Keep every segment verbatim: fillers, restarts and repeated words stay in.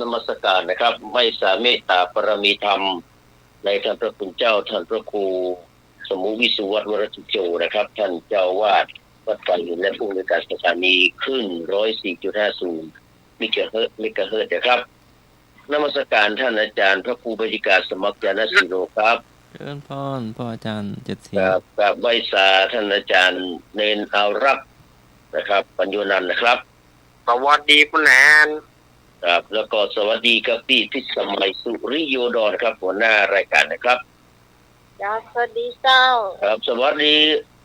นมัสการนะครับ ไหว้สาเมตตาปารมีธรรม ในท่านพระคุณเจ้า ท่านพระครูสมุวิสุวัฒน์ วรกิจโจนะครับ ท่านเจ้าอาวาสวัดป่าหิน และผู้อำนวยการสถานีคลื่น ร้อยสี่จุดห้าศูนย์ เมกะเฮิรตซ์ เมกะเฮิรตซ์นะครับ นมัสการท่านอาจารย์พระครูใบดิกา สมัครญาณสีโลครับ เจริญพร พ่ออาจารย์เจ็ดสี ครับ กราบไหว้สาท่านอาจารย์เณรอารักษ์นะครับ ปัญโญนันท์นะครับ สวัสดีคุณแนน ครับ แล้วก็สวัสดีกับพี่พิสมัย สุริโยดรครับ หัวหน้ารายการนะครับ ครับ สวัสดีเจ้า ครับ สวัสดี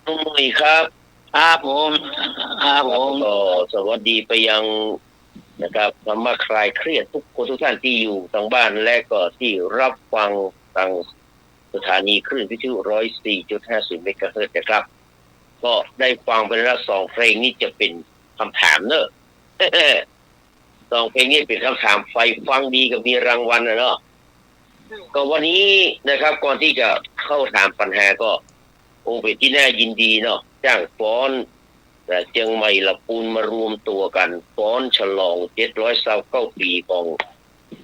ลุงหนุ่ยครับ ครับผม ครับผม แล้วก็สวัสดีไปยังนะครับ ธรรมะคลายเครียดทุกคนทุกท่านที่อยู่ทางบ้าน และก็ที่รับฟังทางสถานีคลื่นวิทยุ ร้อยสี่จุดห้าศูนย์ เมกะเฮิรตซ์นะครับ ก็ได้ฟังไปแล้วสองเพลงนี้จะเป็นคำถามเนอะ สองเพลงนี้เป็นคำถาม ใผฟังดีก็มีรางวัลน่ะเนาะ อืม ก็วันนี้นะครับ ก่อนที่จะเข้าถามปัญหาก็ โอ้ เป็นตี้น่ายินดีเนาะ จ้างฟ้อน เอ่อ เจียงใหม่ละปูนมารวมตั๋วกั๋น ฟ้อนฉลองเจ็ดร้อยซาวเก้าปี๋ของ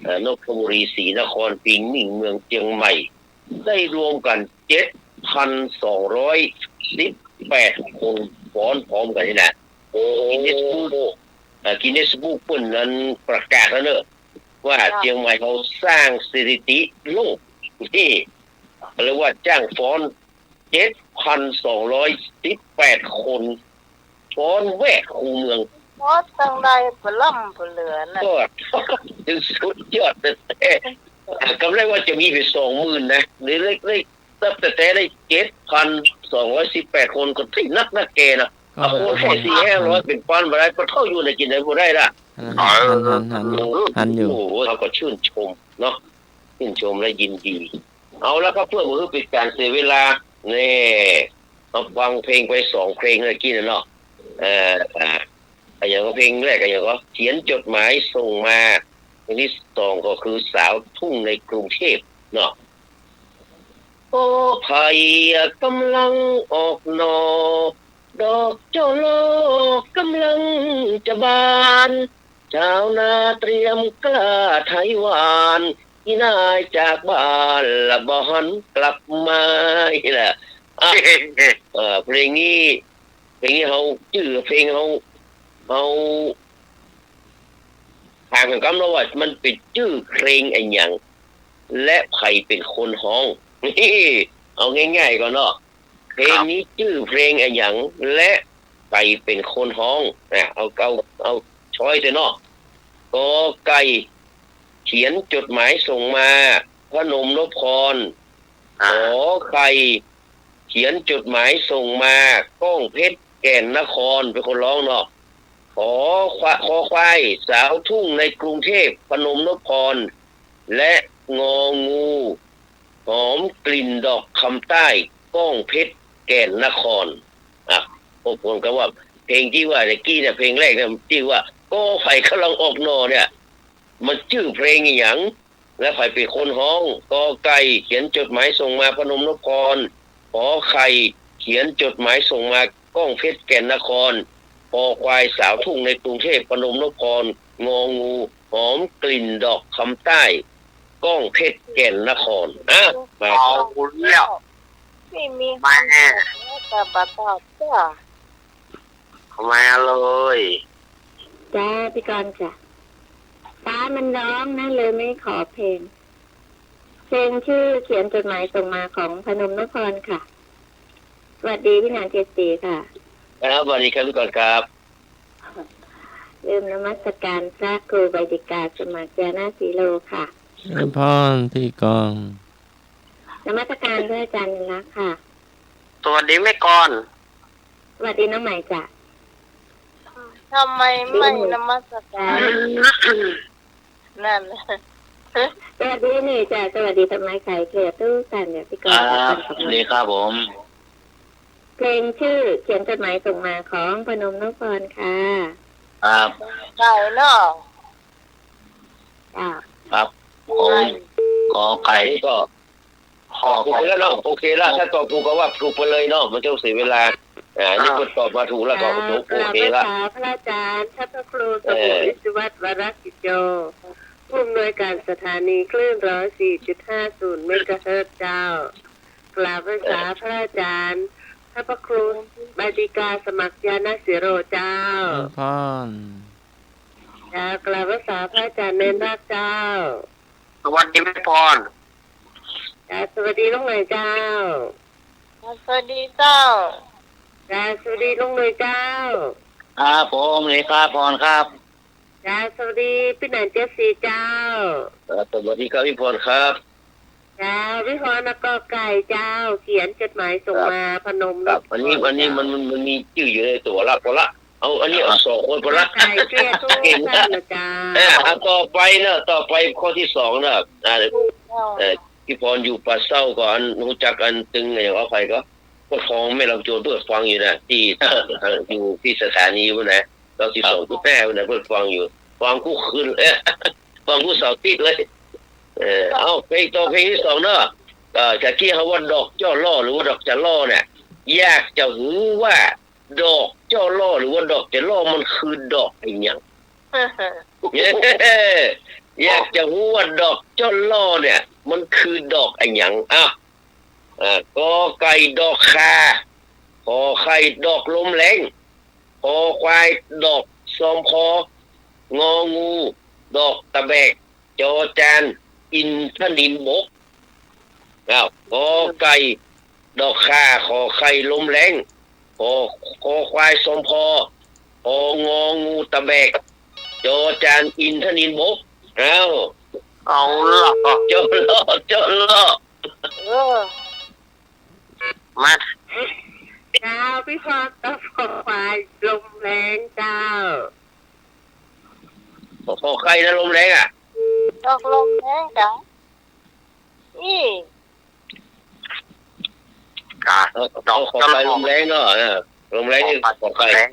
เอ่อ นกทบุรีศรีนคร ปิงมิ่งเมืองเจียงใหม่ ได้รวมกั๋น เจ็ดพันสองร้อยสิบแปด คน ฟ้อนพร้อมกั๋นนี่นะ โอ้ กินเนสบุ๊ก เอ่อ กินเนสบุ๊กเปิ้นนั้นประกาศแล้วเนอะ ว่า ครับ เจียงใหม่เฮาสร้างสถิติโลก นี่ เรียกว่าจ้างฟ้อน เจ็ดพันสองร้อยสิบแปด คน ฟ้อนแวดคูเมือง ฟ้อนตังใดปะล่ำปะเหลือน่ะ ก็ สุดยอดแต๊ๆ เอ่อ กำไรว่าจะมีเป๋นสองหมื่นนะ ได้ ได้ ได้ นับแต๊ๆ ได้ เจ็ดพันสองร้อยสิบแปด คน ก็ตี้นักนักแก่นะ ก็ อ่ะ คน เออ สี่ห้าร้อย เป๋นพันบ่ได้ ปะเฒ่าอยู่ไหนกิ๋นไหนบ่ได้ล่ะ หัน หัน หัน หันอยู่ หันอยู่ โอ้โห เฮาก็ชื่นชมเนาะ ชื่นชมและยินดี เอาละครับ เพื่อบ่หื้อเป๋นก๋านเสียเวลา นี่ เฮาฟังเพลงไปสองเพลงเมื่อกี้น่ะเนาะ เอ่อ อ่า อะหยังก็เพลงแรกอะหยังก็ เขียนจดหมายส่งมา เพลงตี้สองก็คือ สาวทุ่งในกรุงเทพฯ เนาะ โอ้ ไผ่กำลังออกหน่อ ดอกจ้อลอกำลังจะบาน ชาวนาเตรียมกล้าไถหว่าน อีนายจากบ้านละบ่หันกลับมา นี่แหละ อ่ะ เอ่อ เพลงนี้ เพลงนี้เฮาจื้อเพลงเฮา เฮาถามกั๋นกำเนาะว่ามันเป๋นจื้อเพลงอะหยัง และใผเป๋นคนฮ้อง เอาง่ายๆ ก่อนเนาะ เพลงนี้จื้อเพลงอะหยัง และใผเป๋นคนฮ้อง อ่ะ เอา เอา เอาช้อยส์เนาะ กอไก่ เขียนจดหมายส่งมา พนมนพพร อ่า ขอไข่ เขียนจดหมายส่งมา ก้องเพชร แก่นนคร เป๋นคนฮ้องเนาะ ขอควะ คอควาย สาวทุ่งในกรุงเทพฯ พนมนพพร และ งองู หอมกลิ่นดอกคำใต้ ก้องเพชร แก่นนคร อ่ะ พบกันกับว่า เพลงตี้ว่าตะกี้เนี่ย เพลงแรกเนี่ย ตี้ว่า กอไผ่กำลังออกหน่อเนี่ย มันจื้อเพลงอะหยัง และใผเป๋นคนฮ้อง กอไก่ เขียนจดหมายส่งมา พนมนพพร ขอไข่ เขียนจดหมายส่งมา ก้องเพชร แก่นนคร คอควาย สาวทุ่งในกรุงเทพฯ พนมนพพร งองู หอมกลิ่นดอกคำใต้ ก้องเพชร แก่นนคร อ่ะ มา เอาแล้ว ไม่มี มา คำตอบแล้ว แต่บ่ตอบจ้ะ มาเลย จ้า พี่กรณ์จ้ะ ฟ้ามันร้องนะ เลยไม่ขอเพลง เพลงชื่อเขียนจดหมายส่งมาของพนมนพพรค่ะ สวัสดีพี่หนานเจ็ดสีค่ะ ครับ สวัสดีครับพี่กรณ์ครับ เริ่มนมัสการพระครูใบดิกา สมัครญาณสีโลค่ะ เจริญพรพี่กรณ์ นมัสการพระอาจารย์ลักษณ์ค่ะ สวัสดีแม่กรณ์ สวัสดีน้องใหม่จ้ะ ทำไมไม่นมัสการ นั่น สวัสดีนี่จ้ะ สวัสดีธรรมะไขเกลือทุกท่านเนี่ย พี่กรณ์ อ่า ขอบคุณ สวัสดีครับผม เพลงชื่อเขียนจดหมายส่งมาของพนมนพพรค่ะ ครับ ไก่เนาะ จ้ะ ครับผม ขอไข่ นี่ก็ ขอ ถูกไปแล้วเนาะ โอเคละ ถ้าตอบถูกก็ว่าถูกไปเลยเนาะ ไม่ต้องเสียเวลา อ่า นี่ อ่า เปิ้นตอบมาถูกแล้วก็ อ่า โอเคละ กราบไหว้สาพระอาจารย์ ท่านพระครูสมุทร เออ วิศวัตร วรกิจโย ผู้อำนวยการสถานีคลื่นร้อยสี่จุดห้าศูนย์เมกะเฮิรตซ์เจ้า กราบไหว้สาพระอาจารย์ พระครูบาติกาสมัครญาณศิโรเจ้า เจริญพร เจ้า กราบไหว้สาพระอาจารย์เณรรักษ์เจ้า สวัสดีแม่พร เจ้า สวัสดีลุงหน่อยเจ้า สวัสดีเจ้า เจ้า สวัสดีลุงหน่อยเจ้า ครับผม สวัสดีครับ พรครับ เจ้า สวัสดีปี้หน่อยเจ็ดสี่เจ้า ครับ สวัสดีครับพี่พรครับ เจ้า พี่พรนะ กอไก่เจ้า เขียนจดหมายส่งมา ครับ พนม ครับ อันนี้ อันนี้มัน มัน มันมีจื้ออยู่ในตั๋วละ พอละ เอา อันนี้เอาสองคนพอละ กอไก่เตี้ยตู้ เก่งนะ สั้นนะเจ้า เออ เอาต่อไปเนอะ ต่อไปข้อที่สองเนอะ อ่า เจ้า เอ่อ พี่พรอยู่ป่าเศร้าก่อน ฮู้จักอันตึงอย่างว่าใครก็ เปิดฟังแม่ลำโจรเปิดฟังอยู่นะ ที่ อยู่ที่สถานีพุ้นนะ เก้าสิบสองจุดห้าพุ้นนะ เปิดฟังอยู่ ฟังกู้คืน เอ้ย ฟังกู้เสาร์อาทิตย์เลย เออ เอา เพลงต่อ เพลงที่สองเนาะ เอ่อ ตะกี้เขาว่าดอกจ้อล่อหรือว่าดอกจะล่อเนี่ย อยากจะฮู้ว่าดอกจ้อล่อหรือว่าดอกจะล่อมันคือดอกอะหยัง อยากจะฮู้ว่าดอกจ้อล่อเนี่ย มันคือดอกอะหยัง อ่ะ อ่า กอไก่ดอกข่า ขอไข่ดอกลมแล้ง คอควายดอกซอมคอ งองูดอกตะแบก จอจานอินทนิลบก อ้าว กอไก่ดอกข่า ขอไข่ลมแล้ง ขอ คอควายซอมคอ ขอ งองูตะแบก จอจานอินทนิลบก อ้าว เอาละ จ้อล่อ จ้อล่อ เออ มา เจ้า พี่พรตอบคอควายลมแล้งเจ้า ขอ ขอไข่นะ ลมแล้งอะ ดอกลมแล้งจ้ะ อี อ่ะ เออ ดอก ขอไข่ลมแล้งเนาะ เออ ลมแล้งนี่ ขอไข่ ขอไข่ลมแล้ง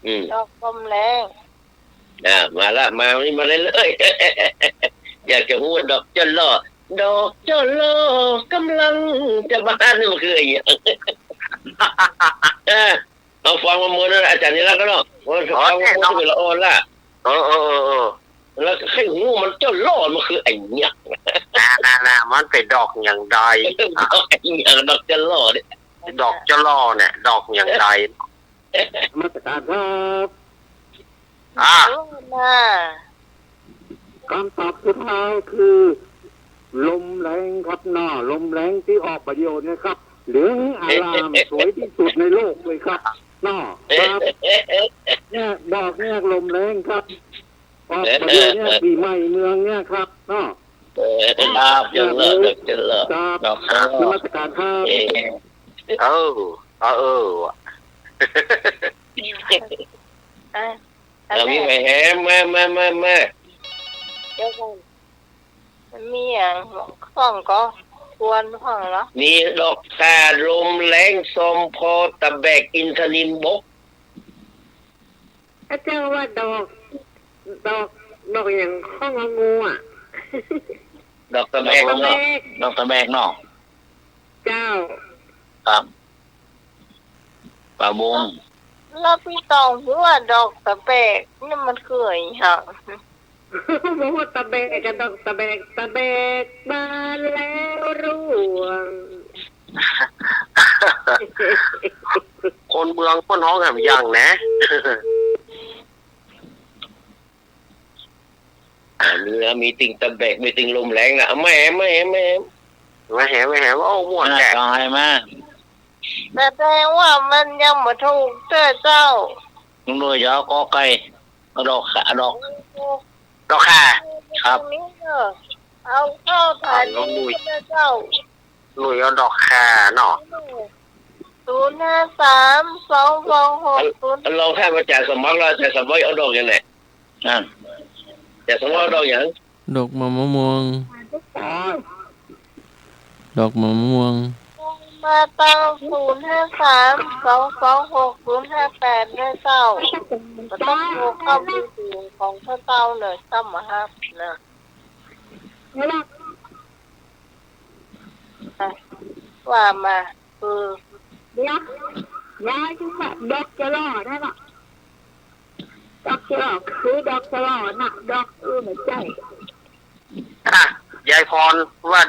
อืม ดอกลมแล้ง อ่ะ มาละ มานี่ มาเลยเลย อยากจะฮู้ว่าดอกจ้อล่อ ดอกจ้อล่อ กำลังจะบาน นี่มันคืออะหยัง เออ เอาฟังมาเมื่อนั้น อาจารย์นิรักษ์ก็เนาะ ว่า อ๋อ ฟังมาเมื่อนั้น เวลาอ่อนละ เออ เออ เออ เออ แล้วใค่ฮู้มันจ้อล่อมันคืออะหยัง น่า น่า น่า มันเป๋นดอกอย่างใด ดอกอะหยัง ดอกจ้อล่อเนี่ย ดอกจ้อล่อเนี่ย ดอกอย่างใด นมัสการครับ อ่า เออ น่า กำตอบสุดท้ายคือ ลมแล้งครับเนาะ ลมแล้งตี้ออกบ่าเดี่ยวเนี่ยครับ เหลืองอารามสวยตี้สุดในโลกเลยครับเนาะ ครับ เนี่ย ดอกเนี่ยลมแล้งครับ ออกบ่าเดี่ยวเนี่ย ปี๋ใหม่เมืองเนี่ยครับเนาะ เออ ครับ เจ้าเลิศ เจ้าเลิศ ครับ ครับ นมัสการครับ เออ เออ เออ อ่ะ เอา มีใผแหม มา มา มา มา เดี๋ยวก่อน มันมีอะหยังพ่องก็ ควรพ่องเหรอ มีดอกข่า ลมแล้ง ซอมคอ ตะแบก อินทนิลบก พระเจ้าว่าดอก ดอก ดอกอะหยัง ข้ององูอะ ดอกตะแบก ดอกตะแบก ดอกตะแบกเนาะ เจ้า ครับ ปะวง แล้วปี้ต้องฮู้ว่าดอกตะแบกนี่มันคืออะหยัง บ่ฮู้ ตะแบกกับดอกตะแบก ตะแบกบานแล้วร่วง คนเมืองเปิ้นฮ้องแหมอย่างแหนะ อ่า มีนะ มีตึงตะแบก มีตึงลมแล้งนะ เอามาแหม มาแหม มาแหม มาแหม มาแหม โอ้ ม่วนแท้ อ่า ต้องหื้อมา แสดงว่ามันยังบ่ถูกเตื้อเจ้า ลุงหน่วยจะเอากอไก่ เอาดอกข่า ดอก ดอกข่า ครับ ตรงนี้เนอะ เอาเข้าถ่ายรูปนะเจ้า หน่วยเอาดอกข่าเนาะ ศูนย์ห้าสาม สองสองหก ศูนย์ ลองถามอาจารย์สมบัติแล้ว อาจารย์สมบัติเอาดอกอย่างไหน อ่ะ อาจารย์สมบัติเอาดอกอย่าง ดอกมะม่วง ดอกมะม่วง มาตาง ศูนย์ห้าสาม สองสองหก ศูนย์ห้าแปด เด้อเจ้า ก็ต้องโทรเข้ามือถือของเจ้าเน่อ เจ้าบ่ฮับเน่อ อ่ะ ว่ามา เออ เดี๋ยว ยายจึงว่าดอกจะล่อได้ปะ ดอกจะหล่อคือดอกจะหล่อน่ะ ดอกอื่นบ่ใจ้ อ่ะ ยายพรว่า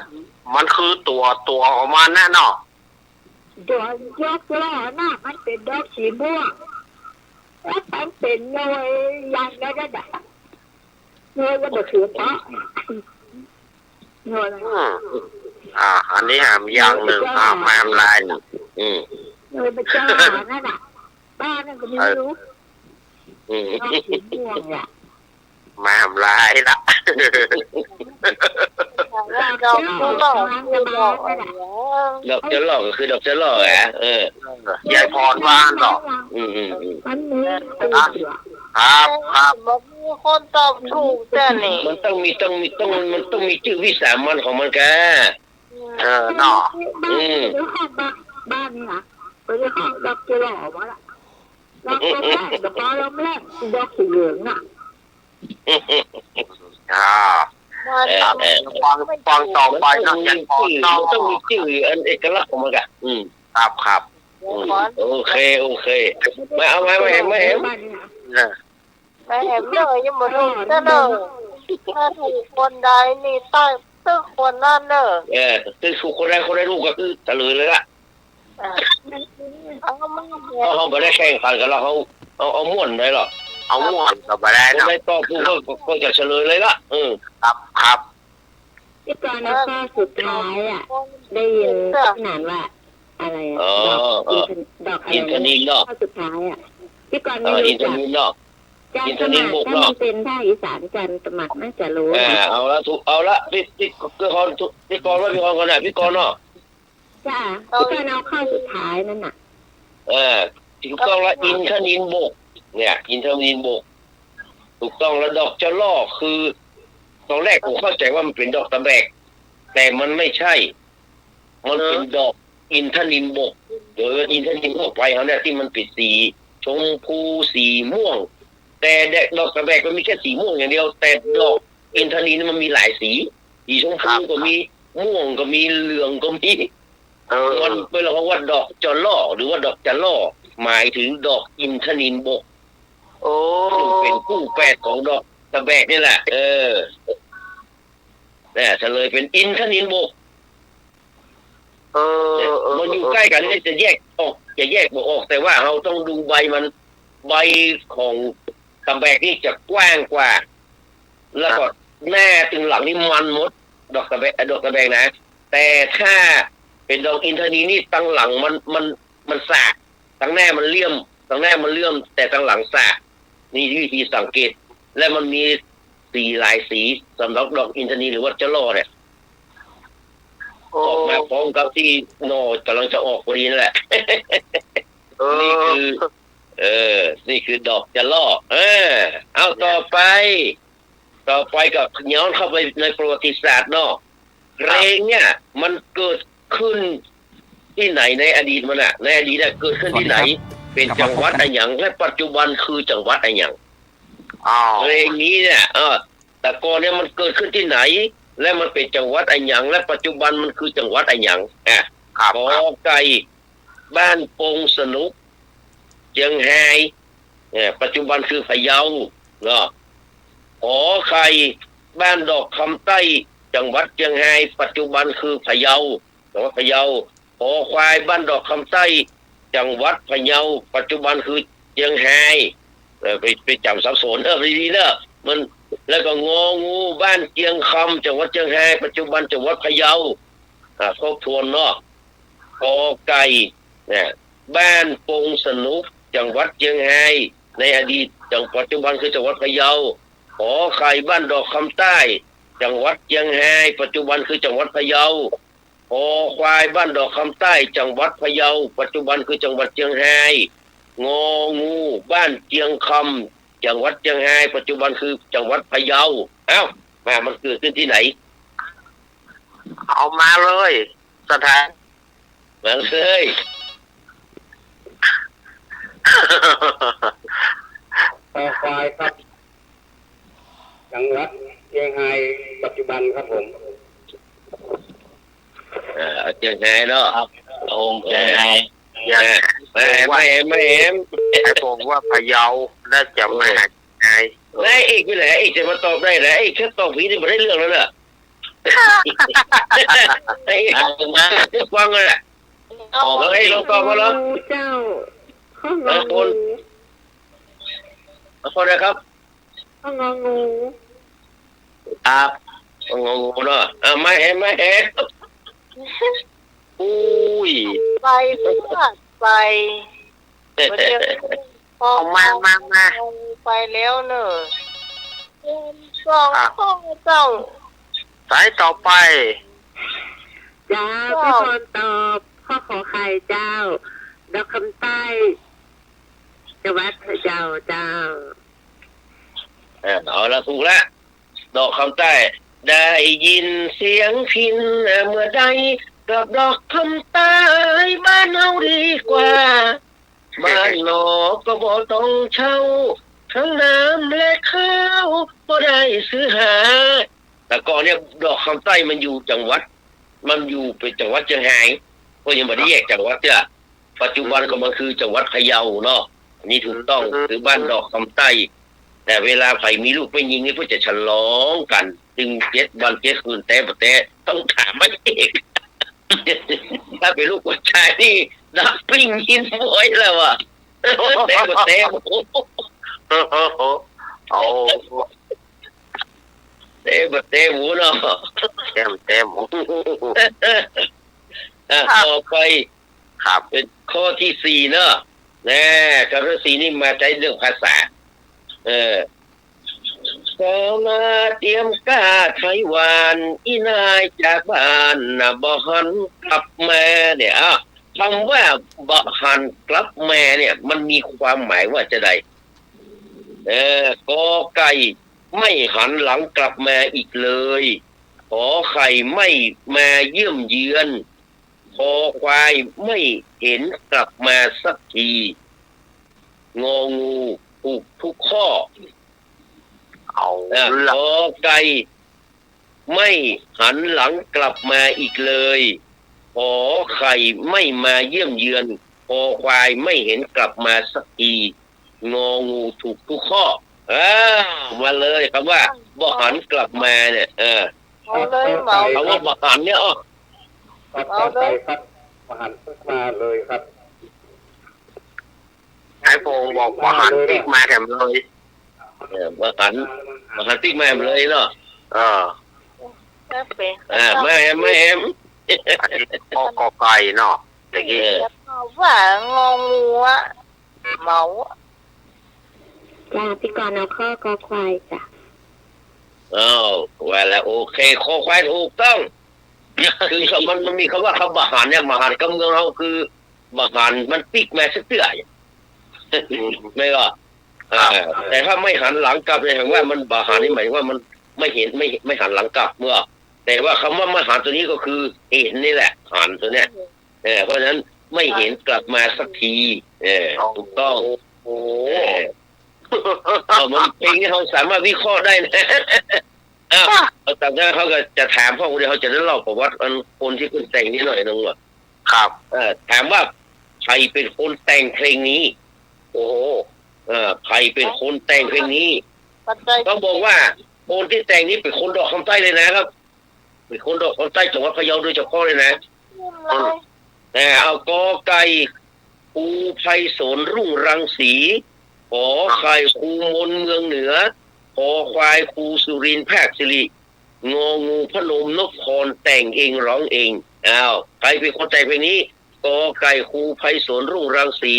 มันคือตั๋ว ตั๋วของมันน่ะเนาะ ตั๋วดอกจะหล่อน่ะ มันเป๋นดอกสีม่วง แล้วมันเป๋นหน่วยใหญ่แล้วนั่นน่ะ หน่วยก็บ่ถือเปาะ หน่วย อืม อ่า อันนี้แหมอย่างนึ่ง อ่า แหมลายนึ่ง อืม หน่วยบ่ใจ้นั่นน่ะ บ้านนั่นก็มีอยู่ อืม ดอกสีม่วงอ่ะ แหมลายละ ดอกจะหล่อคือดอก ดอกจะหล่อก็คือดอกจะหล่ออ่ะ เออ ยายพรว่าเนาะ อืม อืม อืม มันมี ครับ ครับ บ่มีคนตอบถูกแต่นี่ มันต้องมี ต้องมี ต้อง มันต้องมีจื้อวิสามัญของมันก่า เออ เนาะ บ้าน อืม เดี๋ยวเข้าบ้าน บ้านนี่นะ เดี๋ยวเข้าดอกจะหล่อมาละ ดอกจะหล่อ ดอกจะหล่อแรก ดอกสีเหลืองน่ะ อ่า เออ เออ ฟัง ฟังต่อไปเนาะ มันต้องมีจื้อ มันต้องมีจื้ออันเอกลักษณ์ของมันก่า อืม ครับ ครับ อืม โอเค โอเค มาเอา มา มาแหม มาแหม เออ มาแหมเน่อ ยังบ่ถูกเต้อเน่อ ถ้าถูกคนใดนี่ใต้ตึกคนนั้นเน่อ เออ ตึกถูกคนใด คนใดถูกก็คือเฉลยเลยละ อ่ะ เอามา เฮา เฮาบ่ได้แข่งขันกั๋นแล้ว เฮา เอา เอาม่วนได้เหรอ เอาม่วนก็บ่ได้เนาะ คนใดตอบถูกก็ ก็ ก็จะเฉลยเลยละ เออ ครับ ครับ พี่กรณ์ เอาข้อสุดท้ายอ่ะ ได้ยิน เออ นานว่า อะไรอ่ะ อ๋อ ดอก เออ อินทนิล ดอกอะไร อินทนิลเนาะ ข้อสุดท้ายอ่ะ พี่กรณ์ เออ ไม่รู้จัก อินทนิลเนาะ จารย์ อินทนิลบกเนาะ สมัคร ถ้ามันเป็นภาคอีสาน จารย์สมัครน่าจะรู้นะ อ่า เอาละ ถูก เอาละ พี่ พี่ พี่กรณ์ พี่กรณ์ว่า พี่กรณ์ก่อนนะ พี่กรณ์เนาะ จ้ะ เอา พี่กรณ์เอาข้อสุดท้ายนั่นน่ะ เออ ถูกต้องละ อินทนิลบก เนี่ย อินทนิลบก ถูกต้องละ ดอกจะหล่อคือ ตอนแรกผมเข้าใจ๋ว่ามันเป๋นดอกตะแบก แต่มันไม่ใช่ มันเป๋น เออ ดอกอินทนิลบก โดยว่าอินทนิลทั่วไปเฮาเนี่ย ตี้มันเป๋นสีชมพู สีม่วง แต่ดอกตะแบกมันมีแค่สีม่วงอย่างเดียว แต่ดอกอินทนิลนี่มันมีหลายสี สีชมพูก็มี ม่วงก็มี เหลืองก็มี เออ มันเป๋นเฮาว่าดอกจะหล่อ หรือว่าดอกจะหล่อ หมายถึงดอกอินทนิลบก โอ้ ซึ่งเป๋นคู่แฝดของดอกตะแบกนี่แหละ เออ เนี่ย เฉลยเป๋นอินทนิลบก เออ เออ มันอยู่ใก้กั๋นเนี่ย จะแยกออก จะแยกบ่ออก แต่ว่าเฮาต้องดูใบมัน ใบของตะแบกนี่จะกว้างกว่า แล้วก็ ครับ หน้าตึงหลังนี่มันหมด ดอกตะแบก ดอกตะแบกนะ แต่ถ้าเป๋นดอกอินทนิลนี่ ตังหลังมัน มัน มันสาก ตังหน้ามันเลี่ยม ตังหน้ามันเลื่อม แต่ตังหลังสาก นี่วิธีสังเกต และมันมีสีหลายสี สำหรับดอกอินทนิลหรือว่าจะหล่อเนี่ย โอ้ ออกมาพร้อมกับตี้หน่อก๋ำลังจะออกพอดีนั่นแหละ เออ นี่คือ เออ นี่คือดอกจะหล่อ เออ เอา ต่อไป ต่อไปก็ย้อนเข้าไปในประวัติศาสตร์เนาะ เพลงเนี่ยมันเกิดขึ้นตี้ไหนในอดีตมันน่ะ ในอดีตน่ะเกิดขึ้นตี้ไหน สวัสดีครับ เป๋นจังหวัดอะหยัง และปัจจุบันคือจังหวัดอะหยัง อ้าว เพลงนี้เนี่ย เออ แต่ก่อนเนี่ยมันเกิดขึ้นตี้ไหน และมันเป๋นจังหวัดอะหยัง และปัจจุบันมันคือจังหวัดอะหยัง อ่ะ ครับ ขอไก่ บ้านปงสนุก เจียงฮาย เอ่อ ปัจจุบันคือพะเยาเนาะ ขอไข่ บ้านดอกคำใต้ จังหวัดเจียงฮาย ปัจจุบันคือพะเยา จังหวัดพะเยา ขอควาย บ้านดอกคำใต้ จังหวัดพะเยา ปัจจุบันคือเจียงฮาย เอ่อ ไป ไปจ๋ำสับสน เออ ดีๆ เนอะ มัน แล้วก็งองู บ้านเจียงคำ จังหวัดเจียงฮาย ปัจจุบันจังหวัดพะเยา อ่า ทบทวนเนาะ กอไก่ เนี่ย บ้านปงสนุก จังหวัดเจียงฮาย ในอดีต จัง ปัจจุบันคือจังหวัดพะเยา ขอไข่ บ้านดอกคำใต้ จังหวัดเจียงฮาย ปัจจุบันคือจังหวัดพะเยา คอควาย บ้านดอกคำใต้ จังหวัดพะเยา ปัจจุบันคือจังหวัดเจียงฮาย งองู บ้านเจียงคำ จังหวัดเจียงฮาย ปัจจุบันคือจังหวัดพะเยา เอ้า มา มันเกิดขึ้นตี้ไหน เอามาเลย สถาน มาเลย คอควายครับ จังหวัดเจียงฮายปัจจุบันครับผม เออ เอาเจียงฮายเนาะ ครับ องค์เจียงฮาย เออ ไม่แหม ไม่แหม ไอ้ผมว่าพะเยา น่าจะมา เออ แล้วไอ้เอกไปไหน ไอ้เอกจะมาตอบได้เหรอ ไอ้เอกถ้าตอบผิดนี่บ่ได้เรื่องแล้วเน่อ ไอ้เอกมาฟังเลยแหละ เอา แล้วไอ้เอกลองตอบมาเหรอ เจ้า ข้องอ เออ คน งู เอาคนอะไรครับ ข้องอ งู ครับ ข้องอ งูเนาะ อ่ะ มาแหม มาแหม อุ้ย ไปเพื่อไป เดี๋ยว เอามา มา มา ไปแล้วเน่อ เตรียมสอง อ่ะ ข้อเจ้า สายต่อไป เจ้า เจ้า พี่พรตอบข้อขอไข่เจ้า ดอกคำใต้ จังหวัดพะเยาเจ้า เออ เอาละ ถูกละ ดอกคำใต้ ได้ยินเสียงพิณเมื่อใด กลับดอกคำใต้บ้านเฮาดีกว่า บ้านนอกก็บ่ต้องเช่า ทั้งน้ำและข้าวก็ได้ซื้อหา แต่ก่อนเนี่ยดอกคำใต้มันอยู่จังหวัด มันอยู่เป็นจังหวัดเชียงราย ก็ยังบ่ได้แยกจังหวัดเตื้อ ปัจจุบันก็มันคือจังหวัดพะเยาเนาะ อันนี้ถูกต้อง คือบ้านดอกคำใต้ แต่เวลาใผมีลูกแม่ญิงนี่เปิ้นจะฉลองกั๋น ตึงเจ็ดวันเจ็ดคืน แต๊บ่แต๊ ต้องถามพระเอก ถ้าเป๋นลูกผู้จายนี่ นักปิ้งยินบวยแล้วว่ะ แต๊บ่แต๊ เอา แต๊บ่แต๊หมูเนาะ แต๊บ่แต๊หมู อ่ะ ครับ ต่อไป ครับ เป๋นข้อตี้สี่เนาะ แน่ ข้อตี้สี่นี่มาใจ๊เรื่องภาษา เออ สาวนาเตรียมก้าไถหว่าน อี่นายจากบ้านน่ะบ่หันกลับมา เนี่ย อ่ะ กำว่าบ่หันกลับมาเนี่ย มันมีความหมายว่าจาใด เออ กอไก่ ไม่หันหลังกลับมาอีกเลย ขอไข่ ไม่มาเยี่ยมเยือน คอควาย ไม่เห็นกลับมาสักที งองู ถูกทุกข้อ เอา อ่ะ ละ กอไก่ ไม่หันหลังกลับมาอีกเลย ขอไข่ ไม่มาเยี่ยมเยือน คอควาย ไม่เห็นกลับมาสักที งองู ถูกทุกข้อ อ้าว มาเลย กำว่าบ่หันกลับมาเนี่ย เออ เอาเลย เหมา กำว่าบ่หันเนี่ย อ้อ ครับ เอาเลย ครับ บ่หันมาเลยครับ ไอ้พงษ์บอกบ่หันปิ๊กมาแถมเลย เออ บ่หัน บ่หันปิ๊กมาแถมเลยเนาะ เออ แล้วเป๋น อ่า มาแหม มาแหม อันนี้ข้อกอไก่เนาะ ตะกี้ เออ ว่างองูอะ เหมา จ้า พี่กรณ์เอาข้อกอควายจ้ะ อ้าว ว่าแล้ว โอเค คอควายถูกต้อง คือมัน มันมีกำว่า กำบ่หันเนี่ย บ่หันกำเมืองเฮาคือ บ่หันมันปิ๊กมาสักเตื้อ แม่นก่อ ครับ เออ แต่ถ้าไม่หันหลังกลับเนี่ย แสดงว่ามันบ่หันนี่หมายถึงว่ามันไม่เห็น ไม่ ไม่หันหลังกลับเนาะ แต่ว่ากำว่าบ่หันตัวนี้ก็คือเห็นนี่แหละ หันตัวเนี้ย เออ เพราะฉะนั้นไม่เห็นกลับมาสักที เออ ถูกต้อง โอ้โห เออ เอา มันเพลงนี่เฮาสามารถวิเคราะห์ได้นะ อ้าว ค่ะ เอา จากนั้นเฮาก็จะถามพ่อคนเดียว เฮาจะได้เล่าประวัติอันคนตี้เปิ้นแต่งนี่หน่อยนึงว่า ครับ เออ ถามว่าใผเป๋นคนแต่งเพลงนี้ โอ้โห เออ ใผเป๋นคนแต่งเพลงนี้ ปัจจัย ต้องบอกว่าคนตี้แต่งนี่เป๋นคนดอกคำใต้เลยนะครับ เป๋นคนดอกคำใต้ จังหวัดพะเยาโดยเฉพาะเลยนะ อืม เออ เอา กอไก่ ครูไพศาล รุ่งรังสี ขอไข่ ครูมน เมืองเหนือ คอควาย ครูสุรินทร์ ภาคสิริ งองู พนม นพพร แต่งเองร้องเอง อ้าว ใผเป๋นคนแต่งเพลงนี้ กอไก่ ครูไพศาล รุ่งรังสี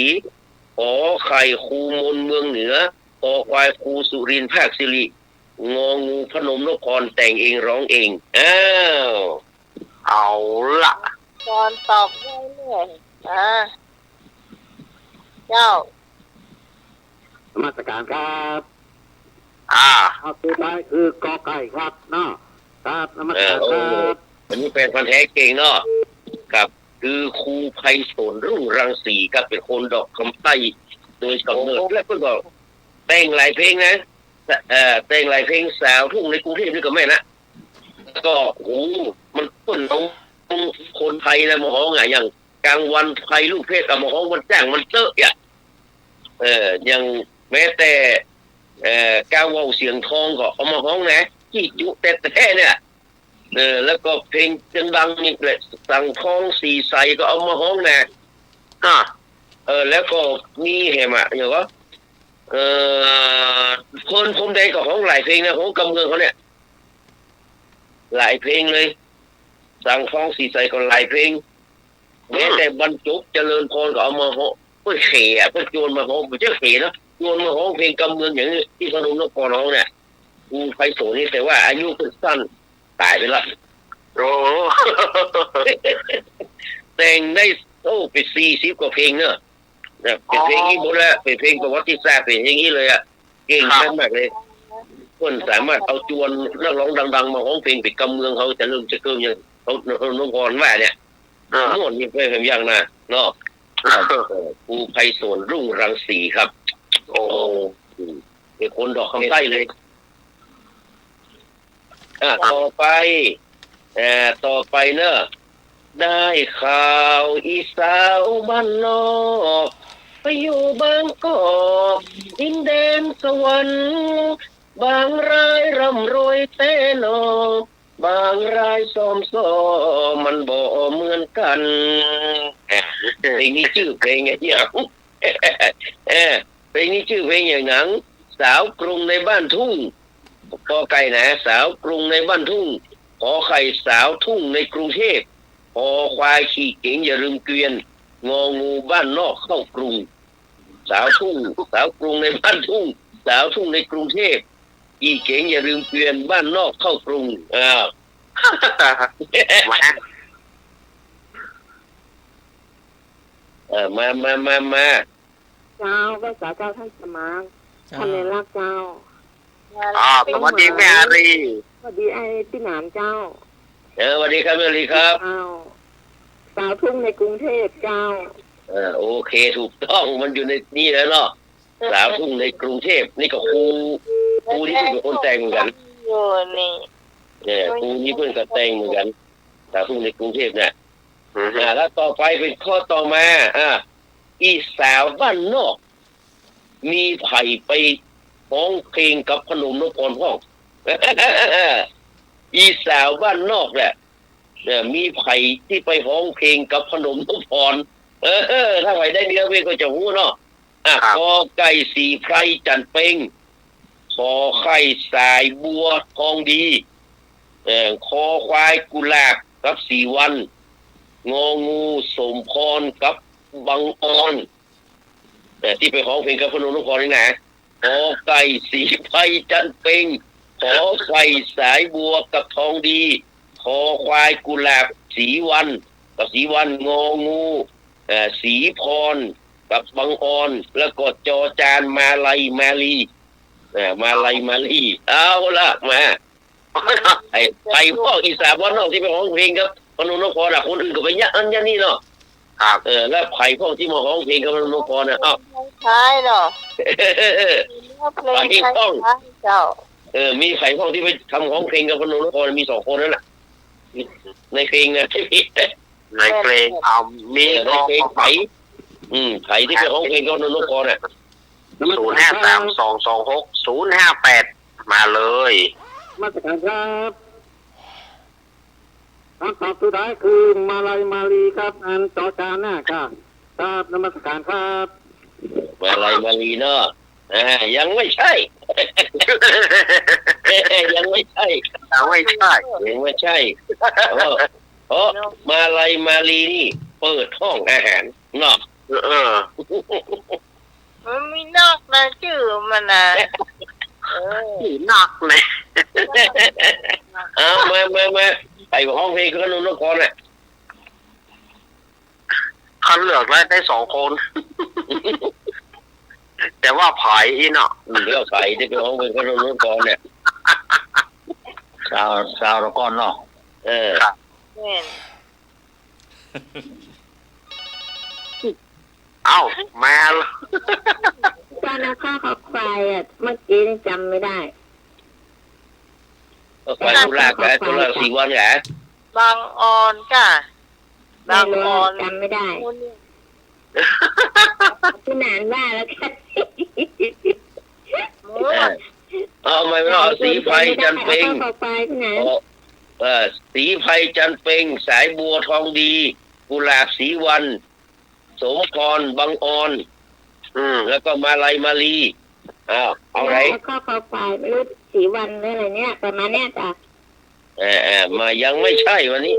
ขอไข่ ครูมน เมืองเหนือ คอควาย ครูสุรินทร์ ภาคสิริ งองู พนม นพพร แต่งเองร้องเอง อ้าว เอาละ ตอนตอบได้เลย อ่า เจ้า นมัสการครับ อ่า ครับ สุดท้ายคือกอไก่ครับเนาะ ครับ นมัสการ เออ โอ้ ครับ อันนี้แฟนพันธุ์แท้เก่งเนาะ ครับ คือครูไพศาล รุ่งรังสีครับ เป๋นคนดอกคำใต้โดยกำเนิด โอ้ แล้วก็แต่งหลายเพลงนะ เอ่อ แต่งหลายเพลง สาวทุ่งในกรุงเทพฯนี่ก็แม่นนะ แล้วก็ โอ้โห มันเปิ้นเอาคนไทยนะมาฮ้องอะ อย่างกลางวันไพลูกเพชรเอามาฮ้อง มันจ้างมันเต๊อะอะ เออ อย่างแม้แต่ เอ่อ ก้าวเว้าเสียงทองก็เอามาฮ้องนะ จี้จุแต๊ๆ เนี่ย เออ แล้วก็เพลงดังๆ นี่แหละ สังทองสีใสก็เอามาฮ้องนะ อ่า เออ แล้วก็มีแหมอะ อย่างก็ เอ่อ เปิ้นพรมแดงก็ฮ้องหลายเพลงนะ ฮ้องกำเมืองเขาเนี่ย หลายเพลงเลย สังทองสีใสก็หลายเพลง อืม แม้แต่บรรจบเจริญพรก็เอามาฮ้อง เปิ้นเขอะ เปิ้นจวนมาฮ้อง บ่ใจ้เขเนาะ จวนมาฮ้องเพลงกำเมืองอย่างนี้ ตี้พนมนครฮ้องเนี่ย ครูไพศาลนี่ แต่ว่าอายุเปิ้นสั้น ต๋ายไปละ โอ้ แต่งได้ โอ้ เป๋นสี่สิบกว่าเพลงเนาะ นะ เป๋นเพลงนี้หมดแล้ว เป๋นเพลงประวัติศาสตร์ เป๋นอย่างนี้เลยอะ เก่ง ครับ มากๆ เลย เปิ้นสามารถเอาจวนนักฮ้องดังๆ มาฮ้องเพลงเป๋นกำเมืองเขา จะเริ่มจะเริ่มอย่าง เขา เขา นครว่าเนี่ย อ่า ม่วนยิ่งไปแหมอย่างนะ เนาะ ครับ เอ่อ ครูไพศาล รุ่งรังสีครับ โอ้ โอ้ อืม เป๋นคนดอกคำใต้เลย อ่ะ ต่อไป เอ่อ ต่อไปเนอะ ได้ข่าวอีสาวบ้านนอก ไปอยู่บางกอก ดินแดนสวรรค์ บางรายร่ำรวยแต๊นอ บางรายซ้อมซ้อ มันบ่เหมือนกั๋น อ่ะ เพลงนี้จื้อเพลงอะหยัง เออ เพลงนี้จื้อเพลงอะหยัง สาวกรุงในบ้านทุ่ง กอไก่นะ สาวกรุงในบ้านทุ่ง ขอไข่ สาวทุ่งในกรุงเทพ คอควายขี่เก๋งอย่าลืมเกวียน งองูบ้านนอกเข้ากรุง สาวทุ่ง สาวกรุงในบ้านทุ่ง สาวทุ่งในกรุงเทพ ขี่เก๋งอย่าลืมเกวียน บ้านนอกเข้ากรุง อ้าว มา เออ มา มา มา มา เจ้า ไหว้สาเจ้าต้านสมัคร เจ้า ธัญลักษณ์เจ้า อ่า สวัสดีแม่อารี สวัสดีไอ้ตี้หนานเจ้า เออ สวัสดีครับ แม่อารีครับ เจ้า สาวทุ่งในกรุงเทพเจ้า เออ โอเค ถูกต้อง มันอยู่ในนี่แล้วเนาะ สาวทุ่งในกรุงเทพ นี่ก็ครู ครูนี่เปิ้นเป๋นคนแต่งเหมือนกั๋น อยู่นี่ เนี่ย ครูนี่เปิ้นก็แต่งเหมือนกั๋น สาวทุ่งในกรุงเทพเนี่ย อือฮึ อ่า แล้วต่อไปเป๋นข้อต่อมา อ่า อีสาวบ้านนอก มีใผไปฮ้องเพลงกับพนมนครพ่อง อีสาวบ้านนอกเนี่ย เนี่ย มีใผตี้ไปฮ้องเพลงกับพนมนคร เออ ถ้าใผได้เนื้อเพลงก็จะฮู้เนาะ อ่ะ ครับ กอไก่ ศรีไพร จันทร์เพ็ง ขอไข่ สายบัว ทองดี เอ่อ คอควาย กุหลาบ กับ ศรีวรรณ งองู สมพร กับ บังออน เอ่อ ตี้ไปฮ้องเพลงกับพนมนครนี่นะ กอไก่ ศรีไพร จันทร์เพ็ง ขอไข่ สายบัว กับ ทองดี คอควาย กุหลาบ ศรีวรรณ กับ ศรีวรรณ งองู เอ่อ ศรีพร กับ บังออน แล้วก็ จอจาน มาลัย มาลี เอ่อ มาลัย มาลี เอาละ มา ไอ้ ใผพ่องอีสานบ้านนอกตี้ไปฮ้องเพลงกับพนมนครน่ะ คนอื่นก็ไปยะอั้นยะนี่เนาะ ครับ เออ แล้วใผพ่องตี้มาฮ้องเพลงกับพนมนครน่ะ อ้าว ไทยเนาะ เพลงไทยเจ้า เออ มีใผพ่องตี้ไปทำฮ้องเพลงกับพนมนคร มีสองคนนั่นแหละ ในเพลงนะ ในเพลง อ่า มี เออ ในเพลงใผ อืม ใผตี้ไปฮ้องเพลงกับพนมนครน่ะ ศูนย์ห้าสาม สองสองหก ศูนย์ห้าแปด มาเลย นมัสการครับ คำตอบสุดท้ายคือมาลัยมาลีครับ อันจอจานนะครับ ครับ นมัสการครับ มาลัยมาลีเนาะ อ่า ยังไม่ใช่ ยังไม่ใช่ ยังไม่ใช่ ยังไม่ใช่ เพราะ เพราะมาลัยมาลีนี่เปิดห้องอาหารเนาะ เออ มันมีนอกนะจื้อมันนะ เออ มีนอกนะ เอา มา มา มา ใผฮ้องเพลงกับพนมนครน่ะ คันเลือกได้ ได้สองคน แต่ว่าใผอี้เนาะ อืม เลือกใผตี้ไปฮ้องเพลงกับพนมนครเนี่ย สาว สาวนครเนาะ เออ ครับ แม่น เอ้า มาละ เจ้านะ ข้อคอควายอะ เมื่อกี้นี่จำไม่ได้ คอควาย ตุลากับ ตุลา ศรีวรรณเหรอ บังออนจ้ะ บังออน ไม่รู้ จำไม่ได้ ตี้หนานว่าแล้วกัน เออ เอาใหม่ เอา ศรีไพร จันทร์เพ็ง เอาข้อความไปนะ เอา เออ ศรีไพร จันทร์เพ็ง สายบัว ทองดี กุหลาบ ศรีวรรณ สมพร บังออน อืม แล้วก็มาลัย มาลี อ้าว เอาไหน แล้วก็ข้อความ ไม่รู้ ศรีวรรณ หรืออะไรเนี่ย ประมาณเนี้ยจ้ะ เออ เออ มา ยังไม่ใช่วันนี้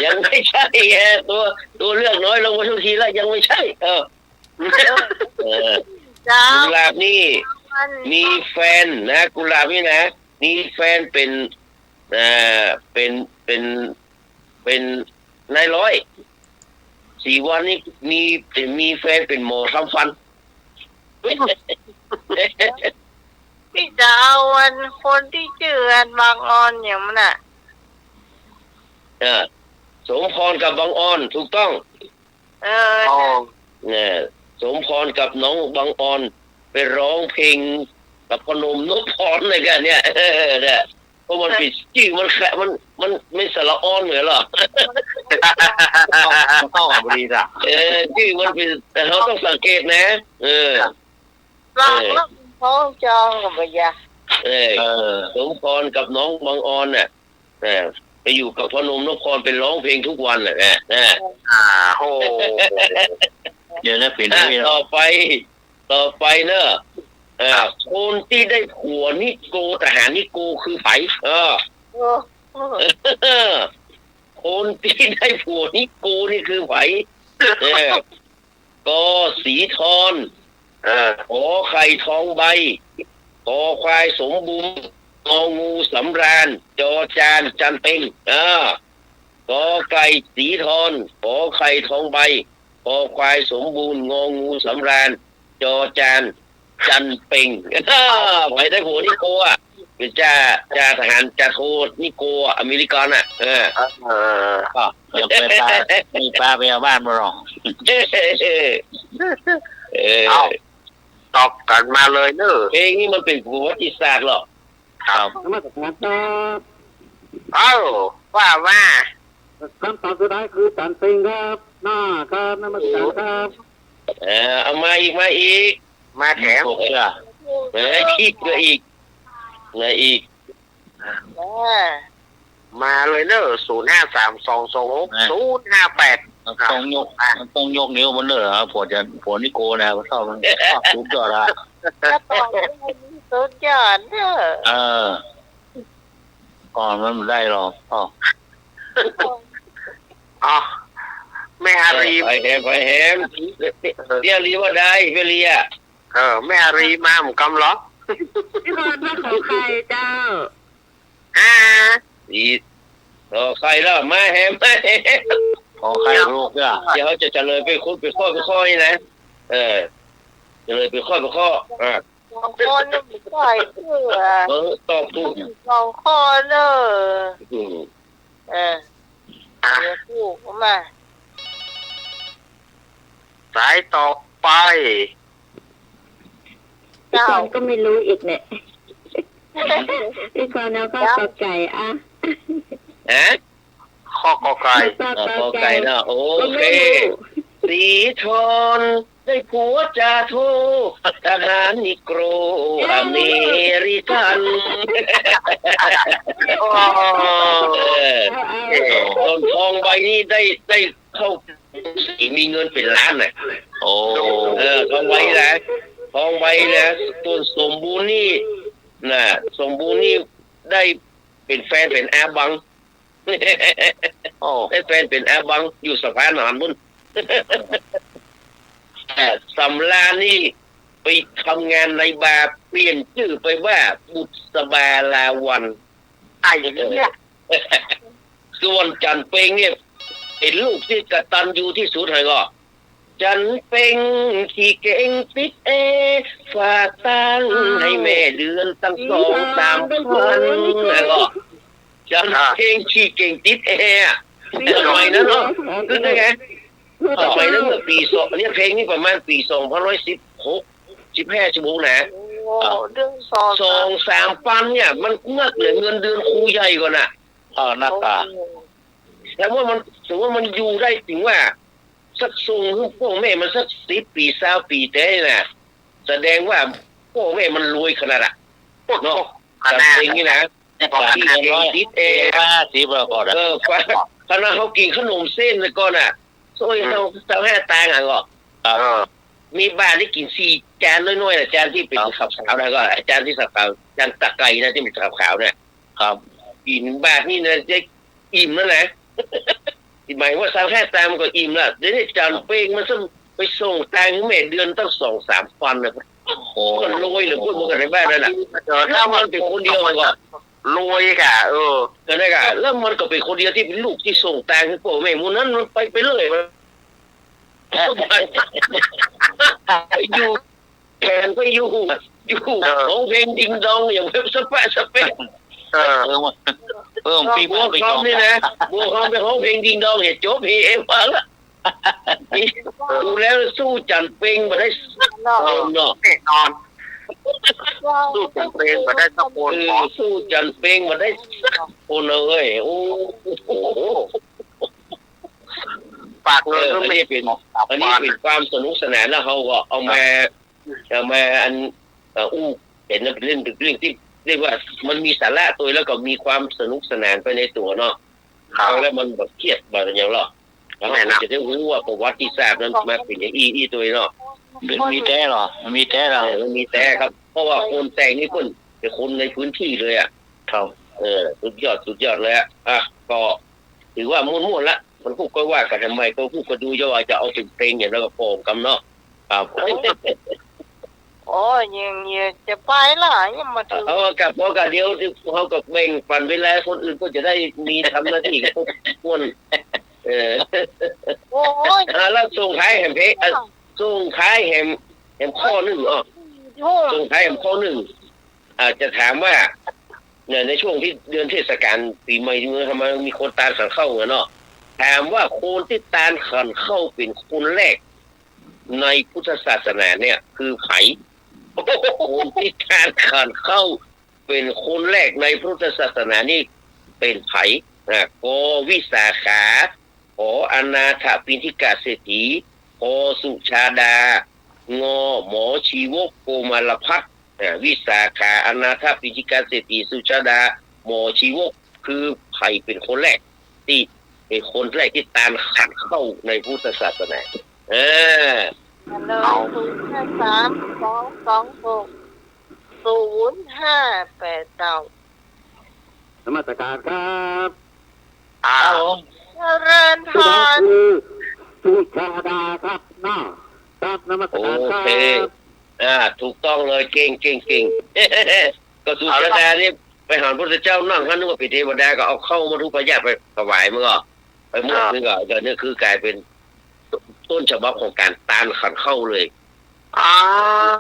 ยังไม่ใช่ เออ ตัว ตัวเลือกน้อยลงมาทุกทีแล้ว ยังไม่ใช่ เออ เออ เจ้า กุหลาบนี่ มัน มีแฟนนะ กุหลาบนี่นะ มีแฟนเป๋น เอ่อ เป๋น เป๋น เป๋นนายร้อย ศรีวรรณนี่มี มีแฟนเป๋นหมอทำฟัน ตี้จะเอาอันคนตี้จื้ออันบังออนอย่างมันน่ะ เออ สมพรกับบังออน ถูกต้อง เออ อ๋อ เนี่ย สมพรกับน้องบังออน ไปร้องเพลงกับพ่อหนุ่มนพพรเลยกันเนี่ย เออ เนี่ย เพราะมันเป๋นจื้อมันแคะ มัน มัน มันสระออนเหมือนเหรอ มันเข้ากันพอดีจ้ะ เออ จื้อมันเป๋น แต่เฮาต้องสังเกตนะ เออ ลอง เออ ลองฟ้องจองกันไปยะ เออ เออ สมพรกับน้องบังออนน่ะ เออ ไปอยู่กับพ่อหนุ่มนพพร ไปร้องเพลงทุกวันน่ะ เออ เออ อ่า โห เดี๋ยวนะ เปลี่ยน อ่ะ เรื่อง ต่อไป ต่อไปเนอะ เออ ครับ คนตี้ได้ผัวนิโก ทหารนิโกคือใผ เออ โอ้ คนตี้ได้ผัวนิโกนี่คือใผ เออ ก.ศรีธร เออ ข.ไข่ ทองใบ ค.ควาย สมบูรณ์ ง.งู สำราญ จ.จาน จันทร์เพ็ง เออ ก.ไก่ ศรีธร ข.ไข่ ทองใบ ค.ควาย สมบูรณ์ ง.งู สำราญ จ.จาน จันทร์เพ็ง ใผได้ผัวนิโกอ่ะ เป๋นจ่า จ่าทหาร จ่าโทนิโกอ่ะ อเมริกันอ่ะ เออ เออ ก็ เดี๋ยวไปปา มีปาไปเอาบ้านมาลอง เออ เอา ตอบกันมาเลยเนอะ เพลงนี้มันเป๋นประวัติศาสตร์เหรอ ครับ นมัสการครับ เอ้า ว่า ว่า คำตอบสุดท้ายคือจันทร์เพ็งครับ น้าครับ นมัสการครับ เออ เอามาอีก มาอีก มาแถม หกจ้ะ เออ อีก มาอีก มาอีก อ่า มาเลยเนอะ ศูนย์ห้าสาม สองสองหก ศูนย์ห้าแปด ต้องยก อ่ะ ต้องยกนิ้วมันเนอะ ผัวจะ ผัวนิโกนะ ชอบมัน ชอบสุดยอดละ ก็ตอบได้สุดยอดเนอะ เออ ก่อนมันบ่ได้หรอก อ๋อ อ๋อ แม่อารี ไปแหม ไปแหม เตี้ยลีว่าได้ เตี้ยลีอะ เออ แม่อารีมาเหมือนกันเหรอ พี่พรว่าขอไข่เจ้า อ่า อีก ขอไข่แล้ว มาแหม มาแหม ขอไข่ลูกจ้ะ เดี๋ยวจะเฉลยเป๋นข้อ เป๋นข้อ เป๋นข้อนี่นะ เออ เฉลยเป๋นข้อ เป๋นข้อ อ่ะ สองคนนี่มันใส่เสื้อ เออ ตอบถูก สองคนเนอะ อืม เออ อ่ะ เดี๋ยวถูกมา สายต่อไป พี่กรณ์ก็ไม่รู้อีกเนี่ย พี่กรณ์เอาข้อ เจ้า ก.ไก่ อ่ะ ฮะ ข้อ ก.ไก่ ข้อ ก.ไก่ อ่ะ ก.ไก่เนาะ โอเค ก็ไม่รู้ ศรีธร ได้ผัวจ่าโท ทหารนิโกร อเมริกัน โอ้ เออ ส่วนทองใบนี่ได้ ได้เข้า มีเงินเป๋นล้านน่ะ โอ้ เออ ทองใบนะ ทองใบนะ ส่วนสมบูรณ์นี่ น่ะ สมบูรณ์นี่ได้เป๋นแฟนเป๋นอาบัง โอ้ ได้แฟนเป๋นอาบัง อยู่สะพานหารนู่น แต่สำราญนี่ไปทำงานในบาร์ เปลี่ยนจื้อไปว่าบุษบาลาวัลย์ อ่ะ อย่างเงี้ย ส่วนจันทร์เพ็งเนี่ย เป๋นลูกตี้กตัญญูที่สุดเลยก็ จันทร์เพ็งขี้เก๋งติดแอ ฝากตังค์หื้อแม่เดือนตั้งสองสามพัน แล้วก็ จันทร์เพ็งขี้เก๋งติดแอ สมัยนั้นเนาะ คือไง สมัยนั้นเมื่อปี๋สอง เนี่ย เพลงนี้ประมาณปี๋สองพันห้า สิบหก สิบห้า สิบหก นะ โอ้ เรื่องสอง สองสามพันเนี่ย มันนักเหลือเงินเดือนครูใหญ่ก่อนน่ะ เออ นักอ่ะ โอ้ แต่ว่ามัน ถือว่ามันอยู่ได้ถึงว่า สักส่งหื้อป้องแม่มันสักสิบปี๋ ซาวปี๋แต๊น่ะ แสดงว่า ป้อแม่มันรวยขนาดอะ เนาะ ขนาด จ๋ารย์เพ็งนี่นะ เนี่ย ป๋า ป๋า เกินร้อย ติดแอร์ ห้าสิบแล้วก่อนนะ เออ ป๋า ขนาดเฮากิ๋นขนมเส้นแล้วก่อนน่ะ โอ้ย อืม เฮา ซาวห้าตางค์อะก่อ ครับ เออ มีบาทนี่กิ๋นสี่จานน้อยๆ น่ะ จานตี้เป๋น ครับ ขาวๆ นะก่อ จานตี้ขาวๆ จานตะไคร้นะ ตี้เป๋นขาวๆ เนี่ย ครับ กิ๋นบาทนี่นะ จะอิ่มแล้วนะ หมายว่าซาวห้าตางค์มันก็อิ่มละ เดี๋ยวนี้จ๋ารย์เพ็งมันซ้ำไปส่งตางค์หื้อแม่เดือนตั้งสองสามพันน่ะ โอ้โห มันรวยเหลือเกิน มันก็ในบ้านนั่นน่ะ เออ แล้วมันเป๋นคนเดียวมันก็ รวยก่ะ เออ ก็นั่นก่ะ แล้วมันก็เป๋นคนเดียวตี้เป๋นลูกตี้ส่งตางค์หื้อป้อแม่ หมู่นั้นมันไป ไปเรื่อย มัน ไปอยู่ แขนไปอยู่ อยู่ เออ ฮ้องเพลงดิงดองอย่างแบบสะปะสะเปะ เออ เออ เออ ปี๋ บัวคำนี่นะ บัวคำไปฮ้องเพลงดิงดอง เหียจบ เหียเอวาละ ดูแล้วสู้จ๋ารย์เพ็งบ่ได้สักคนเนาะ แน่นอน สู้จ๋ารย์เพ็งบ่ได้สักคน เออ สู้จ๋ารย์เพ็งบ่ได้สักคนเลย โอ้โห ปากเงิน เออ อันนี้เป๋น อันนี้เป๋นความสนุกสนาน แล้วเฮาก็เอามา เอามาอัน เอ่อ อู้ เป๋นเรื่อง เป๋นเรื่องตี้เรียกว่ามันมีสาระตวย แล้วก็มีความสนุกสนานไปในตั๋วเนาะ ครับ ฟังแล้วมันบ่เคียดบ่หยังหรอก แล้ว แม่นนะ เฮาจะได้ฮู้ว่าประวัติศาสตร์นั้นมาเป๋นอย่างอี้ อี้ตวยเนาะ มันมีแต๊เหรอ มันมีแต๊เหรอ เออ มันมีแต๊ครับ เพราะว่าคนแต่งนี่เปิ้นเป๋นคนในพื้นตี้เลยอะ ครับ เออ สุดยอด สุดยอดเลยอะ อ่ะ ก็ถือว่าม่วนๆ ละ มันฮู้ก็ว่ากั๋นทำไม ก็ฮู้ก็ดู อย่าว่าจะเอาเป๋นเพลงอย่างนั้นก็ปองกำเนาะ ครับ โอ้ย ยัง ยังจะไปละ ยังบ่เถิง เอากลับ เอากลับ เดี๋ยวเฮาก็แบ่งปันเวลาคนอื่นก็จะได้มีทำหน้าตี้กับพวกม่วน เออ โอ้ย อ่า แล้วส่งท้ายแหมเพลง อ่ะ ส่งท้ายแหม แหมข้อนึ่ง อ้อ ส่งท้ายแหมข้อนึ่ง อ่า จะถามว่า เนี่ย ในช่วงตี้เดือนเทศกาลปี๋ใหม่ เมืองเฮามันมีคนตานขันเข้าอะเนาะ ถามว่าคนตี้ตานขันเข้าเป๋นคนแรกในพุทธศาสนาเนี่ยคือใผ คนตี้ตานขันเข้าเป๋นคนแรกในพุทธศาสนานี่เป๋นใผ อ่ะ ก วิสาขา ข อนาถปิณฑิกะเศรษฐี พ สุชาดา ง หมอชีวก โกมารพัสต์ อ่า วิสาขา อนาถปิณฑิกะเศรษฐี สุชาดา หมอชีวก คือใผเป๋นคนแรกตี้ เป๋นคนแรกตี้ตานขันเข้าในพุทธศาสนา เออ ฮัลโหล ศูนย์ห้าสาม สองสองหก ศูนย์ห้าแปดเก้า นมัสการครับ ครับผม เจริญพร คือสุชาดาครับเนาะ ครับ นมัสการครับ โอเค อ่า ถูกต้องเลย เก่ง เก่ง เก่ง ก็สุชาดานี่ไปหันพระพุทธเจ้านั่งหั้น นึกว่าเป๋นเทวดา ก็เอาข้าวมัทธุปายาตไปถวายมันก็ ไปหมด อ่า นี่ก็ ก็นี่คือกลายเป๋นต้นฉบับของก๋านตานขันเข้าเลย อ่า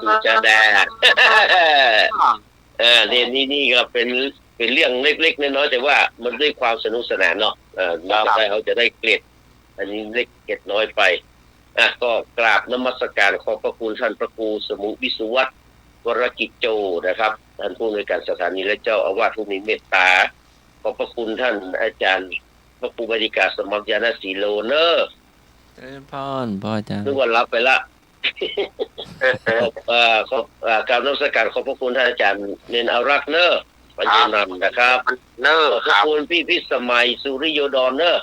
สุชาดา อ่า เออ นี่ นี่ นี่ก็เป๋น เป๋นเรื่องเล็กๆ น้อยๆ แต่ว่ามันด้วยความสนุกสนานเนาะ เออ ครับ เราได้ เราจะได้เกร็ด อันนี้เล็กเกร็ดน้อยไป อ่ะ ก็กราบนมัสการขอบพระคุณท่านพระครูสมุห์วิสุวัฒน์ วรกิจโจ นะครับ ท่านผู้อำนวยการสถานีและเจ้าอาวาสผู้มีเมตตา ขอบพระคุณท่านอาจารย์พระครูบดิกาสมัครญาณสีโลเนอะ เจริญพร พระอาจารย์ นึกว่าหลับไปละ เอ่อ ขอบ เอ่อ กราบนมัสการขอบพระคุณท่านอาจารย์เณรอารักษ์เนอะ ปัญญานันท์นะครับ เนอะ ขอบพระคุณพี่พิสมัยสุริโยดรเนอะ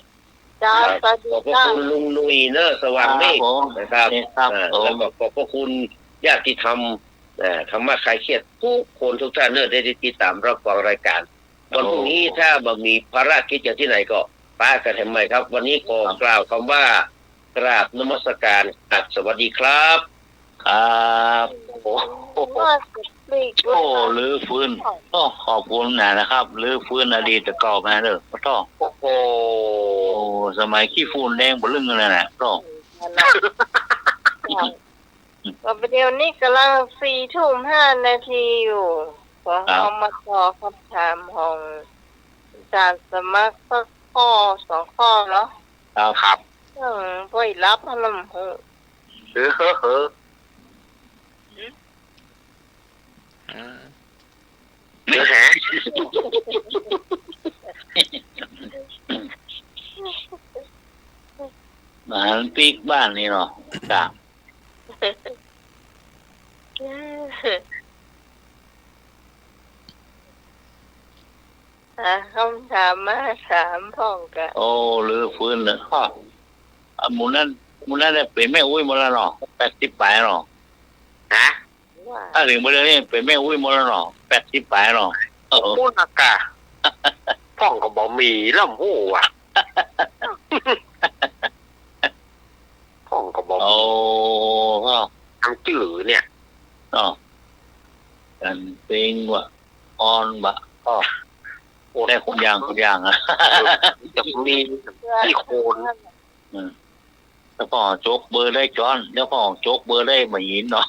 เจ้า ครับ สวัสดี ขอบพระคุณ ค่ะ ลุงหนุ่ยเนอะ สว่างเมฆ ครับผม นะครับ ครับ อ่า ผม แล้วก็ขอบพระคุณญาติธรรม อ่า ธรรมะคลายเครียดทุกคนทุกท่านเนอะ ได้ ได้ติดตามรับฟังรายการ วันพรุ่งนี้ โอ้ ถ้าบ่มีภารกิจอย่างตี้ไหนก็ปะกั๋นแหมใหม่ครับ วันนี้ขอกล่าวกำว่ากราบนมัสการ ครับ สวัสดีครับ ครับ โอ้โห โอ้ รื้อฟื้น โอ้ ขอบคุณนะ นะครับ รื้อฟื้นอดีตเก่ามาเด้อ โอ้โห โอ้ สมัยขี้ฝุ่นแดงบ่ลึงนั่นน่ะ โอ้ นั่นน่ะ ก็เดี๋ยวนี้ก๋ำลังสี่ทุ่มห้านาทีอยู่ ขอ ครับ เอามาตอบคำถามของอาจารย์สมัครสักข้อสองข้อเนาะ ครับ ครับ อืม บ่หลับหั้นลำหู เออ เออ เออ อ่า เดี๋ยวแหม มาปิ๊กบ้านนี่เนาะ จ้ะ อืม คำถามมาถามพ่องกะ โอ้ ลือฟื้นเน่อ อ้อ อ่ะ หมู่นั้น หมู่นั้นเนี่ยเป๋นแม่อุ๊ยหมดแล้วเนาะ แปดสิบป๋ายเนาะ ฮะ ว่า ถ้าเถิงบ่าเดี่ยวนี้เป๋นแม่อุ๊ยหมดแล้วเนาะ แปดสิบป๋ายเนาะ เออ ปุ้นอากาศ พ่องก็บ่มีแล้ว ฮู้อะ พ่องก็บ่มี โอ้ พ่อ ตางจื้อเนี่ย อ๋อ อันเป๋นว่า อ่อนบ่า อ้อ โอ้ ได้คนอย่าง คนอย่างอะ เออ จะมี มีคน อืม แล้วพ่อจกเบอร์ได้จอน แล้วพ่อจกเบอร์ได้บ่าหินเนาะ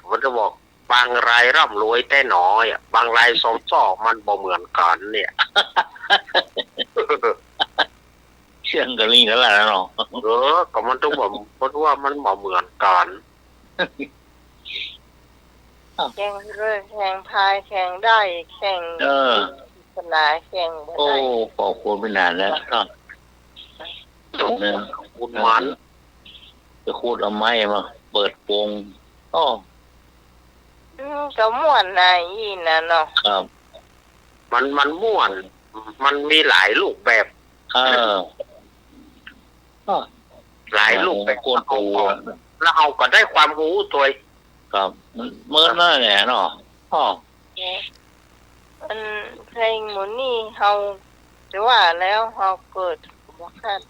มันจะบอก บางรายร่ำรวยแต่น้อยอะ บางรายซอมซ้อมันบ่เหมือนกั๋นเนี่ย เชื่องกะลิงแล้วล่ะเนาะ เออ ก็มันต้องบอก เพราะว่ามันบ่เหมือนกั๋น แข่งเรือ แข่งพาย แข่งด้าย แข่ง เออ ปริศนา แข่งบ่ได้ โอ้ ขอบคุณไปนานแล้ว เนาะ ขุดมัน จะขุดเอาไม้มาเปิดโปง อ้อ อืม ก็ม่วนนาอี้นะเนาะ ครับ มัน มันม่วน มันมีหลายรูปแบบ เออ อ้อ หลายรูปแบบ กวนตูอะ แล้วเฮาก็ได้ความฮู้ตวย ครับ มันเมินนั่นแหละเนาะ อ้อ อันเพลงหมู่นี้เฮา จะว่าแล้วเฮาเกิดบ่คัน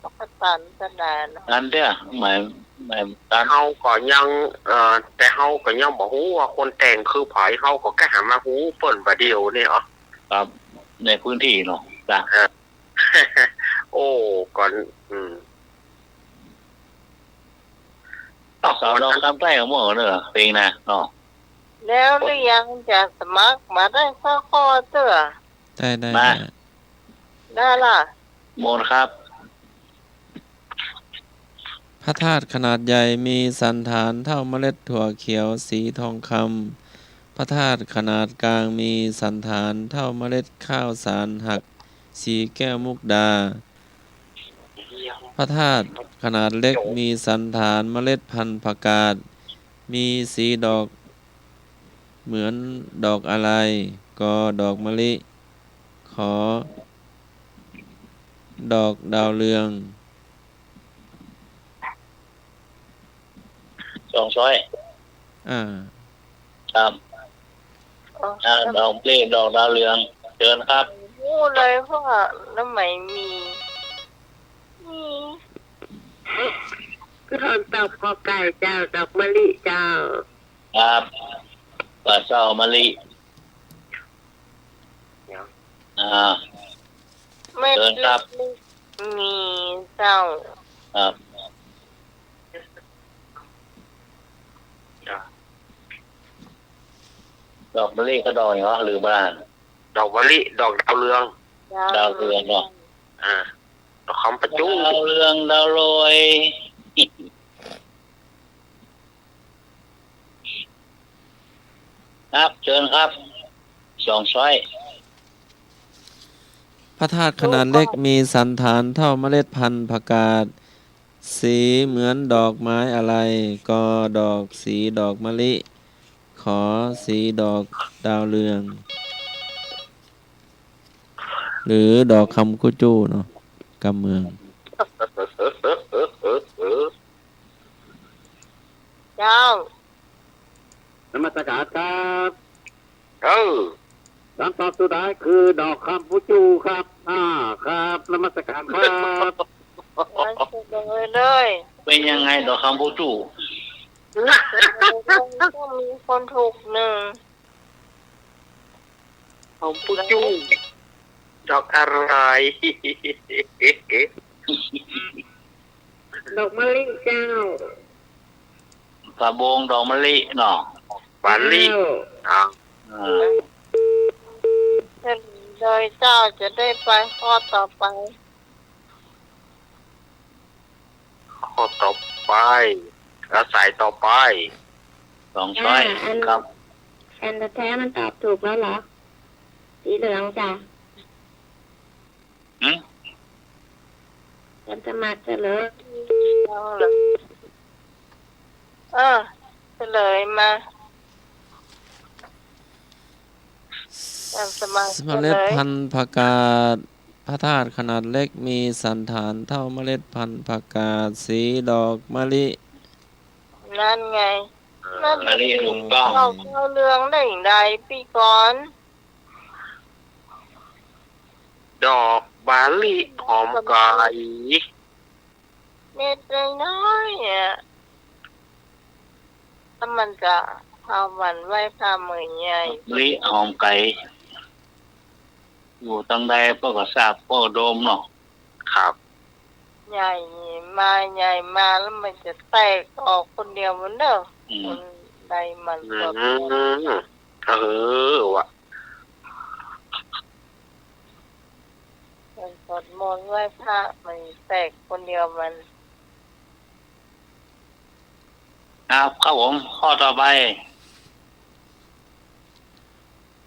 บ่คันตันตะดาเนาะ อันเดียว หมาย หมายตัน เฮาก็ยัง เอ่อ แต่เฮาก็ยังบ่ฮู้ว่าคนแต่งคือใผ เฮาก็แค่หันมาฮู้เปิ้นบ่าเดี่ยวนี้ อ๋อ ครับ ในพื้นที่เนาะ จ้ะ เออ โอ้ ก่อน อืม อ้าว สาวดอกคำใต้ก็ม่วนเนาะ เพลงนะ เนาะ แล้วหรือยัง จะสมัครบ่าได้สักข้อเตื้อ ได้ ได้ มา ได้ ได้ล่ะ หมดครับ พระธาตุขนาดใหญ่มีสันฐานเท่าเมล็ดถั่วเขียวสีทองคำ พระธาตุขนาดกลางมีสันฐานเท่าเมล็ดข้าวสารหักสีแก้วมุกดา พระธาตุขนาดเล็กมีสันฐานเมล็ดพันธุ์ผักกาด มีสีดอกเหมือนดอกอะไร ก ดอกมะลิ ข ดอกดาวเรือง สองช้อย อ่า ครับ อ๋อ อ่า ดอกมะลิ ดอกดาวเรือง เชิญครับ ฮู้เลย เพราะว่าแล้วไหมมี มี ก็ตอบกอไก่เจ้า ดอกมะลิเจ้า ครับ กอเจ้ามะลิ อ่า เชิญครับ เม็ดเล็กๆ มีเจ้า ครับ ดอกมะลิก็ดอกหยังเหรอ ลืมไปละ ดอกมะลิ ดอกดาวเรือง ดาวเรืองเนาะ อ่า ดอกคำประจุ ดาวเรือง ดาวโรย ครับ เชิญครับ สองช้อย พระธาตุขนาดเล็กมีสันฐานเท่าเมล็ดพันธุ์ผักกาด สีเหมือนดอกไม้อะไร ก ดอก สีดอกมะลิ ข สีดอกดาวเรือง หรือดอกคำกู้จู้เนาะ กำเมือง เจ้า นมัสการครับ เออ คำตอบสุดท้ายคือดอกคำปูจูครับ อ่า ครับ นมัสการครับ มาเฉลยเลย เป็นยังไงดอกคำปูจู ต้องมีคนถูกหนึ่ง คำปูจู ดอกอะไร ดอกมะลิเจ้า ผาบงดอกมะลิเนาะ มะลิ เจ้า อ่า อ่า เฉลยเลยเจ้า จะได้ไปข้อต่อไป ข้อต่อไป แล้วสายต่อไป สองช้อย อ่า อัน ครับ อันแท้มันตอบถูกแล้วเหรอ สีเหลืองจ้ะ หืม ฉันสมัครเฉลย เอาเหรอ เออ เฉลยมา ตามสบาย เมล็ดพันธุ์ผักกาด พระธาตุขนาดเล็ก มีสัณฐานเท่าเมล็ดพันธุ์ผักกาดสีดอกมะลิ นั่นไง เออ นั่น มะลิ ถูกต้อง เข้า เข้าเรื่องได้อย่างไรปี้กรณ์ ดอกมะลิหอมไกล เม็ดน้อยๆ อะ แล้วมันจะเอาวันไหว้พระมื้อใหญ่ มะลิหอมไกล อยู่ตางใดป้อก็ทราบ ป้อโดมเนาะ ครับ ใหญ่มา ใหญ่มา แล้วมันจะแตกออกคนเดียวมันเนาะ อืม คนใดมันก็ อืม เออ วะ มันสวดมนต์ไหว้พระ มันแตกคนเดียวมัน ครับ ครับผม ข้อต่อไป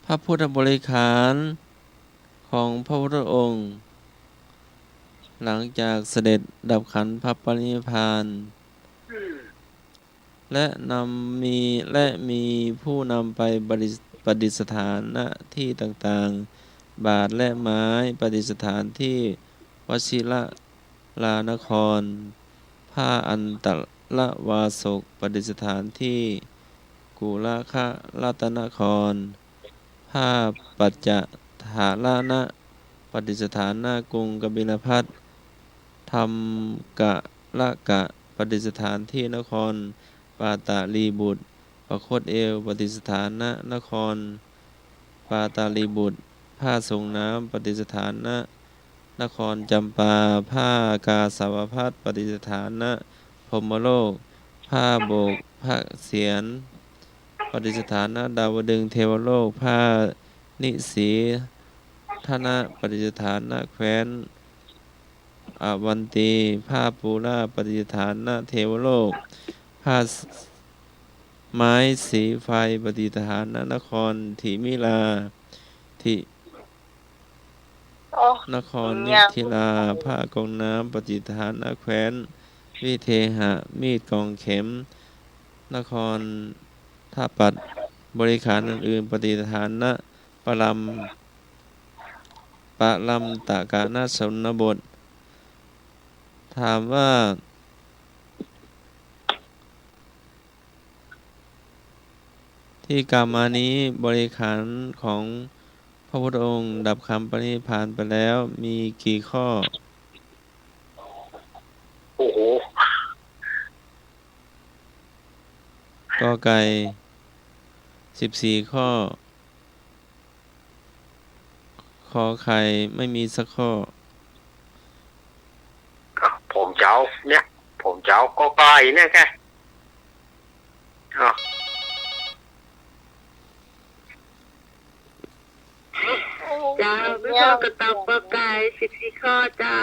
พระพุทธบริขารของพระพุทธองค์ หลังจากเสด็จดับขันธปรินิพพาน และนำมี และมีผู้นำไปประดิษ ประดิษฐาน ณ ที่ต่างๆ บาทและไม้ ประดิษฐานที่วชิรลานคร ผ้าอันตรวาสก ประดิษฐานที่กุลครัตนคร ผ้าปัจจถารณะ ประดิษฐาน ณ กรุงกบิลพัสดุ์ ธรรมกรกะ ประดิษฐานที่นครปาตาลีบุตร ผ้าคดเอว ประดิษฐาน ณ นครปาตาลีบุตร ผ้าส่งน้ำ ประดิษฐาน ณ นครจำปา ผ้ากาสาวพัสดุ์ ประดิษฐาน ณ พรหมโลก ผ้าโบกพระเศียร ประดิษฐาน ณ ดาวดึงส์เทวโลก ผ้านิสีธนะ ประดิษฐาน ณ แคว้นอวันตี ผ้าปูราประดิษฐาน ณ เทวโลก ผ้าไม้สีไฟ ประดิษฐาน ณ นครถิมิลา ถิ โอ้ นครมิถิลา ผ้ากองน้ำ ประดิษฐาน ณ แคว้นวิเทหะ มีดกองเข็ม นครทปัต บริขารอื่นๆ ประดิษฐาน ณ ปรัม ปรัมตกนชนบท ถามว่า ที่กล่าวมานี้บริขารของพระพุทธองค์ดับขันธปรินิพพานไปแล้วมีกี่ข้อ โอ้โห ก.ไก่ สิบสี่ข้อ ข.ไข่ ไม่มีสักข้อ ผมจะเอาเนี่ย ผมจะเอา ก.ไก่ เนี่ยแก อ่ะ เจ้า ไม่พอก็ตอบ ก.ไก่ สิบสี่ข้อเจ้า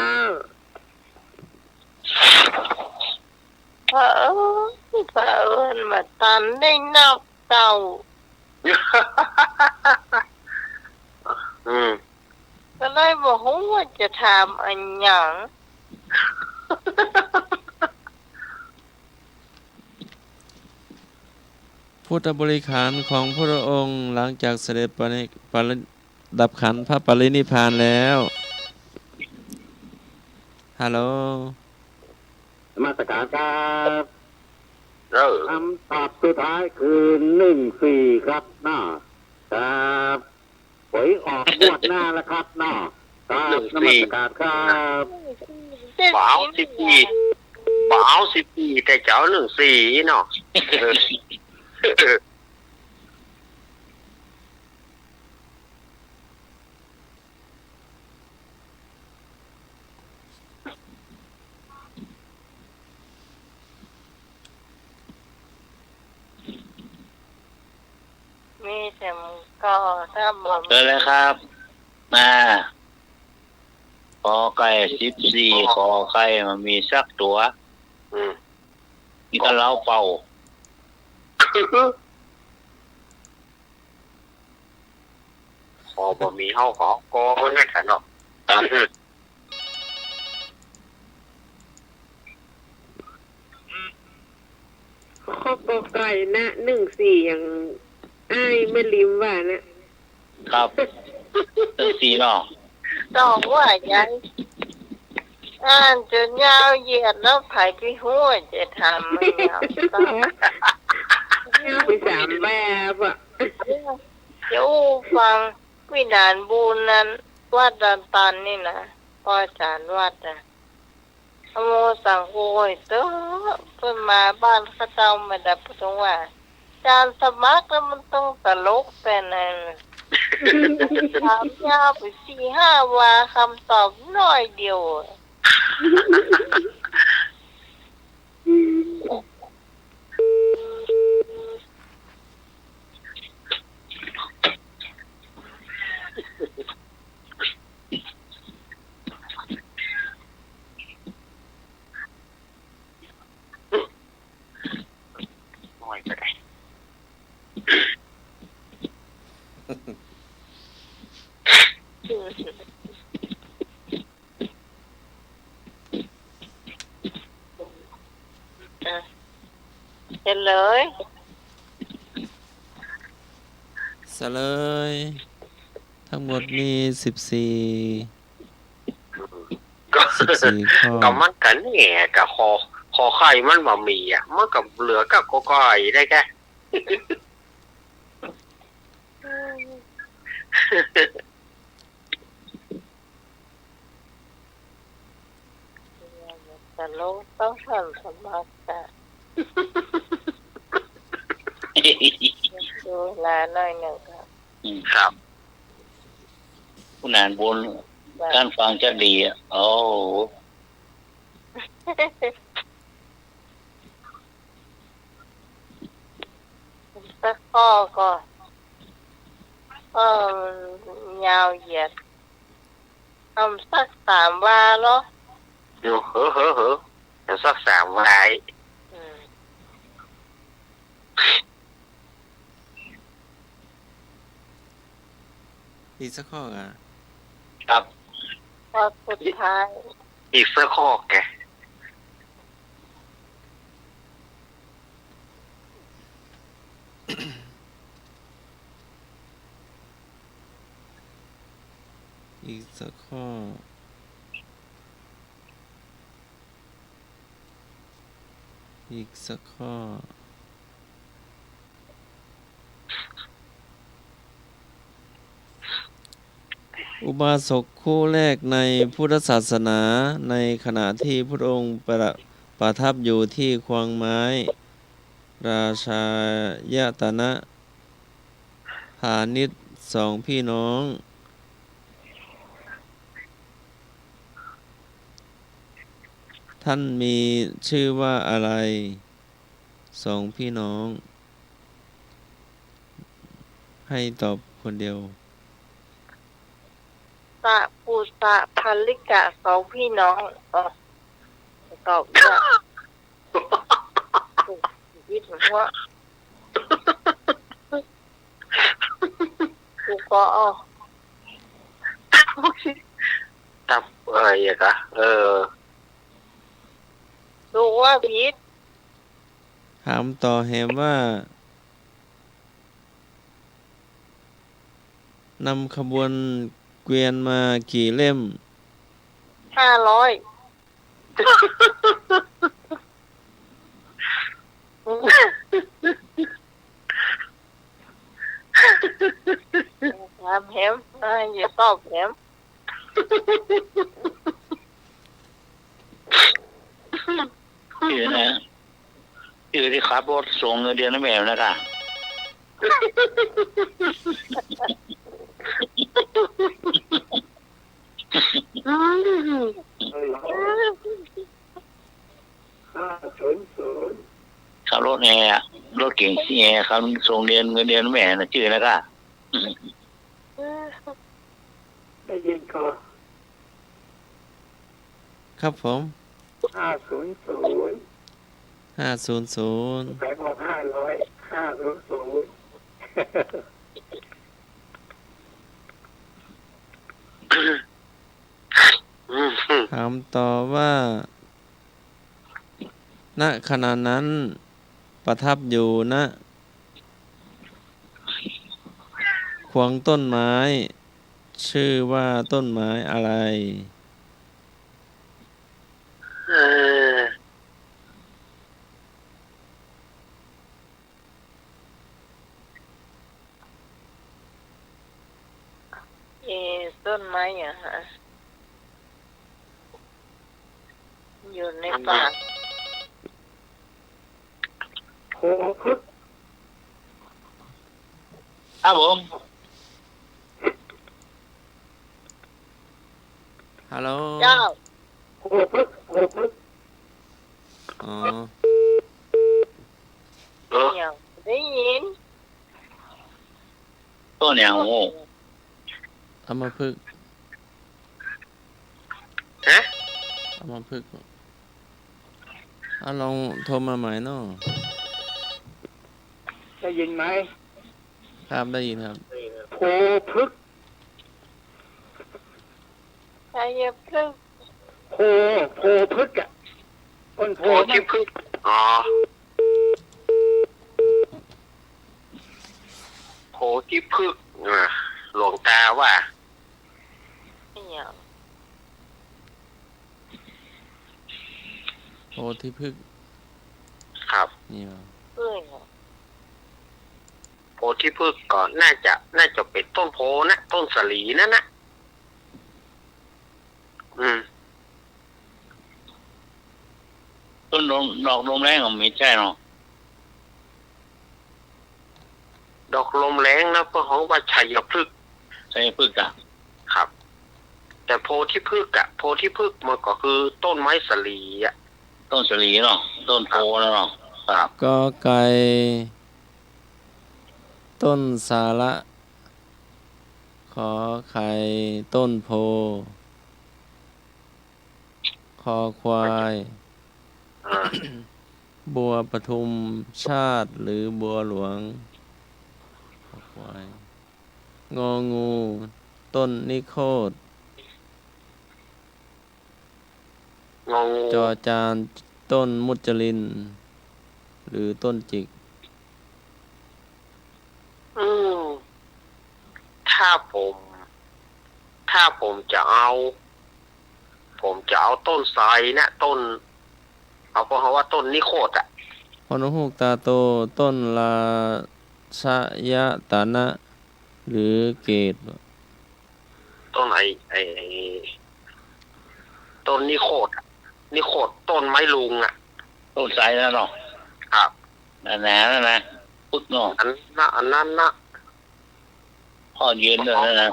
เผอิญ เผอิญบ่ตันได้นับเต้า อืม ก็เลยบ่ฮู้ว่าจะถามอะหยัง พุทธบริขารของพระองค์หลังจากเสด็จปริ ปริ ดับขันธปรินิพพานแล้ว ฮัลโหล นมัสการครับ เออ คำตอบสุดท้ายคือ หนึ่งสี่ ครับ นะครับ หวยออกงวดหน้าแล้วครับเนาะ ครับ หนึ่งสี่ นมัสการครับ บ่เอา สิบสี่ บ่เอา สิบสี่ แต่จะเอา หนึ่งสี่ เนาะ เออ มีแต่หมู่เก่า ถ้าบ่ เชิญเลยครับ มา ก.ไก่ สิบสี่ ข.ไข่ บ่มีสักตั๋ว อืม มีแต่เหล้าเป่า ขอบ่มีเฮาก็เอากอมันนั่นแหละเนาะ ข้อ ก.ไก่ นะ หนึ่งสี่ อย่างอ้ายแม่ริมว่านะ ครับ จั่งซี้เนาะ ต้องว่าใหญ่ อ่านจ๋นยาวเหยียดแล้ว ใผไปฮู้จะถามมันยาวซ้ำ ยาวไปสามแบบอะ จะอู้ฟัง วิหารบุญนั้น วัดดอนตันนี่นะ ป้อจ๋ารย์วัดอะ อะโมสังโฆ โอ้ยเต๊อะ เปิ้นมาบ้านข้าเจ้ามาดับประสงค์ว่า จารย์สมัครแล้วมันต้องตลกแปนนั้น ถามยาวไปสี่ห้าวา กำตอบน้อยเดียวอะ อ่ะ เฉลย เฉลย ทั้งหมดมีสิบสี่ ก็ สิบสี่ข้อ ก็มันก็แน่ ก็ขอ ขอไข่มันบ่มีอะ มันก็เหลือก็กอไก่ได้แค่ ตลกต้องหันสมัครอะ ดูเวลาหน่อยหนึ่งครับ อืม ครับ ผู้นานบน ครับ การฟังจะดีอะ โอ้ สักข้อก็ ก็ยาวเหยียด เอาสักสามวาเนาะ อยู่ เหอะ เหอะ เหอะ เอาสักสามวา อืม อีกสักข้ออ่ะ ครับ ข้อสุดท้าย อีกสักข้อแก อีกสักข้อ อีกสักข้อ อุบาสกคู่แรกในพุทธศาสนา ในขณะที่พระองค์ประ ประทับอยู่ที่ควังไม้ ราชายตนะ พาณิชย์สองพี่น้อง ท่านมีชื่อว่าอะไร สองพี่น้อง ให้ตอบคนเดียว สะปุสะภาลิกะสองพี่น้อง อ๋อ ตอบว่า ชีวิตหัว กูก็ อ๋อ ตับ เอ่ย อะกะ เออ ถูกว่าผิด ถามต่อแหมว่า นำขบวนเกวียนมากี่เล่ม ห้าร้อย ถามแหม อ่า อย่าตอบแหม จื้อนะ จื้อตี้ขับรถส่งเงินเดือนหื้อแม่นะก่ะ ห้าศูนย์ศูนย์ ขับรถแห่อะ รถเก๋งแห่ ขับส่งเดือน เงินเดือนแม่นะ จื้อนะก่ะ ได้ยินก่อน ครับผม ห้าศูนย์ศูนย์ ห้าศูนย์ศูนย์ แปลว่าห้าร้อย ห้าศูนย์ศูนย์ ถามต่อว่า ณ ขณะนั้น ประทับอยู่ ณ ณ พวงต้นไม้ ชื่อว่าต้นไม้อะไร เออ เอ ต้นไม้อะฮะ อยู่ในป่า โพธิ์พฤกษ์ ครับผม ฮัลโหล เจ้า โพธิ์พฤกษ์ โพธิ์พฤกษ์ อ๋อ เออ เดี๋ยวได้ยิน ต้นอย่างโง่ อัมพฤกษ์ ฮะ อัมพฤกษ์ อ่ะ ลองโทรมาใหม่เนาะ ได้ยินไหม ครับ ได้ยินครับ โพธิ์พฤกษ์ ชัยพฤกษ์ โพธิ์ โพธิ์พฤกษ์อะ ต้นโพ โพ ธิ์ ธิพฤกษ์ อ๋อ โพธิพฤกษ์ อ่า หลวงตาว่า เนี่ย โพธิพฤกษ์ ครับ เนี่ย เอ้ย โพธิพฤกษ์ก็น่าจะ น่าจะเป๋นต้นโพธิ์นะ ต้นสาลีนั่นนะ อืม ต้นดอก ดอกลมแรงก็ไม่ใจ้เนาะ ดอกลมแรงนะ เปิ้นฮ้องว่าชัยพฤกษ์ ชัยพฤกษ์อะ ครับ แต่โพธิพฤกษ์อะ โพธิพฤกษ์มันก็คือต้นไม้สาลีอะ ต้นสาลีเนาะ ต้นโพธิ์นะเนาะ ครับ กอไก่ ต้นสาระ ขอไข่ ต้นโพธิ์ คอควาย อ่า บัวปทุมชาติหรือบัวหลวง คอควาย งองู ต้นนิโคธ งองู จอจาน ต้นมุจลิน หรือต้นจิก อืม ถ้าผม ถ้าผมจะเอา ผมจะเอาต้นไทรนะ ต้น เอา เปิ้นฮ้องว่าต้นนิโคธอะ ฮอหนูฮูกต๋าโต ต้นราชยตนะ หรือเกศ ต้นไอ้ ไอ้ ต้นนิโคธอะ นิโคธ ต้นไม้ลุงอะ ต้นไทรนะเนาะ ครับ นั่นนะ นั่นนะ ปึ๊กเนาะ อันนั้นนะ อันนั้นนะ ฮอดเย็นด้วยนะ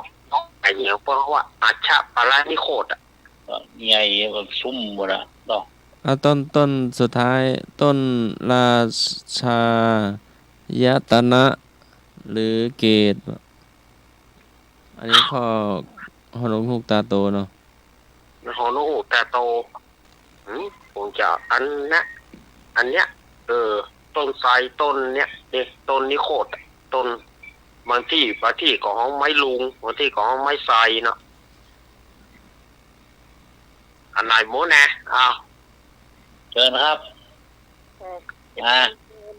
ไอ้เนี่ย เปิ้นฮ้องว่าอาชะปะละนิโคธอะ ก็ใหญ่ก็ซุ่มหมดอะเนาะ อ่ะ ต้น ต้นสุดท้าย ต้นราชยตนะ หรือเกศ อันนี้ข้อ ฮอหนูฮูกต๋าโตเนาะ ฮอหนูฮูกต๋าโต อืม ผมจะอันนะ อันเนี้ย เออ ต้นไทร ต้นเนี้ย นี่ ต้นนิโคธ ต้น บางตี้ บางตี้ก็ฮ้องไม้ลุง บางตี้ก็ฮ้องไม้ไทรเนาะ อันไหนหมู่นะ อ้าว เชิญครับ เออ อ่า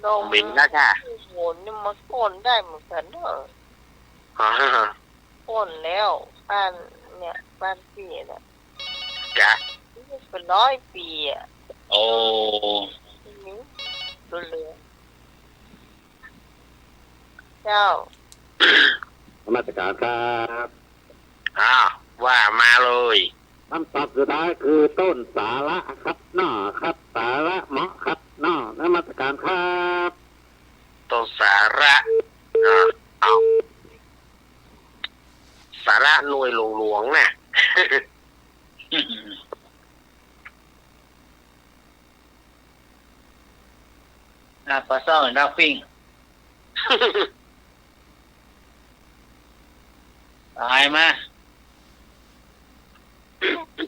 ลอง หมิ่นนะค่ะ โอ้โห นี่มันโค่นได้เหมือนกั๋นเนาะ อ่า โค่นแล้ว บ้านเนี่ย บ้านพี่น่ะ จ้ะ นี่เป็นร้อยปี๋อะ โอ้ อืม ดูเลย เจ้า นมัสการครับ อ้าว ว่ามาเลย คำตอบสุดท้ายคือต้นสาระครับเนาะ ครับ สาระเหมาะครับเนาะ นมัสการครับ ต้นสาระ อ่า เอา สาระหน่วยหลวงๆ น่ะ อ่ะ ปลาซ่อนดาวปิ้ง ต๋ายมา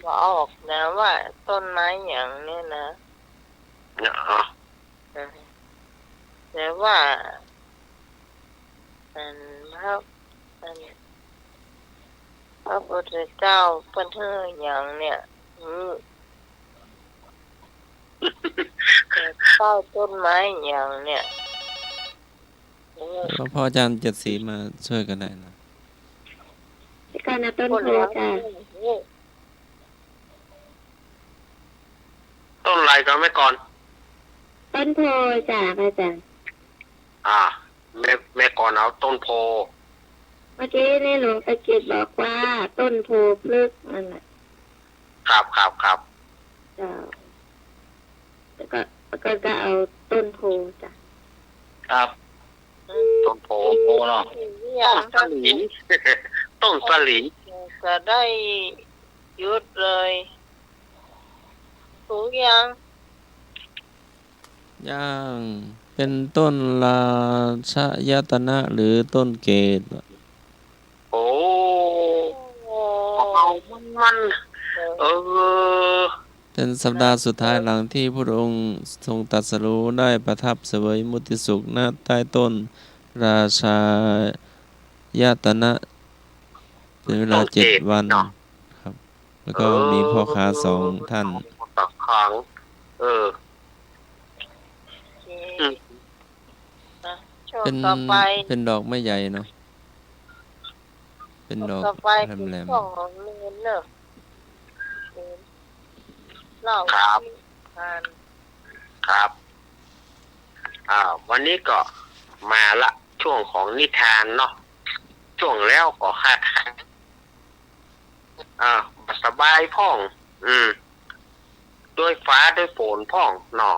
ก็ออกนะว่าต้นไม้หยังเนี่ยนะ เนี่ย อ่ะ เออ แต่ว่า อันพระ อันพระพุทธเจ้าเปิ้นหื้อหยังเนี่ย หื้อ แต่ใต้ต้นไม้หยังเนี่ย โอ้ แล้วพ่ออาจารย์เจ็ดสีมาช่วยก็ได้นะ แต่ก่อนเอาต้นโพธิ์จ้ะ ต้นอะไรครับแม่กร ต้นโพธิ์จ้ะพระอาจารย์ อ่า แม่ แม่กรเอาต้นโพธิ์ เมื่อกี้นี่หลวงตากิตติบอกว่าต้นโพธิ์พฤกษ์นั่นแหละ ครับ ครับ ครับ เจ้า แล้วก็ แล้วก็ ก็เอาต้นโพธิ์จ้ะ ครับ ต้นโพธิ์ ต้นโพธิ์เนาะ ต้นสาลี ต้นสาลี ก็ได้หยุดเลย ถูกยัง ยัง เป๋นต้นราชายตนะหรือต้นเกศ โอ้ เอามัน มัน เออ เป๋นสัปดาห์สุดท้ายหลังที่พระองค์ทรงตรัสรู้ ได้ประทับเสวยมุติสุข ณ ใต้ต้นราชายตนะ เป๋นเวลาเจ็ดวัน ต้นเกศเนาะ ครับ แล้วก็ เออ มีพ่อค้าสองท่าน ตักขัง เออ โอเค อืม อ่ะ ช่วง เป๋น ต่อไป เป๋นดอกไม้ใหญ่เนาะ เป๋นดอก ต่อไป แหลมๆ เป๋นช่วงของเนนเนอะ เนน เล่า ครับ นิทาน ครับ อ่า วันนี้ก็มาละ ช่วงของนิทานเนาะ ช่วงแล้วก็หาทาง อ่า บ่สบายพ่อง อืม ด้วยฟ้าด้วยฝนพ่องเนาะ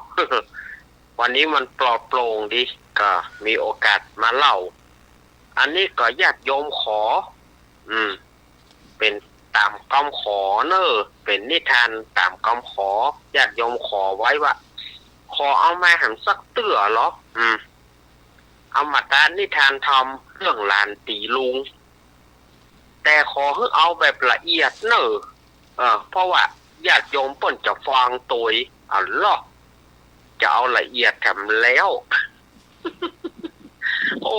วันนี้มันปลอดโปร่งดี ก็มีโอกาสมาเล่า อันนี้ก็ญาติโยมขอ อืม เป๋นต๋ามกำขอเนอะ เป๋นนิทานต๋ามกำขอ ญาติโยมขอไว้ว่า ขอเอามาแหมสักเตื้อเหรอ อืม อมตะนิทานธรรมเรื่องหลานตี๋ลุง แต่ขอหื้อเอาแบบละเอียดเนอะ เออ เพราะว่าญาติโยมเปิ้นจะฟังตวย เอาล่ะ จะเอาละเอียดแถมแล้ว โอ้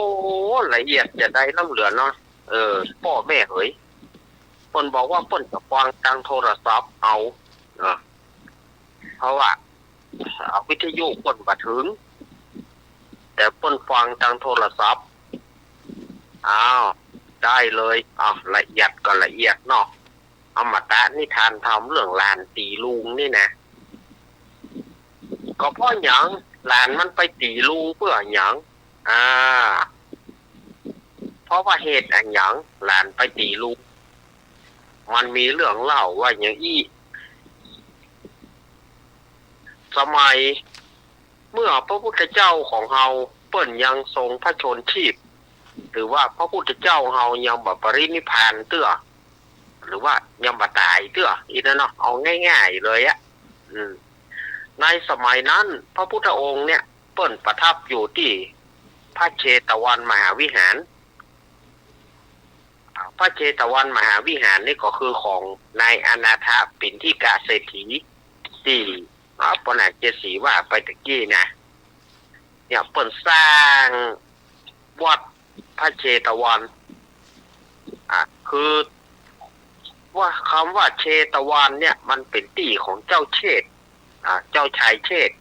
ละเอียดจะได้น้ำเหลือเนาะ เออ ป้อแม่เหย เปิ้นบอกว่าเปิ้นจะฟังตางโทรศัพท์เอา เออ เพราะว่า อ่า วิทยุเปิ้นบ่เถิง แต่เปิ้นฟังตางโทรศัพท์ อ้าว ได้เลย อ้าว ละเอียดก็ละเอียดเนาะ อมตะนิทานธรรมเรื่องหลานตี๋ลุงนี่นะ ก็เพราะหยังหลานมันไปตี๋ลุงเปื้อหยัง อ่า เพราะว่าเหตุอันหยังหลานไปตี๋ลุง มันมีเรื่องเล่าว่าอย่างอี้ สมัยเมื่อพระพุทธเจ้าของเฮาเปิ้นยังทรงพระชนม์ชีพ หรือว่าพระพุทธเจ้าเฮายังบ่ปรินิพพานเตื้อ หรือว่ายังบ่ต๋ายเตื้อ อี้นะเนาะ เอาง่ายๆ เลยอะ อืม ในสมัยนั้นพระพุทธองค์เนี่ยเปิ้นประทับอยู่ตี้พระเชตวันมหาวิหาร อ่า พระเชตวันมหาวิหารนี่ก็คือของนายอนาถปิณฑิกะเศรษฐี ตี้ อ่า ป้อนาคเจดสีว่าไปตะกี้นะ เนี่ยเปิ้นสร้างวัดพระเชตวัน อ่า คือว่าคำว่าเชตวันเนี่ยมันเป๋นตี้ของเจ้าเชษฐ อ่า เจ้าชายเชษฐ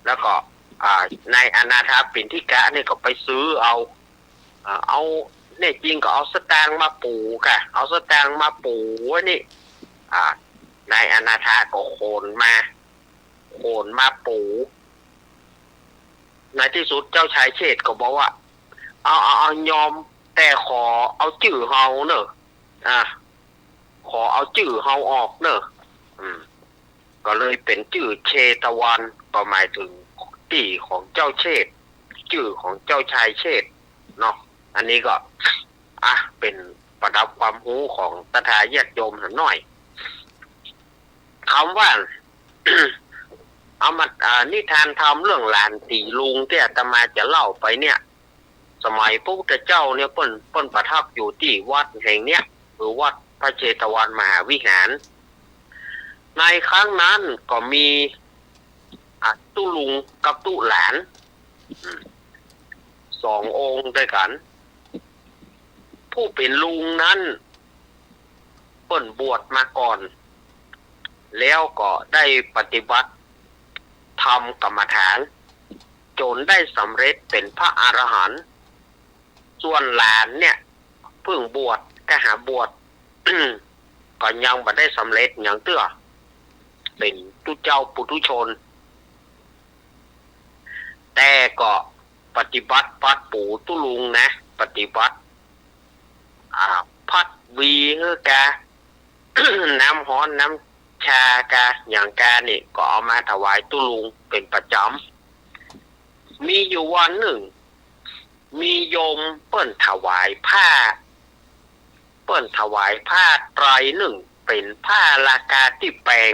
แล้วก็ อ่า นายอนาถปิณฑิกะนี่ก็ไปซื้อเอา อ่า เอา แน่จริงก็เอาสตางค์มาปู๋ก่ะ เอาสตางค์มาปู๋ไว้นี่ อ่า นายอนาถก็ขนมา ขนมาปู๋ ในตี้สุดเจ้าชายเชษฐก็บอกว่า เอา เอา เอา ยอม แต่ขอเอาจื้อเฮาเน่อ อ่า ขอเอาจื้อเฮาออกเน่อ อืม ก็เลยเป๋นจื้อเชตวัน ก็หมายเถิงตี้ของเจ้าเชษฐ จื้อของเจ้าชายเชษฐเนาะ อันนี้ก็ อ่ะ เป๋นประดับความฮู้ของศรัทธาญาติโยมหน่อย กำว่า เอามา อ่า นิทานธรรมเรื่องหลานตี๋ลุงตี้อาตมาจะเล่าไปเนี่ย สมัยพระพุทธเจ้าเนี่ยเปิ้น เปิ้นประทับอยู่ตี้วัดแห่งเนี้ย คือวัดพระเชตวันมหาวิหาร ในครั้งนั้นก็มี อ่ะ ตุ๊ลุงกับตุ๊หลาน อืม สององค์ด้วยกั๋น ผู้เป๋นลุงนั้นเปิ้นบวชมาก่อน แล้วก็ได้ปฏิบัติธรรมกรรมฐาน จ๋นได้สำเร็จเป๋นพระอรหันต์ ส่วนหลานเนี่ย พิ่งบวช กาหาบวช ก็ยังบ่ได้สำเร็จหยังเตื้อ เป๋นตุ๊เจ้าปุถุชน แต่ก็ปฏิบัติปัดปูตุ๊ลุงนะ ปฏิบัติ อ่า ผัดหวีหื้อกา น้ำฮ้อนน้ำชากา หยังกานี่ก็เอามาถวายตุ๊ลุงเป๋นประจ๋ำ มีอยู่วันนึ่ง มีโยมเปิ้นถวายผ้า เปิ้นถวายผ้าไตรนึ่ง เป๋นผ้าลากาตี้แปง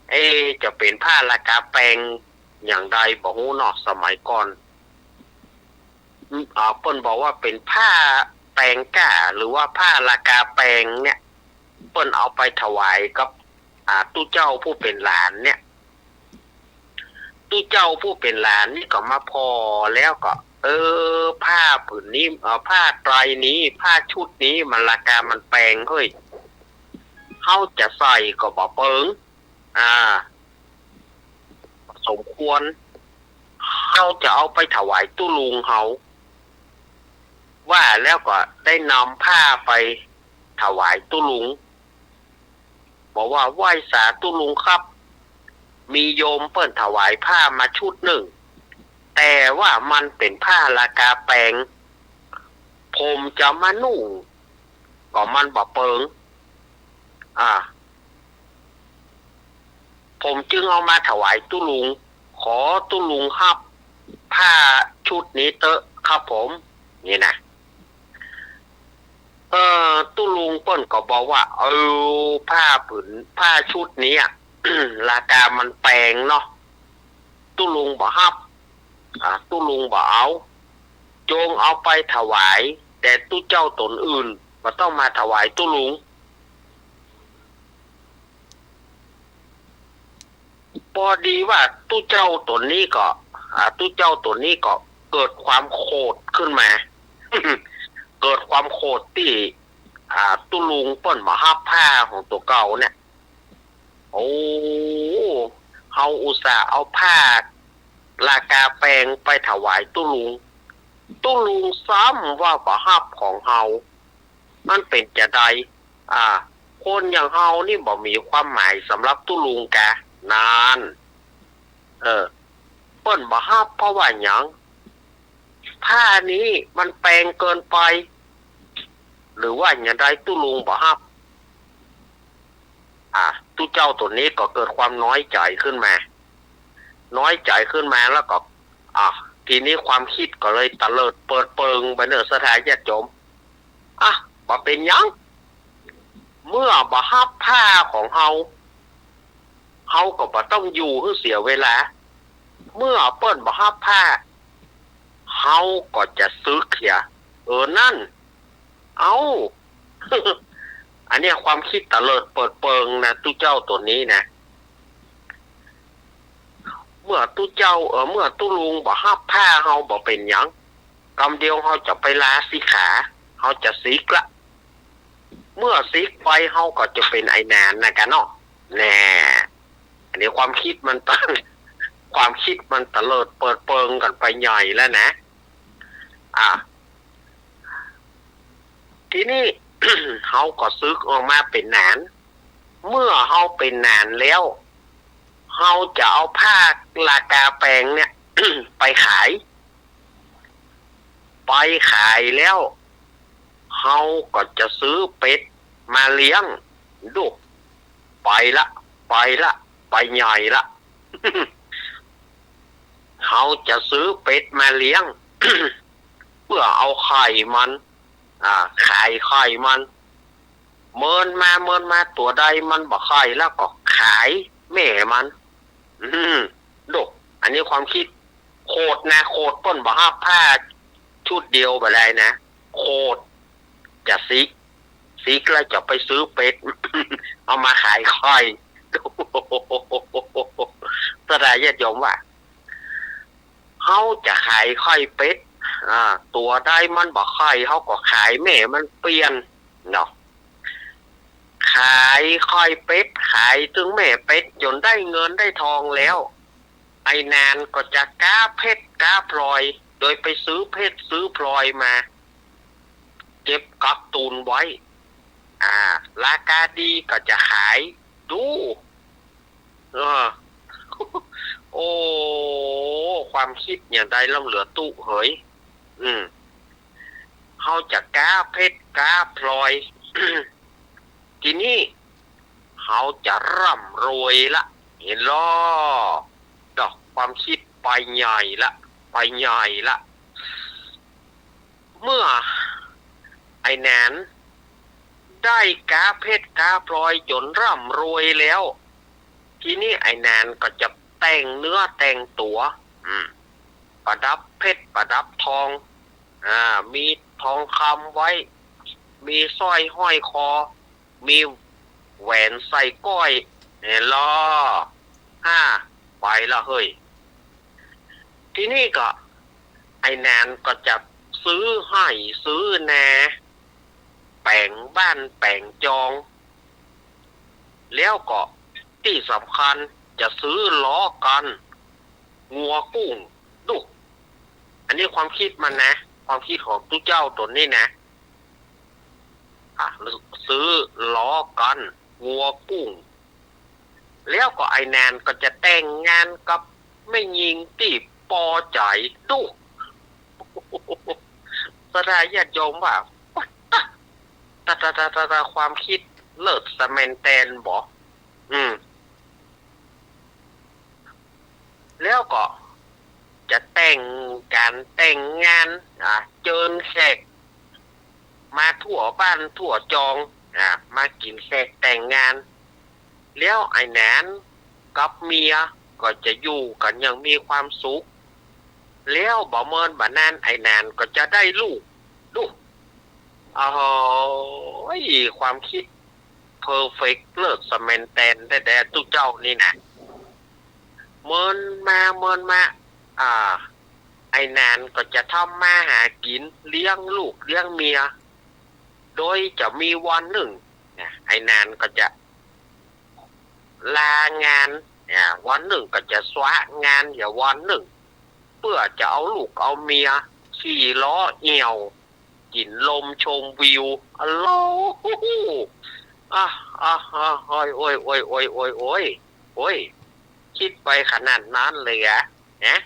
เอ๊ะ จะเป๋นผ้าลากาแปงหยังใดบ่ฮู้เนาะ สมัยก่อน อืม อ่า เปิ้นบอกว่าเป๋นผ้าแปงก้า หรือว่าผ้าลากาแปงเนี่ย เปิ้นเอาไปถวายกับ อ่า ตุ๊เจ้าผู้เป๋นหลานเนี่ย ตุ๊เจ้าผู้เป๋นหลานนี่ก็มาผ่อแล้วก็ เออ ผ้าผืนนี้ เอ่อ ผ้าไตรนี้ ผ้าชุดนี้มันลากามันแปงเฮ้ย เฮาจะใส่ก็บ่เปิง อ่า บ่สมควร เฮาจะเอาไปถวายตุ๊ลุงเฮา ว่าแล้วก็ได้นำผ้าไปถวายตุ๊ลุง บอกว่า ไหว้สาตุ๊ลุงครับ มีโยมเปิ้นถวายผ้ามาชุดนึ่ง แต่ว่ามันเป๋นผ้าลากาแปง ผมจะมานุ่งก็มันบ่เปิง อ่า ผมจึงเอามาถวายตุ๊ลุง ขอตุ๊ลุงฮับผ้าชุดนี้เต๊อะครับผม นี่นะ เออ ตุ๊ลุงเปิ้นก็บอกว่า เออ ผ้าผืน ผ้าชุดนี้อะ ลากามันแปงเนาะ ตุ๊ลุงบ่ฮับ อ่า ตุ๊ลุงบ่เอา จงเอาไปถวายแต่ตุ๊เจ้าต๋นอื่น บ่ต้องมาถวายตุ๊ลุง ปอดีว่าตุ๊เจ้าต๋นนี้ก็ อ่า ตุ๊เจ้าต๋นนี้ก็เกิดความโขดขึ้นมา เกิดความโขดตี้ อ่า ตุ๊ลุงเปิ้นบ่ฮับผ้าของตั๋วเก่าเนี่ย โอ้ เฮาอุตส่าห์เอาผ้าลากาแปงไปถวายตุ๊ลุง ตุ๊ลุงซ้ำว่าบ่ฮับของเฮา มันเป๋นจาใด อ่า คนอย่างเฮานี่บ่มีความหมายสำหรับตุ๊ลุงกา นาน เออ เปิ้นบ่ฮับเพราะว่าหยัง ผ้านี้มันแปงเกินไป หรือว่าหยังใดตุ๊ลุงบ่ฮับ อ่า ตุ๊เจ้าต๋นนี้ก็เกิดความน้อยใจ๋ขึ้นมา น้อยใจ๋ขึ้นมาแล้วก็ อ่า ทีนี้ความกึ๊ดก็เลยตะเลิดเปิดเปิงไปเน่อ ศรัทธาญาติโยม อ่ะ บ่เป๋นหยัง เมื่อบ่ฮับผ้าของเฮา เฮาก็บ่ต้องอยู่หื้อเสียเวลา เมื่อเปิ้นบ่ฮับผ้า เฮาก็จะสึกเหีย เออ นั่น เอ้า อันเนี้ยความกึ๊ดตะเลิดเปิดเปิงนะ ตุ๊เจ้าต๋นนี้นะ เมื่อตุ๊เจ้า เออ เมื่อตุ๊ลุงบ่ฮับผ้าเฮาบ่เป๋นหยัง กำเดียวเฮาจะไปลาสิกขา เฮาจะสึกละ เมื่อสึกไปเฮาก็จะเป๋นไอ้หนานนะกาเนาะ แน่ อันนี้ความกึ๊ดมันตะ ความกึ๊ดมันตะเลิดเปิดเปิงกั๋นไปใหญ่แล้วนะ อ่ะ ทีนี้ เฮาก็สึกออกมาเป๋นหนาน เมื่อเฮาเป๋นหนานแล้ว เฮาจะเอาผ้าลากาแปงเนี่ย ไปขาย ไปขายแล้ว เฮาก็จะซื้อเป็ดมาเลี้ยง ดู ไปละ ไปละ ไปใหญ่ละ เฮาจะซื้อเป็ดมาเลี้ยง เพื่อเอาไข่มัน อ่า ขายไข่มัน เมินมา เมินมา ตั๋วใดมันบ่ไข่แล้วก็ขายแม่มัน อืม ดู อันนี้ความกึ๊ด โขดนะ โขด เปิ้นบ่ฮับผ้าชุดเดียวบ่ได้นะ โขด จะสึก สึกแล้วจะไปซื้อเป็ด เอามาขายไข่ ศรัทธาญาติโยมว่า เฮาจะขายไข่เป็ด อ่า ตั๋วใดมันบ่ไข่ เฮาก็ขายแม่มันเปลี่ยน เนาะ ขายไข่เป็ด ขายตึงแม่เป็ด จ๋นได้เงินได้ทองแล้ว ไอ้หนานก็จะก๊าเพชรก๊าพลอย โดยไปซื้อเพชรซื้อพลอยมา เก็บกักตุนไว้ อ่า ราคาดีก็จะขาย ดู เออ โอ้ ความกึ๊ดอย่างใดล้ำเหลือตุ๊เหย อืม เฮาจะก๊าเพชรก๊าพลอย ทีนี้เฮาจะร่ำรวยละ หันลอ ดอกความกึ๊ดไปใหญ่ละ ไปใหญ่ละ เมื่อไอ้แหนนได้ก๊าเพชรก๊าพลอยจ๋นร่ำรวยแล้ว ทีนี้ไอ้แหนนก็จะแต่งเนื้อแต่งตั๋ว อืม ประดับเพชรประดับทอง อ่า มีทองคำไว้ มีสร้อยห้อยคอ มีแหวนใส่ก้อย หันลอ อ่า ไปละเฮ้ย ทีนี้ก็ ไอ้แหนนก็จะซื้อไฮ่ซื้อนา แป๋งบ้านแป๋งจอง แล้วก็ตี้สำคัญจะซื้อล้อกัน งัวกุ้ง ดู อันนี้ความกึ๊ดมันนะ ความกึ๊ดของตุ๊เจ้าต๋นนี้นะ อ่ะ ซื้อล้อกัน งัวกุ้ง แล้วก็ไอ้แหนนก็จะแต่งงานกับแม่ญิงตี้ปอใจ๋ ดู ศรัทธาญาติโยมว่า ตะ ตะ ตะ ตะ ตะ ความกึ๊ดเลิศสะแมนแตนบ่ อืม แล้วก็จะแต่งก๋านแต่งงาน อ่า เจิญแขกมาทั่วบ้านทั่วจอง อ่า มากิ๋นแขกแต่งงาน แล้วไอ้แหนนกับเมียก็จะอยู่กั๋นอย่างมีความสุข แล้วบ่เมินบ่นานไอ้แหนนก็จะได้ลูก ดู โอ้โห ความกึ๊ดเพอร์เฟกต์ เลิศสะแมนแตนแต๊ๆ ตุ๊เจ้านี่นะ เมินมาเมินมา อ่า ไอ้แหนนก็จะทำมาหากิ๋นเลี้ยงลูกเลี้ยงเมีย โดยจะมีวันนึ่งนะ ไอ้แหนนก็จะลางาน อ่า วันนึ่งก็จะสวะงานอยู่วันนึ่ง เปื้อจะเอาลูกเอาเมียขี่ล้อเอี่ยว กิ๋นลมชมวิว อะโหล อ่ะ อ่ะ อ่ะ โอ้ย โอ้ย โอ้ย กึ๊ดไปขนาดนั้นเลยอะ นะ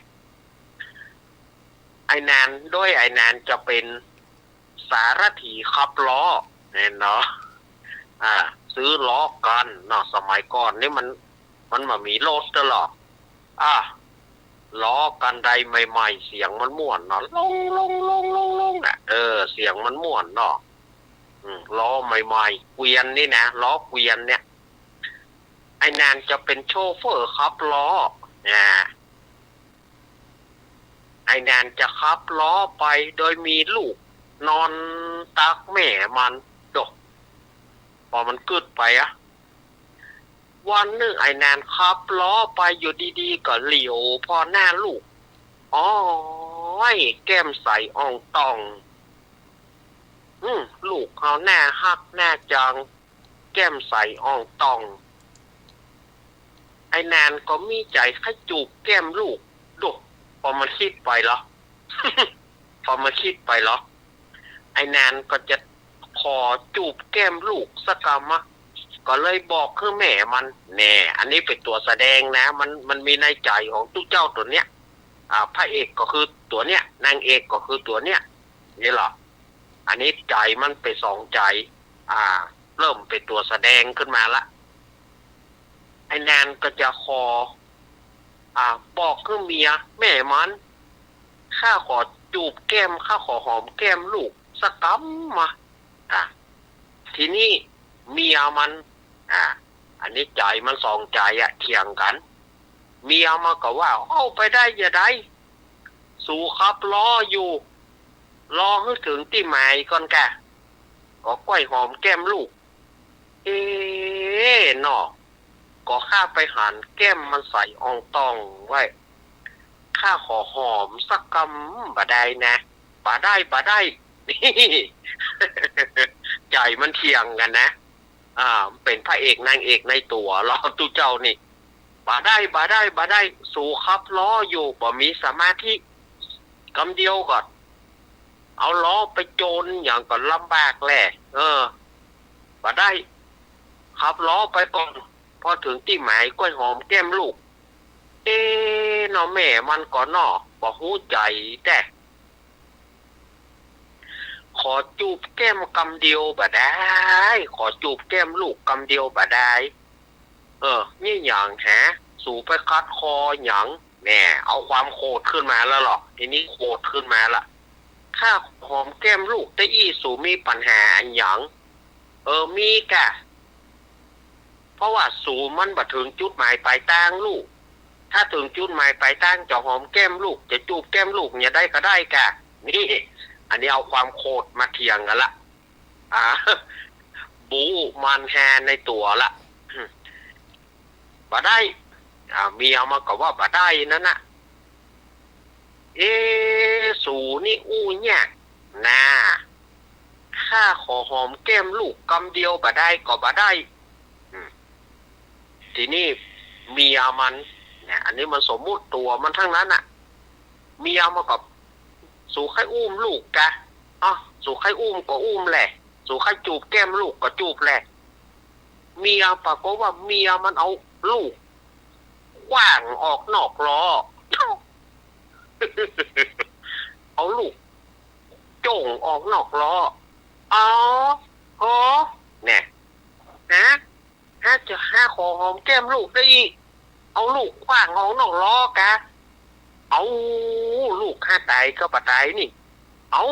ไอ้แหนน โดยไอ้แหนนจะเป๋นสารถีขับล้อ แน่นอน อ่า ซื้อล้อกันเนาะ สมัยก่อนนี่มัน มันบ่มีรถเตื้อหรอก อ่ะ ล้อคันใดใหม่ๆ เสียงมันม่วนเนาะ ลง ลง ลง ลง ลง น่ะ เออ เสียงมันม่วนเนาะ อืม ล้อใหม่ๆ เกวียนนี่นะ ล้อเกวียนเนี่ย ไอ้แหนนจะเป๋นโชเฟอร์ขับล้อ อ่า ไอ้แหนนจะขับล้อไปโดยมีลูกนอนตักแม่มัน โดะ ปอมันกึ๊ดไปอะ วันนึ่งไอ้แหนนขับล้อไปอยู่ดีๆ ก็เหลียวผ่อหน้าลูก โอ้ย แก้มใสอ่องต่อง อืม ลูกเฮาหน้าฮักหน้าจัง แก้มใสอ่องต่อง ไอ้แหนนก็มีใจ๋ใค่จูบแก้มลูก โดะ ปอมันกึ๊ดไปเหรอ ปอมันกึ๊ดไปเหรอ ไอ้แหนนก็จะขอจูบแก้มลูกสักกำอะ ก็เลยบอกหื้อแม่มัน แน่ อันนี้เป๋นตั๋วแสดงนะ มัน มันมีในใจ๋ของตุ๊เจ้าตั๋วเนี้ย อ่า พระเอกก็คือตั๋วเนี้ย นางเอกก็คือตั๋วเนี้ย นี่เหรอ อันนี้ใจ๋มันเป๋นสองใจ๋ อ่า เริ่มเป๋นตั๋วแสดงขึ้นมาละ ไอ้แหนนก็จะขอ อ่า บอกหื้อเมียแม่มัน ข้าขอจูบแก้ม ข้าขอหอมแก้มลูกสักกำมา อ่า ทีนี้เมียมัน อ่า อันนี้ใจ๋มันสองใจ๋อะ เถียงกั๋น เมียมันก็ว่า เอ้า ไปได้จาใด สูขับล้ออยู่ รอหื้อเถิงตี้หมายก่อนกะ ก็ก้อยหอมแก้มลูก เอ๊ะ เนาะ ก็ข้าไปหันแก้มมันใสอ่องต่องไว้ ข้าขอหอมสักกำบ่ได้นะ บ่ได้ บ่ได้ ใจ๋มันเถียงกั๋นนะ อ่า เป๋นพระเอกนางเอกในตั๋ว ลอตุ๊เจ้านี่ บ่ได้ บ่ได้ บ่ได้ สูขับล้ออยู่ บ่มีสมาธิ กำเดียวก่อน เอาล้อไปโจนหยังก็ลำบากแหละ เออ บ่ได้ ขับล้อไปก่อน พอเถิงตี้หมายก้อยหอมแก้มลูก เอ๊ะ น้อแม่มันก่อเนาะ บ่ฮู้ใจ๋แต๊ ขอจูบแก้มกำเดียวบ่ได้ ขอจูบแก้มลูกกำเดียวบ่ได้ เออ นี่หยังฮะ สูไปกัดคอหยัง แน่ เอาความโขดขึ้นมาแล้วเหรอ ทีนี้โขดขึ้นมาละ ข้าหอมแก้มลูกตะอี้ สูมีปัญหาอะหยัง เออ มีก่ะ เพราะว่าสูมันบ่เถิงจุดหมายปลายตางลูก ถ้าเถิงจุดหมายปลายตางจะหอมแก้มลูก จะจูบแก้มลูกเนี่ยได้ก็ได้ก่ะ นี่ อันนี้เอาความโขดมาเถียงกั๋นละ อ่า บู๊มันฮาในตั๋วละ บ่ได้ อ่า เมียมันก็ว่าบ่ได้นั่นนะ เอ๊ะ สูนี่อู้ยากนา ข้าขอหอมแก้มลูกกำเดียวบ่ได้ก็บ่ได้ อืม ทีนี้เมียมัน เนี่ย อันนี้มันสมมุติตั๋วมันทั้งนั้นน่ะ เมียมันก็ สูใค่อุ้มลูกกะ อ๋อ สูใค่อุ้มก็อุ้มแหละ สูใค่จูบแก้มลูกก็จูบแหละ เมียปรากฏว่าเมียมันเอาลูกขว้างออกนอกล้อ เอาลูกโจ้งออกนอกล้อ อ๋อ โห เนี่ย ฮะ ฮะ จะหาขอหอมแก้มลูกได้อีก เอาลูกขว้างออกนอกล้อกะ เอา ลูกหาต๋ายก็บ่ต๋ายนี่ เอา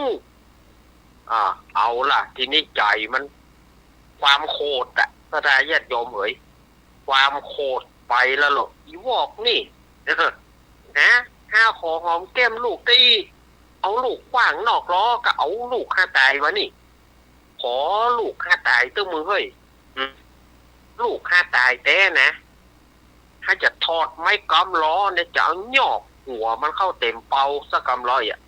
อ่า เอาล่ะ ทีนี้ใจ๋มัน ความโขดอะ ศรัทธาญาติโยมเอ๋ย ความโขดไปแล้วเหรอ อีวอกนี่ ฮะ หาขอหอมแก้มลูกได้อีก เอาลูกขว้างนอกล้อก็เอาลูกหาต๋ายวะนี่ ขอลูกหาต๋ายเต๊อะมึงเฮ้ย อืม ลูกหาต๋ายแต๊นะ ถ้าจะถอดไม้ก๊ำล้อเนี่ย จะเอาหยอกหัวมันเข้าเต็มเปาสักกำล้ออะ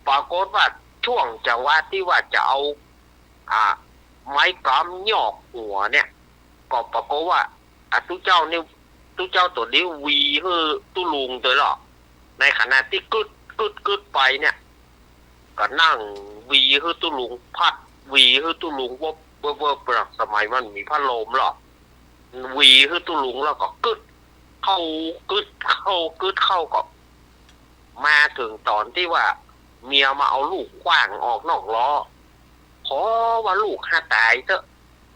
ปรากฏว่าช่วงจังหวะตี้ว่าจะเอา อ่า ไม้ก๊ำหยอกหัวเนี่ย ก็ปรากฏว่า อ่ะ ตุ๊เจ้านี่ ตุ๊เจ้าตั๋วนี้หวีหื้อตุ๊ลุงตวยเหรอ ในขณะตี้กึ๊ดกึ๊ดกึ๊ดไปเนี่ย ก็นั่งหวีหื้อตุ๊ลุง พัดหวีหื้อตุ๊ลุง เวิบเวิบเวิบ สมัยมันมีพัดลมเหรอ หวีหื้อตุ๊ลุงแล้วก็กึ๊ดเข้า กึ๊ดเข้า กึ๊ดเข้า ก็มาเถิงต๋อนตี้ว่า เมียมาเอาลูกขว้างออกนอกล้อ ขอว่าลูกหาต๋ายเต๊อะ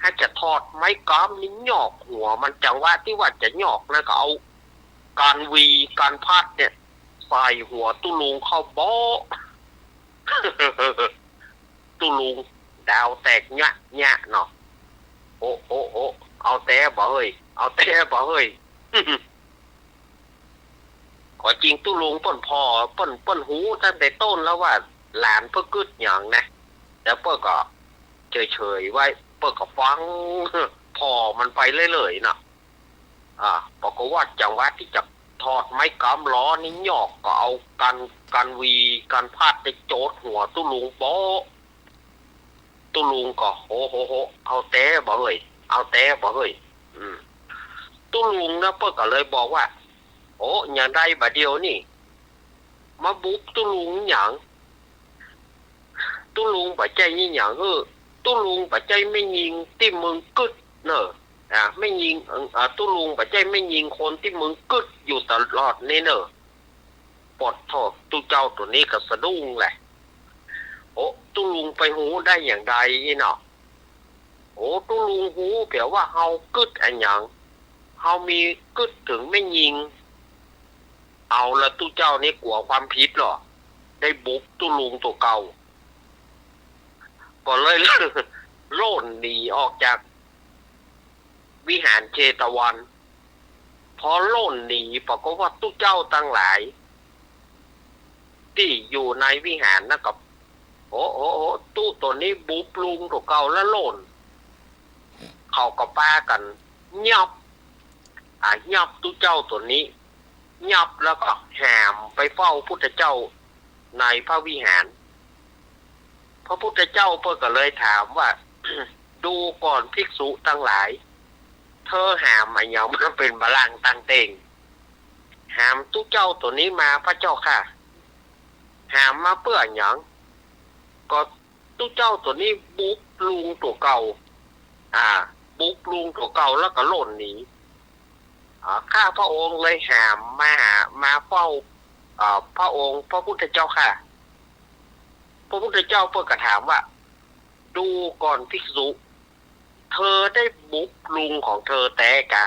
ถ้าจะถอดไม้ก๊ำนี่หยอกหัวมัน จังหวะตี้ว่าจะหยอกนะ ก็เอากั๋นหวีกั๋นพัดเนี่ย ใส่หัวตุ๊ลุงเข้าโบ๊ะ ตุ๊ลุงดาวแตกเยียะเยียะเนาะ โอ้ โอ้ โอ้ เอาแต๊บ่เฮ้ย เอาแต๊บ่เฮ้ย ก็จริงตุ๊ลุงเปิ้นผ่อ เปิ้น เปิ้นฮู้ตั้งแต่ต้นแล้วว่าหลานเปิ้นกึ๊ดหยังนะ แต่เปิ้นก็เฉยๆ ไว้ เปิ้นก็ฟังผ่อมันไปเรื่อยๆ เนาะ อ่า ปรากฏว่าจังหวะตี้จะถอดไม้ก๊ำล้อนี่หยอกก็เอากั๋น กั๋นหวีกั๋นพัดไปโจ๊ดหัวตุ๊ลุงโป๊ะ ตุ๊ลุงก็ โห โห โห เอาแต๊บ่เฮ้ย เอาแต๊บ่เฮ้ย อืม ตุ๊ลุงนะเปิ้นก็เลยบอกว่า โอ้ หยังใดบ่าเดี่ยวนี่ มาบุบตุ๊ลุงหยัง ตุ๊ลุงบ่ใจ้หยังเฮ้อ ตุ๊ลุงบ่ใจ้แม่ญิงตี้มึงกึ๊ดเน่อ อ่า แม่ญิง เอ่อ ตุ๊ลุงบ่ใจ้แม่ญิงคนตี้มึงกึ๊ดอยู่ตลอดนี่เน่อ ปอดโธ่ ตุ๊เจ้าตั๋วนี้ก็สะดุ้งแหละ โอ้ ตุ๊ลุงไปฮู้ได้หยังใดอี้เนาะ โอ้ ตุ๊ลุงฮู้เปียงว่าเฮากึ๊ดอะหยัง เฮามีกึ๊ดเถิงแม่ญิง เอาละตุ๊เจ้านี่กั๋วความผิดเหรอ ได้บุบตุ๊ลุงตั๋วเก่า ก็เลยล่นหนีออกจากวิหารเชตวัน พอล่นหนีปรากฏว่าตุ๊เจ้าตังหลาย ตี้อยู่ในวิหารนั้นก็ โอ้ โอ้ โอ้ ตุ๊ตั๋วนี้บุบลุงตั๋วเก่าแล้วล่น เขาก็ปากั๋นยอบ อ่า ยอบตุ๊เจ้าตั๋วนี้ ยอบแล้วก็หามไปเฝ้าพุทธเจ้าในพระวิหาร พระพุทธเจ้าเปิ้นก็เลยถามว่า ดูก่อนภิกษุตังหลาย เธอหามอะหยังมาเป๋นบาลังก์ตังเต็ง หามตุ๊เจ้าตั๋วนี้มาพระเจ้าข้า หามมาเปื้ออะหยัง ก็ตุ๊เจ้าตั๋วนี้บุบลุงตั๋วเก่า อ่า บุบลุงตั๋วเก่าแล้วก็ล่นหนี อ่า ข้าพระองค์เลยแหมมาหา มาเฝ้า อ่า พระองค์พระพุทธเจ้าข้า พระพุทธเจ้าเปิ้นก็ถามว่า ดูก่อนภิกษุ เธอได้บุบลุงของเธอแต๊กา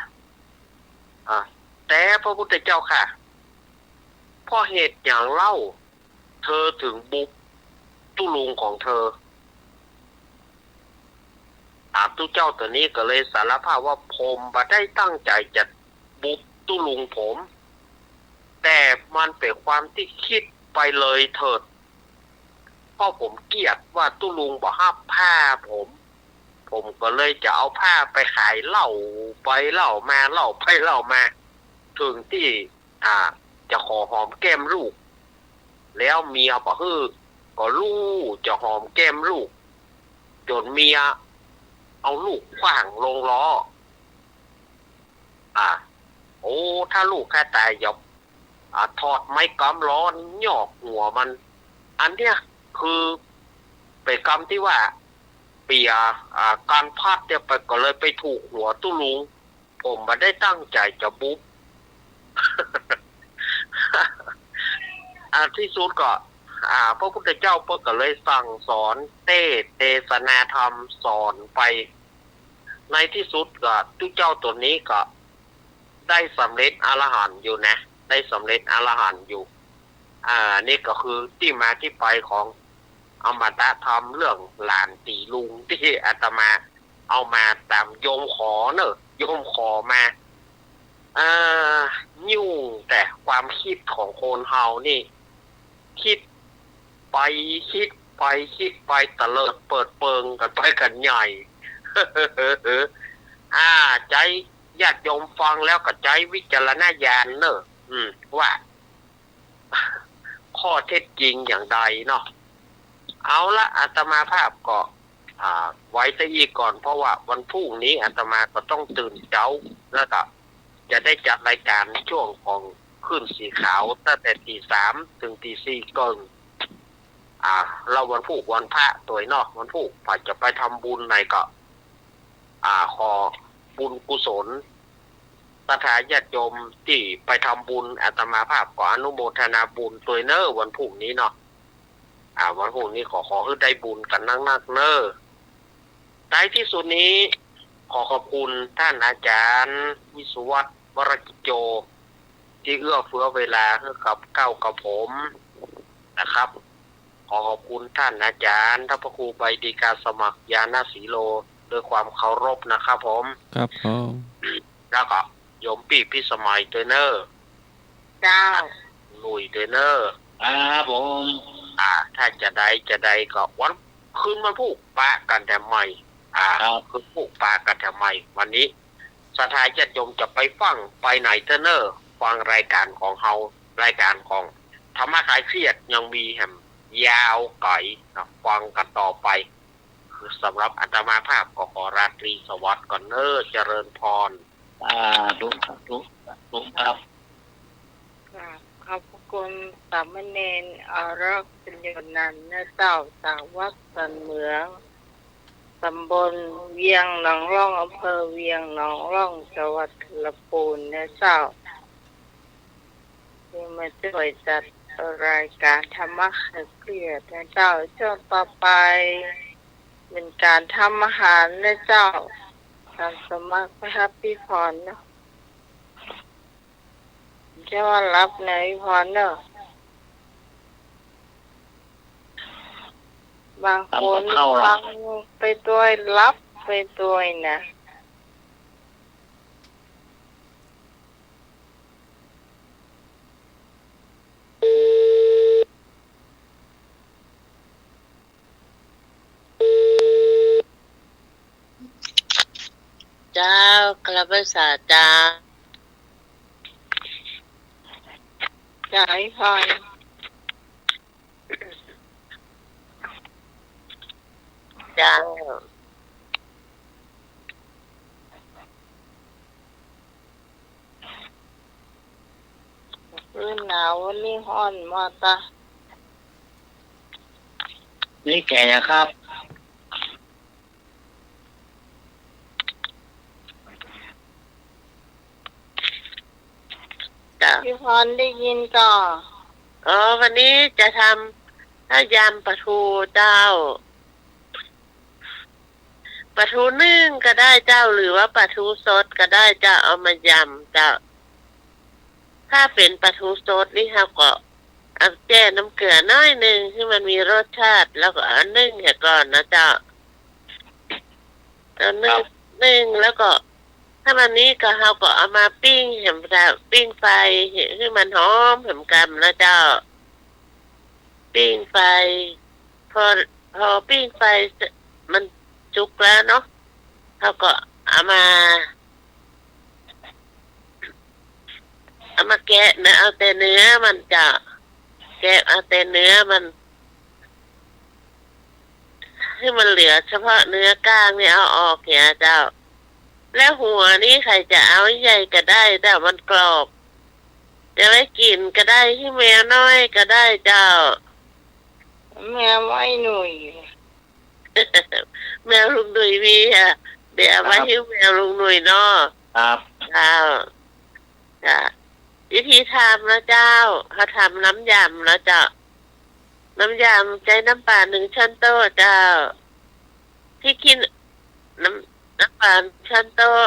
อ่า แต๊พระพุทธเจ้าข้า เพราะเหตุหยังเล่า เธอถึงบุบตุ๊ลุงของเธอ อ่า ตุ๊เจ้าตั๋วนี้ก็เลยสารภาพว่า ผมบ่ได้ตั้งใจ๋จะบุบตุ๊ลุงผม แต่มันเป๋นความตี้กึ๊ดไปเลยเถิด เพราะผมเกียจว่าตุ๊ลุงบ่ฮับผ้าผม ผมก็เลยจะเอาผ้าไปขายเหล้าไปเหล้ามา เหล้าไปเหล้ามา เถิงตี้ อ่า จะขอหอมแก้มลูก แล้วเมียบ่หื้อ ก็ลู่จะหอมแก้มลูก จ๋นเมียเอาลูกขว้างลงล้อ อ่า โอ้ ถ้าลูกข้าต๋าย อย่า อ่า ถอดไม้ก๊ำล้อนี่หยอกหัวมัน อันเนี้ยคือเป๋นกรรมตี้ว่าเปีย อ่า ก๋านพลาดเนี่ยไป ก็เลยไปถูกหัวตุ๊ลุง ผมบ่ได้ตั้งใจ๋จะบุบ อ่า ตี้สุดก็ อ่า พระพุทธเจ้าเปิ้นก็เลยสั่งสอนเตสน์ เตสนาธรรมสอนไป ในตี้สุดก็ตุ๊เจ้าตั๋วนี้ก็ได้สำเร็จอรหันต์อยู่นะ ได้สำเร็จอรหันต์อยู่ อ่า นี่ก็คือตี้มาตี้ไปของอมตะธรรมเรื่องหลานตี๋ลุงตี้อาตมาเอามาต๋ามโยมขอเน่อ โยมขอมา เอ่อ ยุ่งแต่ความกึ๊ดของคนเฮานี่ กึ๊ดไปกึ๊ดไปกึ๊ดไป เตลิดเปิดเปิงกั๋นไปกั๋นใหญ่ อ่า ใจ๊ญาติโยมฟังแล้วก็ใจ๊วิจารณญาณเน่อ อืม ว่า ข้อเท็จจริงอย่างใดเนาะ เอาละ อาตมาภาพก็ อ่า ไว้เต้าอี้ก่อน เพราะว่าวันพรุ่งนี้อาตมาก็ต้องตื่นเจ๊า แล้วก็จะได้จัดรายการช่วงของคลื่นสีขาวตั้งแต่ตีสามถึงตีสี่เกิ่ง อ่า แล้ววันพูกวันพระตวยเนาะ วันพูกใผจะไปทำบุญไหนก็ อ่า ขอบุญกุศล ศรัทธาญาติโยมตี้ไปทำบุญ อาตมาภาพก็อนุโมทนาบุญตวยเน่อ วันพูกนี้เนาะ อ่า วันพูกนี้ขอ ขอหื้อได้บุญกั๋นนักๆ เน่อ ท้ายตี้สุดนี้ ขอขอบคุณต้านอาจ๋ารย์วิศวัตร วรกิจโจ ตี้เอื้อเฟื้อเวลาหื้อกับเก้ากับผมนะครับ ขอขอบคุณต้านอาจ๋ารย์ ต้านพระครูใบดีกาสมัคร ญาณสีโล ด้วยความเคารพนะครับผม ครับผม แล้วก็โยมปี้พิสมัยตวยเน่อ เจ้า ลุยตวยเน่อ ครับผม อ่า ถ้าจะใดจะใดก็วัน คืนวันพูกปะกั๋นแถมใหม่ อ่า ครับ คืนพูกปะกั๋นแถมใหม่ วันนี้ศรัทธาญาติโยมจะไปฟังไปไหนเต๊อะเน่อ ฟังรายการของเฮา รายการของธรรมะคลายเครียดยังมีแหมยาวไก๋นะ ฟังกั๋นต่อไป คือสำหรับอาตมาภาพก็ขอราตรีสวัสดิ์ก่อนเน่อ เจริญพร สาธุ สาธุ สาธุครับ กราบขอบพระคุณสามเณรอารักษ์ ปัญโญนันท์นะเจ้า จากวัดสันเหมือง ตำบลเวียงหนองล่อง อำเภอเวียงหนองล่อง จังหวัดลำพูนนะเจ้า ที่มาช่วยจัดรายการธรรมะคลายเครียดนะเจ้า ช่วงต่อไป เป๋นก๋านทำอาหารนะเจ้า ต๋ามสมัครพระพิพรเนาะ จะว่าหลับเน่อพิพรเน่อ บางคน ต๋ามกับข้าวล่ะ ฟังไปตวยหลับไปตวยนะ เจ้า กราบไหว้สาเจ้า เจ้า เจ้า มื้อหนาว วันนี้ฮ้อนมาตะ นี่แกะยังครับ เจ้า พี่พรได้ยินก่อ อ๋อ วันนี้จะทำข้าวยำปลาทูเจ้า ปลาทูนึ่งก็ได้เจ้า หรือว่าปลาทูสดก็ได้เจ้า เอามายำเจ้า ถ้าเป๋นปลาทูสดนี่เฮาก็เอาแจ้น้ำเกลือน้อยนึ่งหื้อมันมีรสชาติ แล้วก็เอานึ่งเหียก่อนนะเจ้า เอานึ่ง ครับ นึ่งแล้วก็ ถ้ามันนี้ก็เฮาก็เอามาปิ้งแหมเจ้า ปิ้งไฟหื้อมันหอมแหมกำนะเจ้า ปิ้งไฟ พอ พอปิ้งไฟเสร็จ มันสุกแล้วเนาะ เฮาก็เอามา เอามาแกะนะ เอาแต่เนื้อมันเจ้า แกะเอาแต่เนื้อมัน หื้อมันเหลือเฉพาะเนื้อก้างนี่เอาออกเหียเจ้า แล้วหัวนี่ใผจะเอาใหญ่ก็ได้เจ้า มันกรอบ จะไว้กิ๋นก็ได้ หื้อแมวน้อยก็ได้เจ้า แมวไว้หนุ่ย แมวลุงหนุ่ยมีอะ เดี๋ยวเอาไว้ ครับ หื้อแมวลุงหนุ่ยเนาะ ครับ เจ้า จ้ะ วิธีทำนะเจ้า เฮาทำน้ำยำนะเจ้า น้ำยำใจ๊น้ำปลานึ่งช้อนโต๊ะเจ้า พริกขี้ น้ำ น้ำปลาช้อนโต๊ะ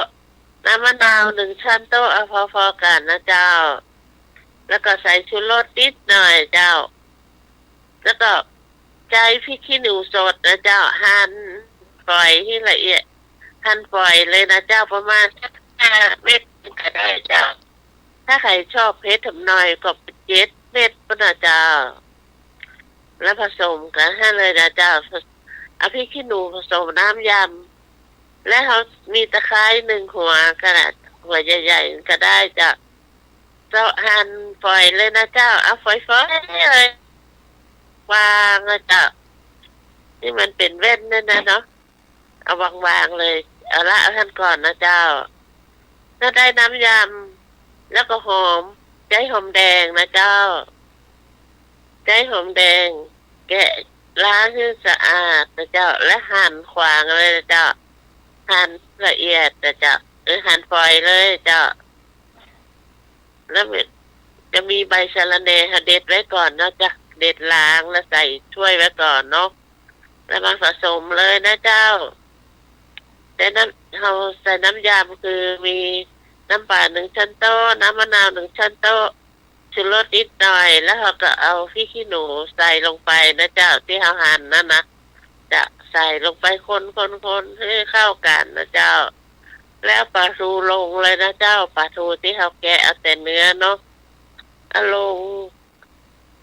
น้ำมะนาวนึ่งช้อนโต๊ะ เอาพอๆ กั๋นนะเจ้า แล้วก็ใส่ชูรสนิดหน่อยเจ้า แล้วก็ใจ๊พริกขี้หนูสดนะเจ้า หั่นฝอยหื้อละเอียด หั่นฝอยเลยนะเจ้า ประมาณสักห้าเม็ดก็ได้เจ้า ถ้าใผชอบเผ็ดหน่อยก็เจ็ดเม็ดพุ้นนะเจ้า แล้วผสมกั๋นหั้นเลยนะเจ้า เอาพริกขี้หนูผสมน้ำยำ แล้วเฮามีตะไคร้นึ่งหัวก็ได้ หัวใหญ่ๆ ก็ได้เจ้า เจาะหั่นฝอยเลยนะเจ้า เอาฝอยๆ เลย วางนะเจ้า หื้อมันเป๋นแว่นนั่นนะเนาะ เอาวางๆ เลย เอาละ เอาหั้นก่อนนะเจ้า ถ้าได้น้ำยำ แล้วก็หอม ใจ๊หอมแดงนะเจ้า ใจ๊หอมแดง แกะล้างหื้อสะอาดนะเจ้า และหั่นขวางเลยนะเจ้า หั่นละเอียดนะเจ้า เออ หั่นฝอยเลยเจ้า แล้วจะมีใบสะระแหน่ เฮาเด็ดไว้ก่อนเนาะเจ้า เด็ดล้างแล้วใส่ถ้วยไว้ก่อนเนาะ แล้วมาผสมเลยนะเจ้า ใส่น้ำ เฮาใส่น้ำยำคือมีน้ำปลานึ่งช้อนโต๊ะ น้ำมะนาวนึ่งช้อนโต๊ะ ชูรสนิดหน่อย แล้วเฮาก็เอาพริกขี้หนูใส่ลงไปนะเจ้า ตี้เฮาหั่นนั่นนะ จะใส่ลงไปคนๆๆ หื้อเข้ากั๋นนะเจ้า แล้วปลาทูลงเลยนะเจ้า ปลาทูตี้เฮาแกะเอาแต่เนื้อเนาะ เอาลง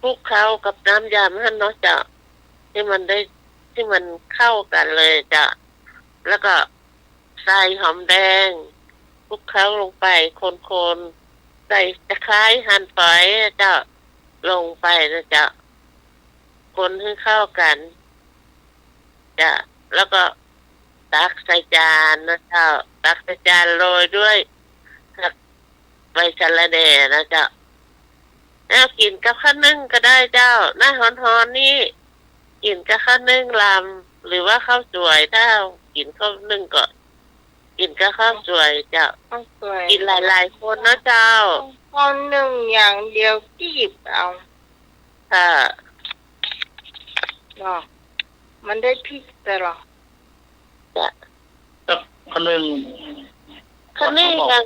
คลุกเคล้ากับน้ำยำหั้นเนาะเจ้า หื้อมันได้ หื้อมันเข้ากั๋นเลยเจ้า แล้วก็ใส่หอมแดง คลุกเคล้าลงไป คนๆ ใส่ตะไคร้หั่นฝอยเจ้า ลงไปนะเจ้า คนหื้อเข้ากั๋นเจ้า แล้วก็ตักใส่จานนะเจ้า ตักใส่จานโรยด้วยผัก ใบสะระแหน่นะเจ้า แล้วกิ๋นกับข้าวนึ่งก็ได้เจ้า หน้าฮ้อนๆ นี่ กิ๋นกับข้าวนึ่งลำ หรือว่าข้าวสวย ถ้ากิ๋นข้าวนึ่งก็ กิ๋นกับข้าวสวยเจ้า ข้าวสวย กิ๋นหลายๆ คนนะเจ้า ข้าวนึ่งอย่างเดียวกีบเอา ค่ะ เนาะ มันได้พริกตลอด จ้ะ แล้วข้าวนึ่ง ข้าวนึ่งอย่าง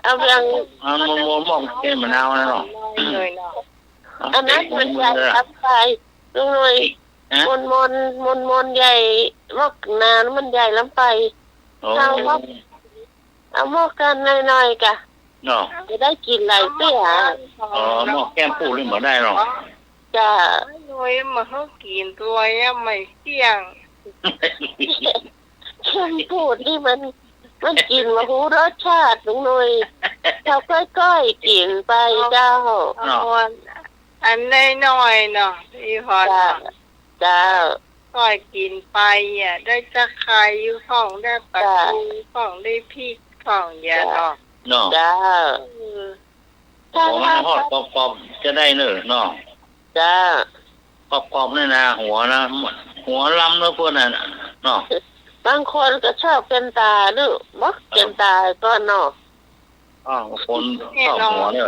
เอาอย่าง อ่า มะม่วง มะม่วงแก้มะนาวนั่นเนาะ น้อยเลยเนาะ อันนั้นมันใหญ่ล้ำไป ลุงหนุ่ย ฮะ มนมน มนมนใหญ่ มอกนานมันใหญ่ล้ำไป โอ้ เอามอก เอามอกกันหน่อยๆ กะ เนาะ จะได้กิ๋นหลายเตื้อ อ๋อ มอกแก้มปูนี่บ่ได้เนาะ จ้ะ ลุงหนุ่ยมาหื้อกิ๋นตัวยะไม่เตี้ยง แก้มปูนี่มัน มันกิ๋นบ่ฮู้รสชาติ ลุงหนุ่ย เฮาก้อยๆ กิ๋นไปเจ้า เนาะ อันน้อยๆ เนาะ อีหอน จ้ะ เนาะ เจ้า ก้อยกิ๋นไปอะ ได้ตะไคร้พ่อง ได้ปลาทูพ่อง ได้พริกพ่อง อย่าเนาะ เนาะ เจ้า เออ ถ้า โอ้ มันทอดกรอบๆ จะได้เนอะเนาะ เจ้า กรอบๆ นี่นะ หัวนะ หัวล้ำเนอะเปิ้นน่ะเนาะ บางคนก็ชอบแก่นต๋าเนาะ บ่ แก่นต๋าก่อนเนาะ อ้าว บางคนชอบหัวเนี่ย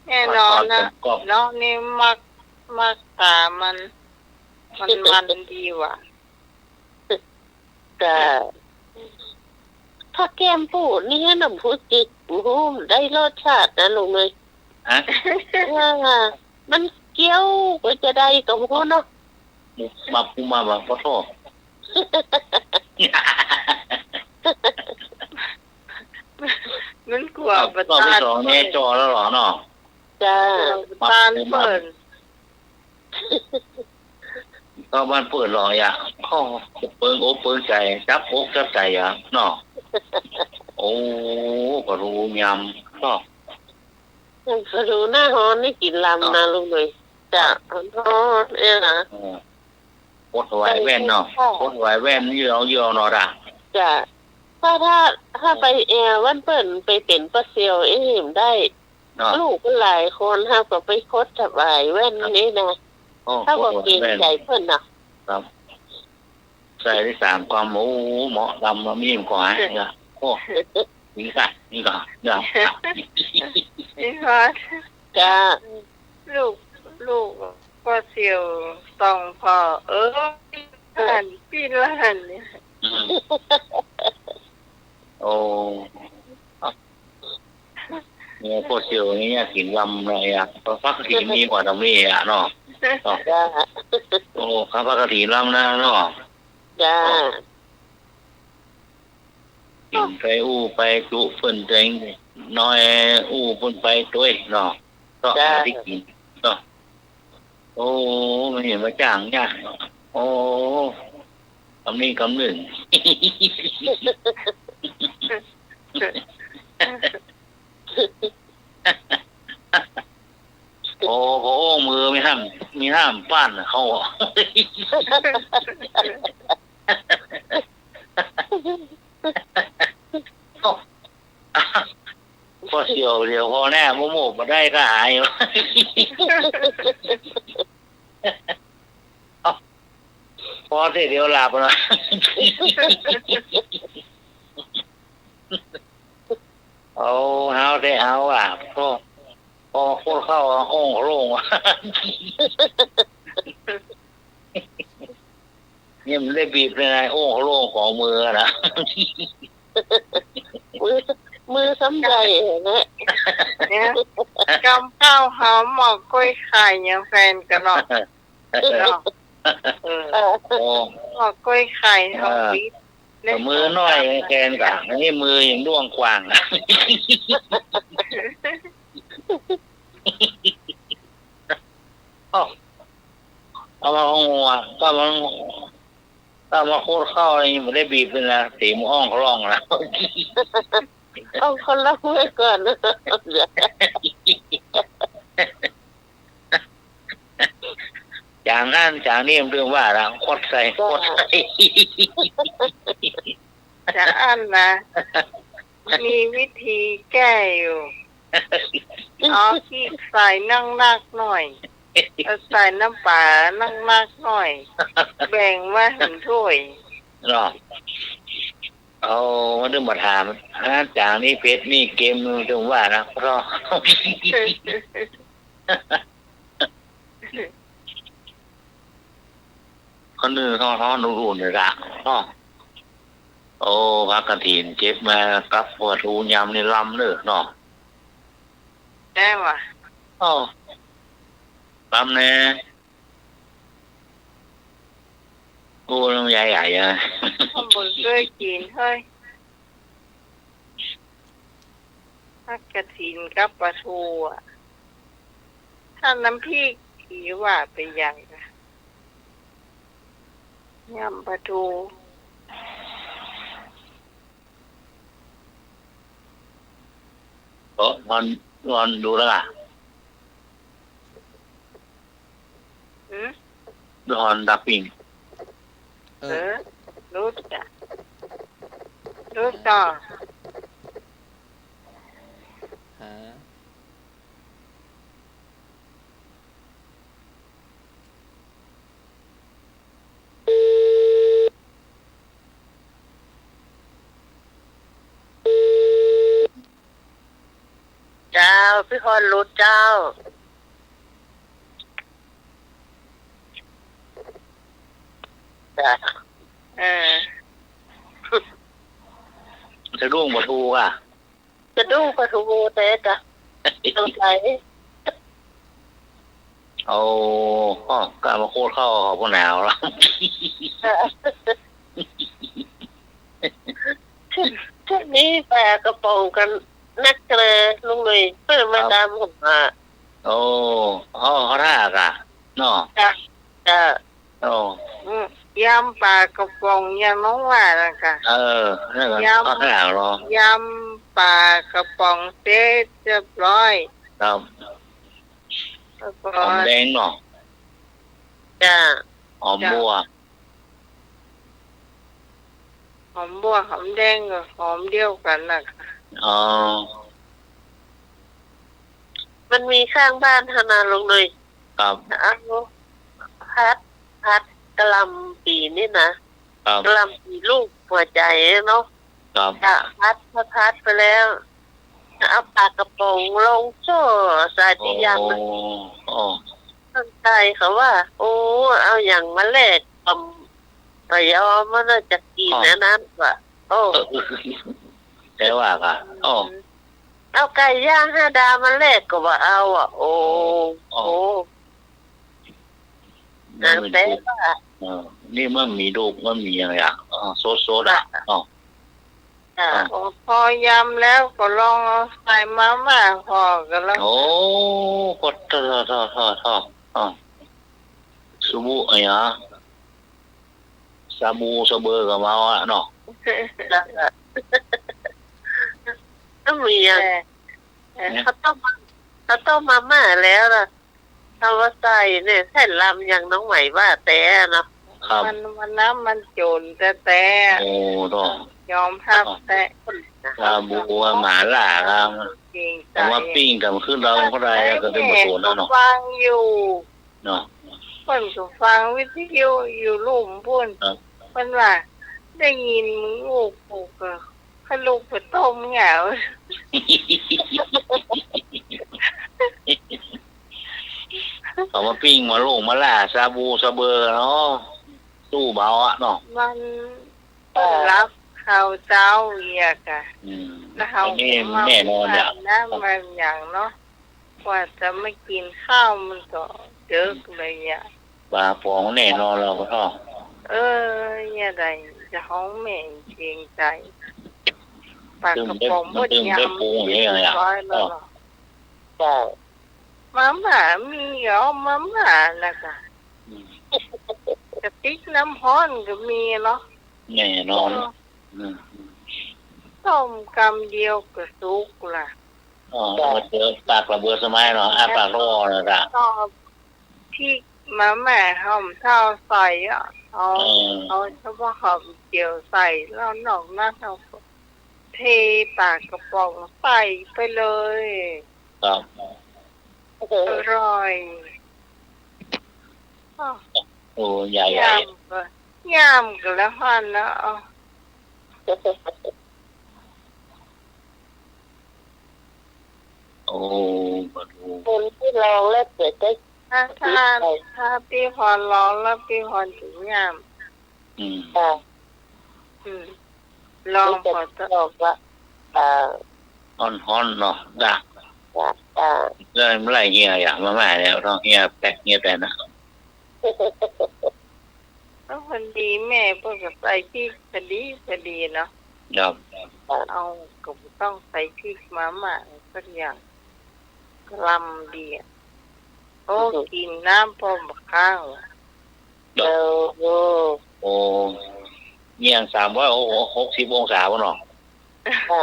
แน่นอนนะ กรอบๆ เนาะ นี่มัก มักต๋ามัน มัน มันดีว่ะ ก็ ถ้าแก้มปูนี่น้ำผู้จิก โอ้โห ได้รสชาตินะลุงเอ้ย ฮะ ว่ามันเกี้ยวไปจะได้ก็บ่ฮู้เนาะ มาปูมาบ่า ขอโทษ มันกว่า รอบที่สองนี่จ่อแล้วเหรอเนาะ จ้า กลัวบ่ตานเปิ้น ก็บ้านเปิ้นหรอกยะ โอ้ เปิงอกเปิงใจ๋ จับอกจับใจ๋อะเนาะ โอ้ ปลาทูยำ ก็ ปลาทูหน้าฮ้อนนี่กิ๋นลำนะลุงเอ้ย จ้ะ ฮ้อนๆ เอ้ยนะ เออ ปลดถวายแว่นเนาะ ใส่เสื้อผ้า ปลดถวายแว่น เยียวๆ เนาะจ้ะ จ้ะ ถ้า ถ้า ถ้าไปแอ่วบ้านเปิ้นไปเป๋นปลาซิวเอ้ย ได้ เนาะ ลูกมันหลายคน เฮาก็ไปปลดถวายแว่น ครับ นี่นะ โอ้ เฮาก็เกรงใจ๋เปิ้นเนาะ ครับ ใส่ได้สามกำ โอ้ เหมาะ ลำมามีมก่อนเนี่ย โอ้ นี่ค่ะ นี่ก่อน เนี่ย นี่ค่ะ จ้า ลูก ลูกก็เสี่ยวส่องผ่อ เออ ปี้ล้าน ปี้ล้านเนี่ย อืม โอ้ เนี่ย พวกเสี่ยวนี่เนี่ย กิ๋นลำเลยอะ ผักกะถินนี่กว่าตรงนี้อะเนาะ เนาะ จ้า โอ้ ข้าวผักกะถินลำนะเนาะ จ้า กิ๋นไปอู้ไปจุเปิ้นเต็งน้อย อู้เปิ้นไปตวยเนาะ ก็ จ้า หาตี้กิ๋นเนาะ โอ้ มันเหียมาจ้างยากเนาะ โอ้ กำนี้กำนึ่ง โอ้ พระองค์มือมีห้าม มีห้ามป้านเขาอะ พอเสี่ยวเดี๋ยวพอแน่ โมโมบ่ได้ก็อาย พอเสียเดี๋ยวหลับนะ เอาเฮาเถอะ เอาอะ พอ พอคนเข้าอะ โอ่งโล่ง เนี่ยมันได้บีบเลยนะ โอ่งโล่งของมือนะ มือ มือซ้ำใหญ่นะ เนี่ย กำข้าวหอมหมอกกล้วยไข่ยังแฟนกันเนาะ เนาะ เออ โอ้ หมอกกล้วยไข่หอม เออ ปี๊ด มือน้อยแฟนกัน อันนี้มือยังด้วงกว่าง เอามาหัว ก็มัน ก็มาโคตรเข้านี่มันได้บีบเลยนะ เสียงมันอ่องคล่องนะ อ่องคล่องไว้ก่อน จางอั้นจางนี่มันเรื่องว่าละ คดใส่ คดใส่ จะอั้นนะ มีวิธีแก้อยู่ เอาขี้ใส่นักๆ หน่อย เอาใส่น้ำปลานักๆ หน่อย แบ่งไว้หั้นถ้วย เนาะ เอามาดึงมาถาม อาจารย์นี่เผ็ดนี่เค็มดึงว่านะ เพราะ คนอื่นเขา เขาหนูๆ นี่ละเนาะ โอ้ ผักกะถินเก็บมากับปลาทูยำนี่ลำเนอะเนาะ ได้ว่ะ โอ้ ลำแน่ โอ้ น้ำยายไหลอะ ข้างบนช่วยกินเฮ้ย ผักกะถินกับปลาทูอะ ถ้าน้ำพริกอีว่าไปอย่างอะ ยำปลาทู เออ นอน นอนดูแล้วอะ หืม นอนดับปิง เออ เออ รู้จ้ะ รู้ต่อ ฮะ พี่พรหลุดเจ้า จ้ะ เออ สะดุ้งบ่ถูกอะ สะดุ้งบ่ถูกแต่จ้ะ สงสัย โอ้ อ้อ กล้ามาโคตรเข้าเขาพวกหนาวละ ช่วงนี้ปลากระป๋องกันนักเลยลุงหนุ่ย เปิ้นมาต๋ามหัว โอ้ อ้อ เขาท่ากะ เนาะ จ้ะ จ้ะ โอ้ อืม ยำปลากระป๋องอย่างน้องว่าน่ะกะ เออ นั่นกะ ยำ เขาท่าเนาะ ยำปลากระป๋องเสร็จเรียบร้อย ครับ แล้วก็ หอมแดงเนาะ จ้ะ หอมบัว จ้ะ หอมบัวหอมแดงก็หอมเดียวกั๋นน่ะค่ะ อ๋อ มันมีข้างบ้านเฮานาลุงหนุ่ย ครับ เอาผัด ผัดกะหล่ำปี๋นี่นะ ครับ กะหล่ำปี๋ลูกหัวใจ๋เนาะ ครับ จ้ะ ผัด ผัด ผัดไปแล้ว เอาปลากระป๋องลงโซ่ใส่ตี้ยำ โอ้ อ๋อ ข้างใต้เขาว่า โอ้ เอาหยังมาแลก ก็บ่ยอม มันน่าจะกิ๋น อ๋อ อันนั้นว่ะ โอ้ เออ แต่ว่ากะ อ๋อ เอาไก่ย่างห้าดาวมาแลกก็บ่เอาอ่ะ โอ้ อ๋อ โอ้ นี่มัน แต่ว่า เออ นี่มันมีลูก มันมีอย่าง อย่าง อ๋อ สดๆ อ่ะ อ๋อ อ่า อ่า พอยำแล้วก็ลองเอาใส่มาม่าห่อกั๋นแล้ว โอ้ ก็ทอด ทอด ทอด ทอด อ๋อ สบู่ อะหยัง สบู่สะเบอก็มาอ่ะเนาะ ก็มีอ่ะ เออ เออ เขาต้ม เขาต้มมาม่าแล้วล่ะ เอามาใส่เนี่ย ใส่ลำอย่างน้องไหมว่าแต่เนาะ ครับ มัน มันน้ำมันโจ๋นแต๊ๆ โอ้ เนาะ ยอมฮับแต๊ สบู่หม่าล่าครับ เกรงใจ๋ เอามาปิ้งกับขึ้นเราก็ได้ ก็ได้บ่โจ๋นแล้วเนาะ ฟังอยู่ เนาะ เปิ้นก็ฟังวิทยุอยู่ลุ่มปู้น ครับ เปิ้นว่า ได้ยินมึงอู้กูก็ ข้อยลุกไปต้มเหงา เอามาปิ้ง หม่าล่งหม่าล่า สบู่สะเบอเนาะ ตู้เบาอะเนาะ มัน เปิ้นรับข้าวเจ๊าเยียะกะ อืม แล้วเฮา อันนี้ ก็มา แน่นอนอะ นะ มันอย่างเนาะ กว่าจะมากิ๋นข้าวมันก็ดึกเลยอะ ปลาป๋องแน่นอนแล้วก็ เออ เยียะใดจะฮ้องแม่เกรงใจ๋ ปลากระป๋อง ตึงได้ บ่ยำ ตึงได้ปรุงอย่างเงี้ยอะ เรียบร้อยแล้วเหรอ จ้ะ มาม่ามีเหรอ มาม่าน่ะกะ อืม กะติกน้ำฮ้อนก็มีเนาะ แน่นอน เออ อืม ต้มกำเดียวก็สุกละ อ๋อ จ้ะ มาเจอปากระเบิดสมัยเนาะ อ้าปากรอนะจ๊ะ ก็พริกมาม่าหอมเท่าใส่อะ เอา เออ เอาเฉพาะหอมเจียวใส่ แล้วนอกนั้นเอาก็เทปลากระป๋องใส่ไปเลย ครับ อร่อย อ้อ โอ้ ใหญ่ๆ ย่ำก็ ย่ำก็แล้วหั้นนะ อ้อ โอ้ มาดู คนตี้ลองแล้วเสียใจ๋ ถ้า ถ้า ถ้าปี้พรลองแล้วปี้พรจะย่ำ อืม จ้ะ อืม ลอง นี่จะ พอจะ ลองว่า เอ่อ ฮ้อนๆ เนาะ จ้ะ จ้ะ จ้ะ แล้วมันไหลเหียอะ มาม่าแล้วต้องเหียแปะ เหียแปะนะ ก็พอดีแม่เปิ้นก็ใส่พริกพอดีพอดีเนาะ ครับ เอาก็บ่ต้องใส่พริกมาม่าสักอย่าง กะหล่ำดีอะ โอ้ อือฮึ กิ๋นน้ำพร้อมบักข้าวอะ เออ โอ้ เนี่ย สามร้อยหกสิบองศาพุ้นเนาะ ค่ะ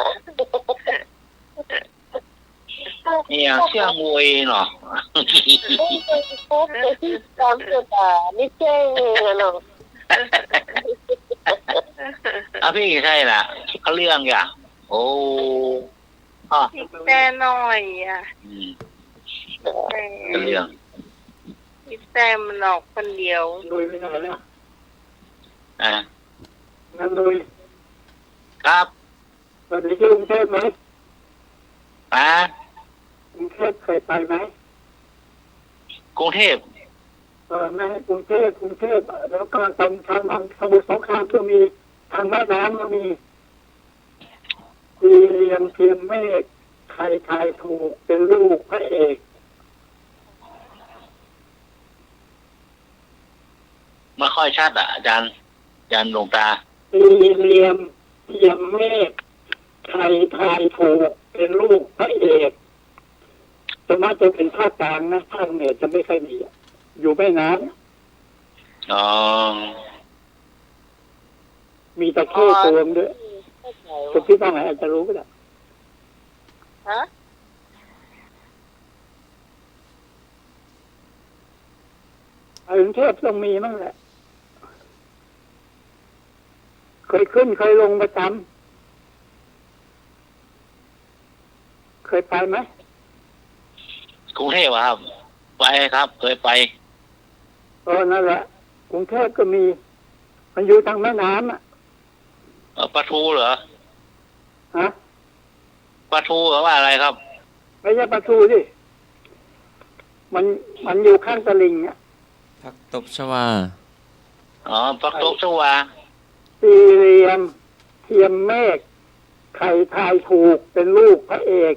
เนี่ย เซี่ยงโวยเนาะ ตามตัวตา นี่แจ้งเลยเนาะ อ่ะ ปี้ใช่ล่ะ เขาเรื่องอย่า โอ้ อ้อ ปิ๊กแต้น้อยอะ อืม ปิ๊กแต้ เรื่อง ปิ๊กแต้มันออกคนเดียว อ่ะ ครับ ตอนนี้อยู่กรุงเทพไหม ฮะ กรุงเทพฯเคยไปไหม กรุงเทพฯ เออ ไม่ กรุงเทพฯ กรุงเทพฯ แล้วก็ตรงทางสมุทรสงครามก็มี ทางแม่น้ำก็มี สี่เหลี่ยมเทียมเมฆ ใครทายถูกเป็นลูกพระเอก ไม่ค่อยชัดอะอาจารย์ อาจารย์หลวงตา สี่เหลี่ยมเทียมเมฆ ใครทายถูกเป็นลูกพระเอก ส่วนมากจะเป็นภาคกลางนะ ภาคเหนือจะไม่ค่อยมีอะ อยู่แม่น้ำ อ๋อ มีตะเข้ตวงด้วย คนที่บ้านไหนอาจจะรู้ก็ได้ ฮะ ไปกรุงเทพฯต้องมีมั่งแหละ เคยขึ้นเคยลงประจำ เคยไปไหม กรุงเทพฯอะครับ ไปครับ เคยไป เออ นั่นแหละ กรุงเทพฯก็มี มันอยู่ทางแม่น้ำอะ เอ่อ ปะทูเหรอ ฮะ ปะทูแปลว่าอะไรครับ ไม่ใช่ปะทูสิ มัน มันอยู่ข้างตลิ่งอะ ผักตบชวา อ๋อ ผักตบชวา สี่เหลี่ยมเทียมเมฆ ใครทายถูกเป็นลูกพระเอก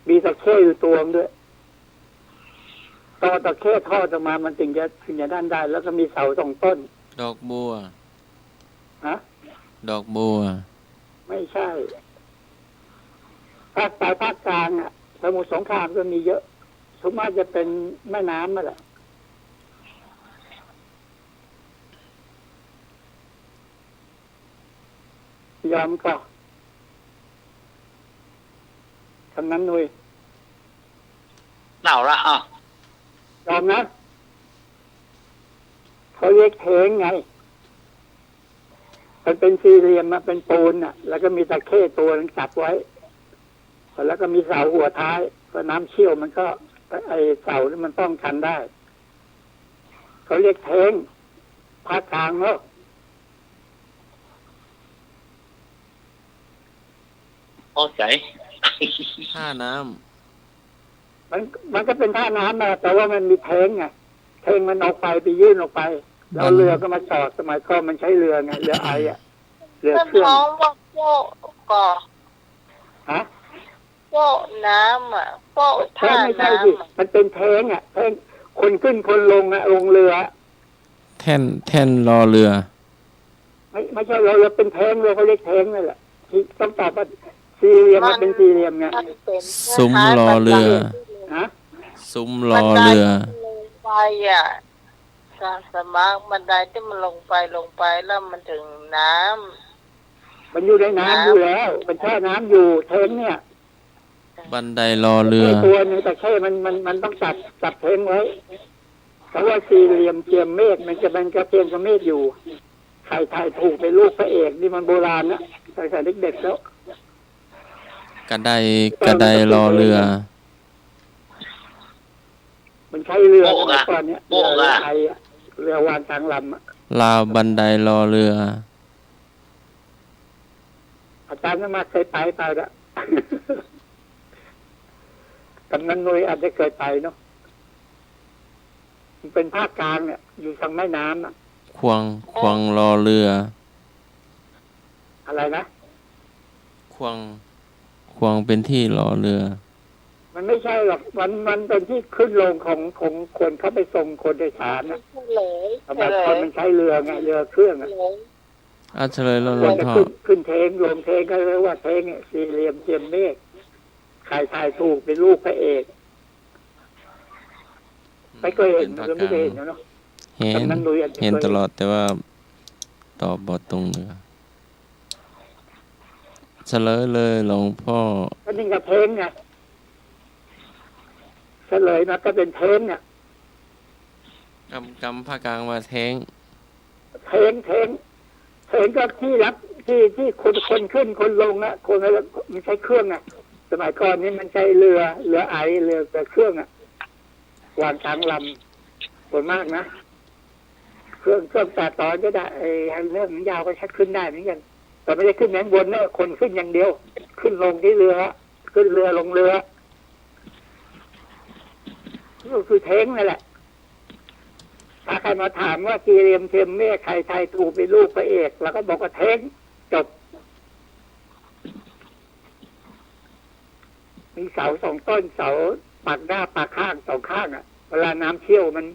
มีตะเข้อยู่ตวงด้วย ตอตะเข้ทอดออกมามันถึงจะ ถึงจะนั่นได้ แล้วก็มีเสาสองต้น ดอกบัว ฮะ ดอกบัว ไม่ใช่ ภาคใต้ภาคกลางอะ สมุทรสงครามก็มีเยอะ ส่วนมากจะเป็นแม่น้ำนั่นแหละ ยอมเปล่า คำนั้นนุ้ย เอาละ อ่ะ ยอมนะ เขาเรียกเท้งไง มันเป็นสี่เหลี่ยม มันเป็นปูนน่ะ แล้วก็มีตะเข้ตัวหนึ่งจับไว้ แล้วก็มีเสาหัวท้าย พอน้ำเชี่ยวมันก็ ไอ้เสานี่มันป้องกันได้ เขาเรียกเท้ง ภาคกลางเนาะ เข้าใจ ท่าน้ำ มัน มันก็เป็นท่าน้ำนะ แต่ว่ามันมีเท้งไง เท้งมันออกไป ไปยื่นออกไป แล้วเรือก็มาจอด สมัยก่อนมันใช้เรือไง เรือไออะ เรือเครื่อง มันฮ้องว่าโป๊ะก่อ ฮะ โป๊ะน้ำอะ โป๊ะท่าน้ำอะ ไม่ใช่สิ มันเป็นเท้งอะ เท้ง คนขึ้นคนลงอะ ลงเรือ แท่น แท่นรอเรือ ไม่ ไม่ใช่รอเรือ เป็นเท้งเลย เขาเรียกเท้งนั่นแหละ ที่ต้องตอบว่าสี่เหลี่ยม มันเป็นสี่เหลี่ยมไง มันเป็น สุมรอเรือ ฮะ สุมรอเรือ บันไดที่มันลงไปอะ อาจารย์สมัคร บันไดที่มันลงไป ลงไปแล้วมันถึงน้ำ มันอยู่ในน้ำอยู่แล้ว มันแช่น้ำอยู่ เท้งเนี่ย บันไดรอเรือ ไอ้ตัวหนึ่งตะเข้มัน มัน มันต้องจับ จับเท้งไว้ เพราะว่าสี่เหลี่ยมเทียมเมฆ มันจะ มันจะเทียมกับเมฆอยู่ ใครทายถูกเป็นลูกพระเอก นี่มันโบราณนะ ตั้งแต่เด็กๆแล้ว กระได กระไดรอเรือ มันใช้เรือ โป๊ะ สมัยก่อนเนี่ย โป๊ะ เรือ เรือไออะ เรือวางกลางลำอะ ราวบันไดรอเรือ อาจารย์สมัครเคยไปเปล่าละ กำนันนุ้ยอาจจะเคยไปเนาะ มันเป็นภาคกลางเนี่ย อยู่ทางแม่น้ำอะ ควง ควงรอเรือ อะไรนะ ควง ควงเป็นที่รอเรือ มันไม่ใช่หรอก มัน มันเป็นที่ขึ้นลงของ ของคนเข้าไปส่งคนโดยสารน่ะ เฉลย สมัยก่อน เฉลย มันใช้เรือไง เรือเครื่องอะ เฉลย อ่ะ เฉลยแล้วหลวงพ่อ ควรจะขึ้น ขึ้นเท้ง ลงเท้ง ก็เรียกว่าเท้งเนี่ย สี่เหลี่ยมเทียมเมฆ ใครทายถูกเป็นลูกพระเอก ไม่เคยเห็น เป็นภาคกลาง เราไม่เคยเห็นเนาะ เห็น กำนันนุ้ยอาจจะ เห็น เคย ตลอด แต่ว่าตอบบ่ตรงเนื้อ เฉลยเลยหลวงพ่อ ก็นี่ไงเท้งไง เฉลยมาก็เป็นเท้งเนี่ย กำ กำภาคกลางว่าเท้ง เท้ง เท้ง เท้งก็ที่รับ ที่ ที่คน คนขึ้นคนลงอะ คนละ มันใช้เครื่องอะ สมัยก่อนนี่มันใช้เรือ เรือไอ เรือ เรือเครื่องอะ วางกลางลำ ส่วนมากนะ เครื่อง เครื่องตัดตอนก็ได้ ไอ้เรื่องมันยาวก็ใช้ขึ้นได้เหมือนกัน แต่ไม่ได้ขึ้นข้างบนนะ คนขึ้นอย่างเดียว ขึ้นลงที่เรือ ขึ้นเรือลงเรือ ก็คือเท้งนั่นแหละ ถ้าใครมาถามว่าสี่เหลี่ยมเทียมเมฆใครทายถูกเป็นลูกพระเอก เราก็บอกว่าเท้ง จบ มีเสาสองต้น เสาปักหน้าปักข้างสองข้างอะ เวลาน้ำเชี่ยวมัน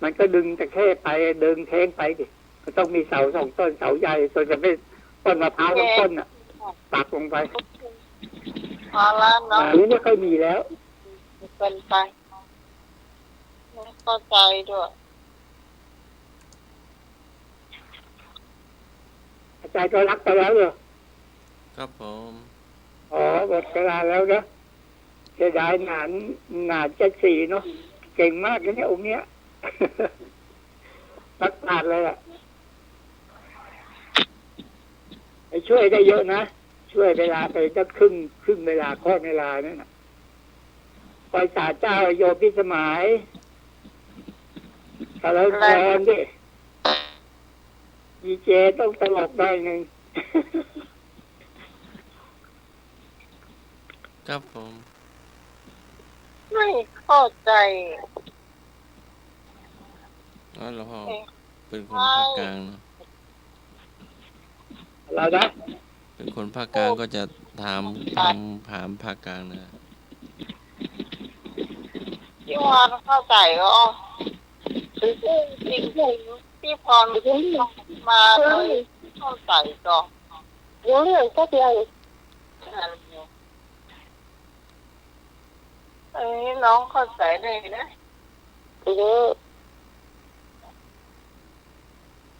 มันก็ดึงตะเข้ไป ดึงเท้งไปสิ ก็ต้องมีเสาสองต้น เสาใหญ่ ส่วนจะเป็นต้นมะพร้าวสองต้นน่ะ ปักลงไป พอแล้วเนาะ อันนี้ไม่ค่อยมีแล้ว เกินไป ไม่เข้าใจด้วย อาจารย์ก็รับไปแล้วเหรอ ครับผม อ๋อ หมดเวลาแล้วนะ เสียดายหนาน หนานเจ็ดสีเนาะ เก่งมากนะเนี่ย องค์เนี้ย นักปราชญ์เลยอะ ไปช่วยได้เยอะนะ ช่วยเวลาไปตั้งครึ่ง ครึ่งเวลา ข้อนเวลานั่นน่ะ ปล่อยสาเจ้าโยมพิสมัย ตะลุงแทนดิ ดีเจต้องตลกหน่อยหนึ่ง ครับผม ไม่เข้าใจ อ๋อ หลวงพ่อ เอ๊ะ เป็นคนภาคกลางเนาะ อะไรนะ เป็นคนภาคกลางก็จะถาม ถาม ถามภาคกลางนะ ที่ว่าเข้าใจก็ จริงๆ ที่พรมาเข้าใจก็ รู้เรื่องสักอย่าง อันนี้น้องเข้าใจได้นะ เออ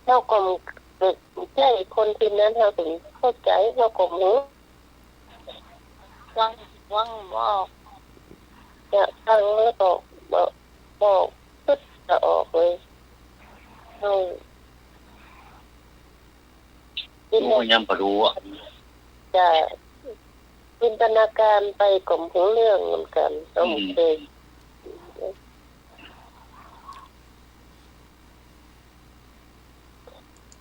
เฮาก็บ่ใจ้คนตี้นั้น เฮาถึงเข้าใจ๋ เฮาก็บ่ฮู้ ฟัง ฟังบ่ออก จะฟังแล้วก็บ่ บ่ปึ๊ดจะออกเลย เออ โอ้ย ยังบ่ฮู้อะ จะจินตนาการไปก็บ่ฮู้เรื่องเหมือนกั๋น ต้อง อืม เคย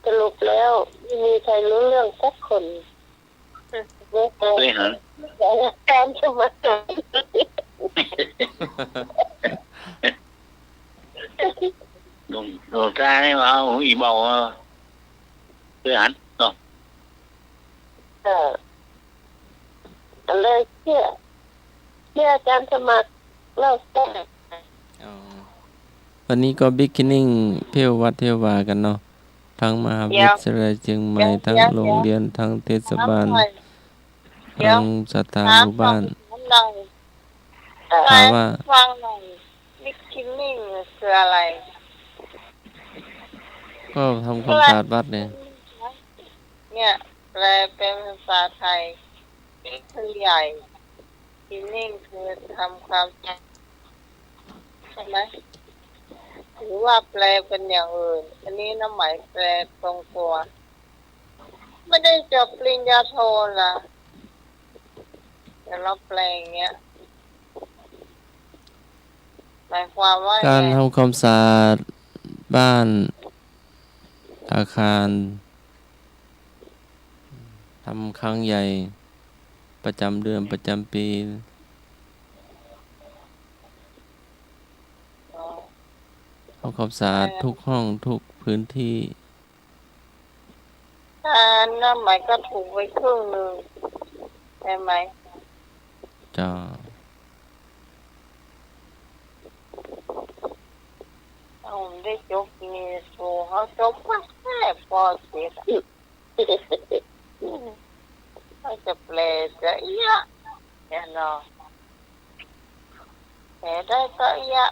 สรุปแล้วไม่มีใครรู้เรื่องสักคน เคยหัน ตามสมัคร หลวง หลวงต๋านี่ว่าเอาอีบ่าว เคยหันเนาะ เออ ก็เลยเชื่อ เชื่ออาจารย์สมัครเล่าแท้ อ๋อ วันนี้ก็ beginning เที่ยววัดเที่ยววากั๋นเนาะ ทั้งมหาวิทยาลัยเจียงใหม่ เดี๋ยว ทั้งโรงเรียน เดี๋ยว ทั้งเทศบาล เดี๋ยว ทั้งศรัทธาหมู่บ้าน ถามหน่อย ถามว่า ฟังหน่อย beginning คืออะไร ก็ทำความสะอาดวัดเนี่ย เนี่ย แปลเป็นภาษาไทย นี่คือใหญ่ beginning คือทำความสะอาด ใช่ไหม หรือว่าแปลเป็นอย่างอื่น อันนี้น้องไหมแปลตรงตัว ไม่ได้จบปริญญาโทนะ แต่เราแปลอย่างเงี้ย หมายความว่าไง การทำความสะอาดบ้าน อาคาร ทำครั้งใหญ่ ประจำเดือน ประจำปี๋ อ๋อ ทำความสะอาด เออ ทุกห้อง ทุกพื้นที่ อันนั้นหมายก็ถูกไปครึ่งหนึ่ง ใช่ไหม เจ้า เอาได้จบ มีสูง เอาจบมาแค่ ป.เจ็ด อะ เขาจะแปลจะเอี้ยะ เนี่ยเนาะ แปลได้ก็เอี้ยะ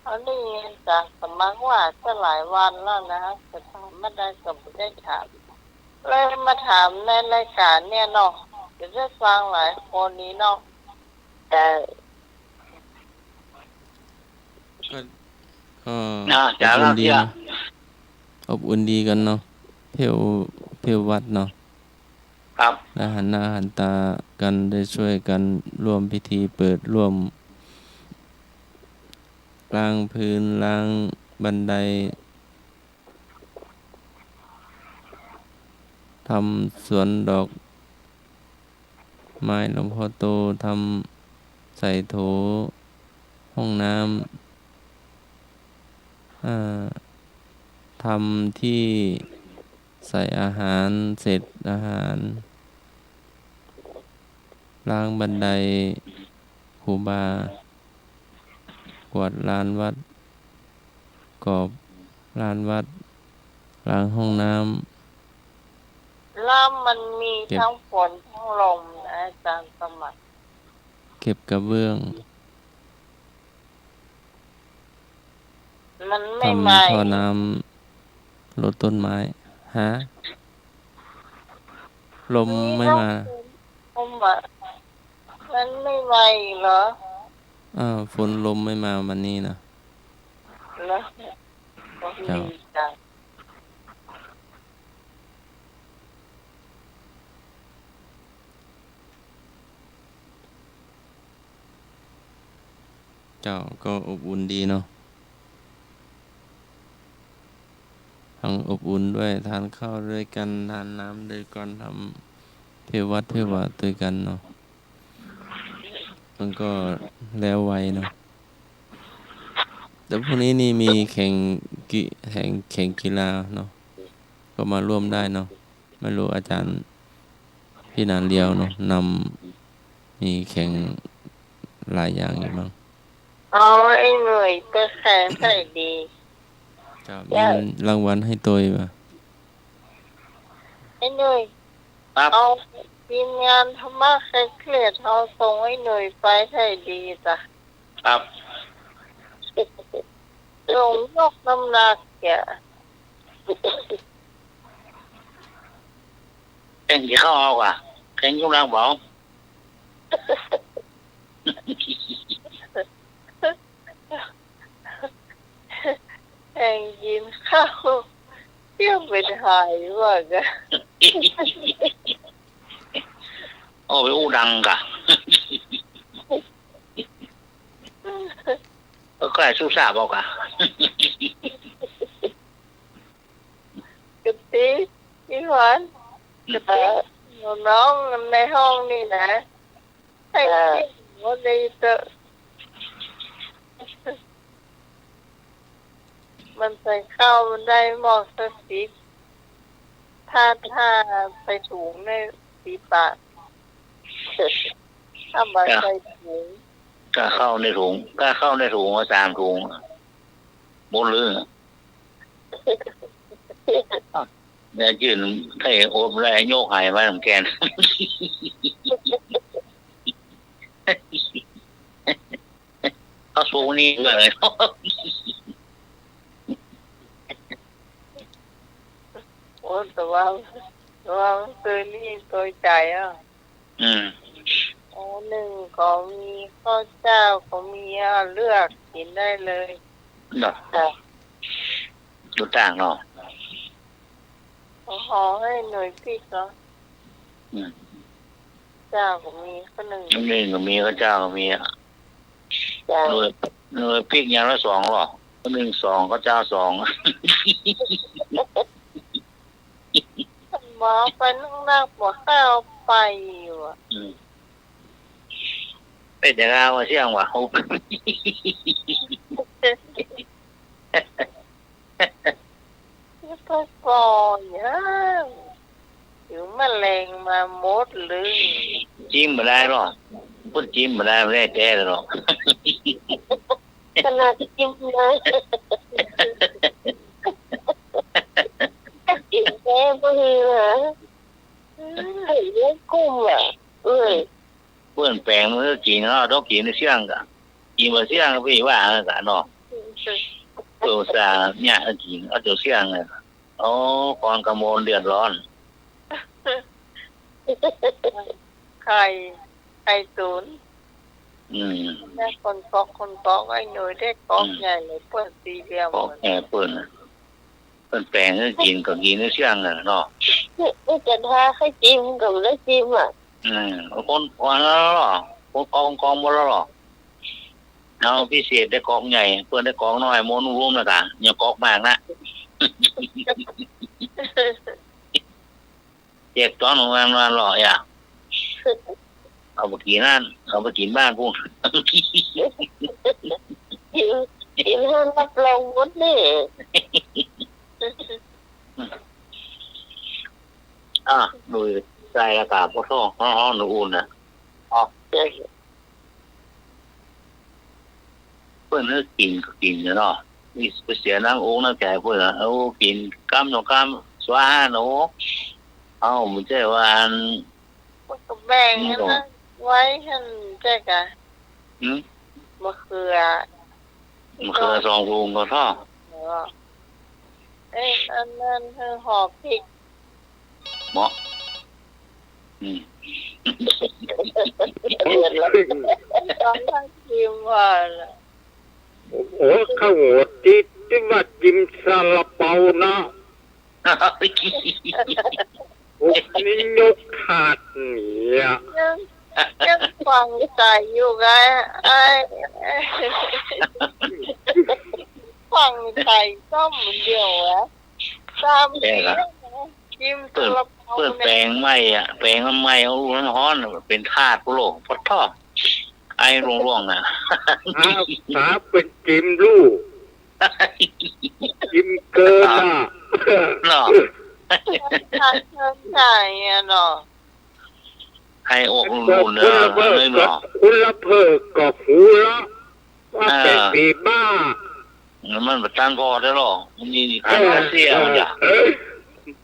เอานี่จะสมัครว่าจะหลายวันแล้วนะ จะถามไม่ได้ก็ไม่ได้ถาม เลยมาถามในรายการเนี่ยเนาะ จะได้ฟังหลายคนนี้เนาะ ได้ ก็ ก็ อ่า อบอุ่นดี จ๋า เนาะ อบอุ่นดีกั๋นเนาะ เที่ยว เที่ยววัดเนาะ ครับ ได้หันหน้าหันต๋ากั๋น ได้ช่วยกั๋นร่วมพิธีเปิด ร่วมล้างพื้น ล้างบันได ทำสวนดอกไม้หลวงพ่อโต ทำใส่โถ ห้องน้ำ อ่า ทำที่ใส่อาหาร เศษอาหาร ล้างบันไดครูบา กวาดลานวัด กอบลานวัด ล้างห้องน้ำ แล้วมันมี เก็บ ทั้งฝนทั้งลมนะอาจารย์สมัคร เก็บกระเบื้อง มันไม่ ทำ ไหม้ ท่อน้ำ รดต้นไม้ ฮะ ลมไม่มา ลมอะ มันไม่ไหม้เหรอ อ่า ฝนลมไม่มาวันนี้นะ เหรอ เจ้า ดีจัง เจ้า ก็อบอุ่นดีเนาะ ทั้งอบอุ่นด้วย ทานข้าวด้วยกัน ทานน้ำด้วยกัน ทำเที่ยววัดเที่ยววาด้วยกันเนาะ มันก็แล้วไวเนาะ แต่พรุ่งนี้นี่มีแข่งกิ แข่ง แข่งกีฬาเนาะ ก็มาร่วมได้เนาะ ไม่รู้อาจารย์พี่หนานเลียวเนาะ นำ มีแข่งหลายอย่างอยู่มั้ง เอาไอ้หน่วยไปแข่งใส่ดี จะมี จ้ะ รางวัลให้ตวยบ่ ไอ้หน่วย ครับ เอาทีมงานธรรมะเคร่งเครียด เอาส่งไอ้หน่วยไปใส่ดีจ้ะ ครับ ลงยกน้ำหนักแก แข่งกิ๋นข้าวเอาก่ะ แข่งยกน้ำหนักบ่ แข่งกิ๋นข้าว เตี้ยมไปถ่ายว่ากะ โอ้ ไปอู้ดังกะ ก็ใคร่สู้ซ่าบ่กะ กะติ พี่ขวัญ กะติ น้องๆ ในห้องนี่นะ ให้ เออ เตี้ยมหัวดีเต๊อะ มันใส่ข้าวมันได้หม้อสักสิบ ถ้า ถ้าใส่ถุงเนี่ย สิบบาท ถ้าบ่ใส่ถุง ก้าข้าวในถุง ก้าข้าวในถุงว่าสามถุง หมดเลย เนี่ย ยื่นให้อบแล้ว ยกหายมาเหมือนกัน เขาสูงนี่เลย โอ้ แต่ว่า แต่ว่าเมื่อคืนนี่ตวยใจ๋อะ อืม โอ้ นึ่งก็มี ข้าวเจ้าก็มี อ่ะ เลือกกิ๋นได้เลย เนาะ จ้ะ ดูต่างเนาะ ขอให้หน่วยปิ๊กเนาะ อืม เจ้าก็มี ข้าวนึ่ง นึ่งก็มี ข้าวเจ้าก็มีอะ จ้ะ หน่วย หน่วยปิ๊กอย่างละสองหรอ นึ่งสอง ข้าวเจ้าสอง หมอไปนึ่งนัก หมอข้าวไปอยู่อะ อืม เป็นอย่างไรวะ เสี่ยงวะ ก็ปล่อยอะ เดี๋ยวแมลงมาหมดเลย จิ้มบ่ได้หรอ พูดจิ้มบ่ได้ ไม่ได้แก้เลยหรอก ขนาดจิ้มนะ จิ้มแก้บ่หือนะ เห็นเลือดกุ้มอะ เอ้ย เปิ้นแป๋งมันก็กิ๋นเนาะ ต้องกิ๋นในเสี่ยงกะ กิ๋นบ่เสี่ยงไปว่ากันเนาะ เปิ้นอุตส่าห์เนี่ยกิ๋น เอาจนเสี่ยงเลย โอ้ คนกำมลเดือดร้อน ไข่ ไข่ตุ๋น อืม แล้วคนก๊อก คนก๊อก ไอ้หน่วยได้ก๊อก อืม ใหญ่เลย เปิ้นสี่เหลี่ยม ก๊อกใหญ่เปิ้น เปิ้นแป๋งหื้อกิ๋นก็กิ๋นหื้อเสี่ยงน่ะเนาะ นี่ นี่จะทาให้จิ้มก็บ่ได้จิ้มอะ อืม คน คนละหรอ คนก๊อก คนก๊อกหมดแล้วหรอ เอาพิเศษได้ก๊อกใหญ่ เปิ้นได้ก๊อกน้อย โม้นุ่มๆ นะกะ อย่าก๊อกมากนะ เจ็บท้องหนูนานๆ หรอ อย่า เอาไปกิ๋นนั่น เอาไปกิ๋นบ้านกู กิ๋น กิ๋นหื้อฮับรองหมดนี่ อ่ะ หนูใส่อากาศปะท้อง ฮ้อนๆ หนูอุ่นน่ะ อ๋อ เปิ้นหื้อกิ๋นก็กิ๋นเนาะ นี่ไปเสียน้ำอกน้ำใจ๋เปิ้นอะ เอากิ๋นกำสองกำ สวาหาหนู เอ้า บ่ใจ้ว่าอัน มันก็แบ่ง อืม อันนั้นไว้หั้นแต๊กะ หืม มะเขือ มะเขือสองถุงก็พอ เออ เอ๊ะ อันนั้นคือห่อพริก เหมาะ อืม ตอนนั้นชิมว่าน่ะ โอ้ ข้าวโหดที่ ที่ว่ากิ๋นซาลาเปานะ โอ้ นี่ยกถาดเนี่ย ยัง ยังฟังใจ๋อยู่ไง ไอ้ ฟังใจ๋ซ้ำเดียวอะ สาม แปลกอะ ปีแล้วนะ กิ๋นซาลาเปา เปิ้น เปิ้น เนี่ย แป๋งใหม่อะ แป๋งมันใหม่ เอาฮ้อนๆ อะ เป๋นถาดพุ้นโล ปะท้อง ไอ้ร่วงๆ น่ะ อ้าว ถ้าเปิ้นกิ๋นลู่ กิ๋นเกินน่ะ เนาะ ถ้าเกินใจ๋อะเนาะ ไอ้อกอุ่นๆ เนาะ คนละเผิกก็ คนละเผิกก็ฮู้ละ ว่าเป๋น เออ ผีบ้า มันบ่ตันปอดได้หรอ มันมี เออ คาเซียมันจ้ะ เออ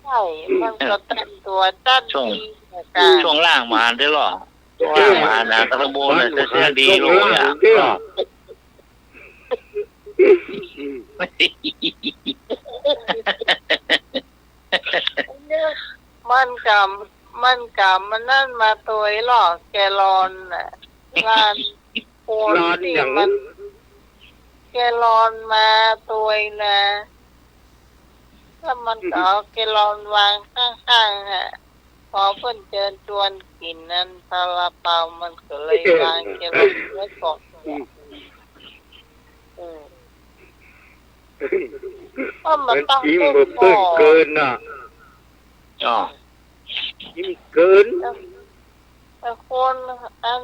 ใจ้ มันก็ตันตั๋วตัน ช่วง ดีเหมือนกั๋น ช่วงล่างบ่หันได้หรอ ช่วงล่างบ่หันนะ ตะบนน่ะ มัน เสียดี ช่วงล่าง โลกเนี่ย เด้อ มันกำ มันกำ มันนั่นมาตวยหรอ แกลลอนน่ะ ร้าน คน ร้าน ตี้ หยัง มัน แกลลอนมาตวยนะ แล้วมันก็เอาแกลลอนวางข้างๆ ฮะ พอเปิ้นเจิญจวนกิ๋นนั่นซาลาเปา มันก็เลยวางแกลลอนไว้ก่อน อืม อืม ก็มาตั้ง มันกิ๋น ต้น บ่เปิ้น คอ เกินน่ะ อ๋อ กิ๋นเกิน แต่คนอัน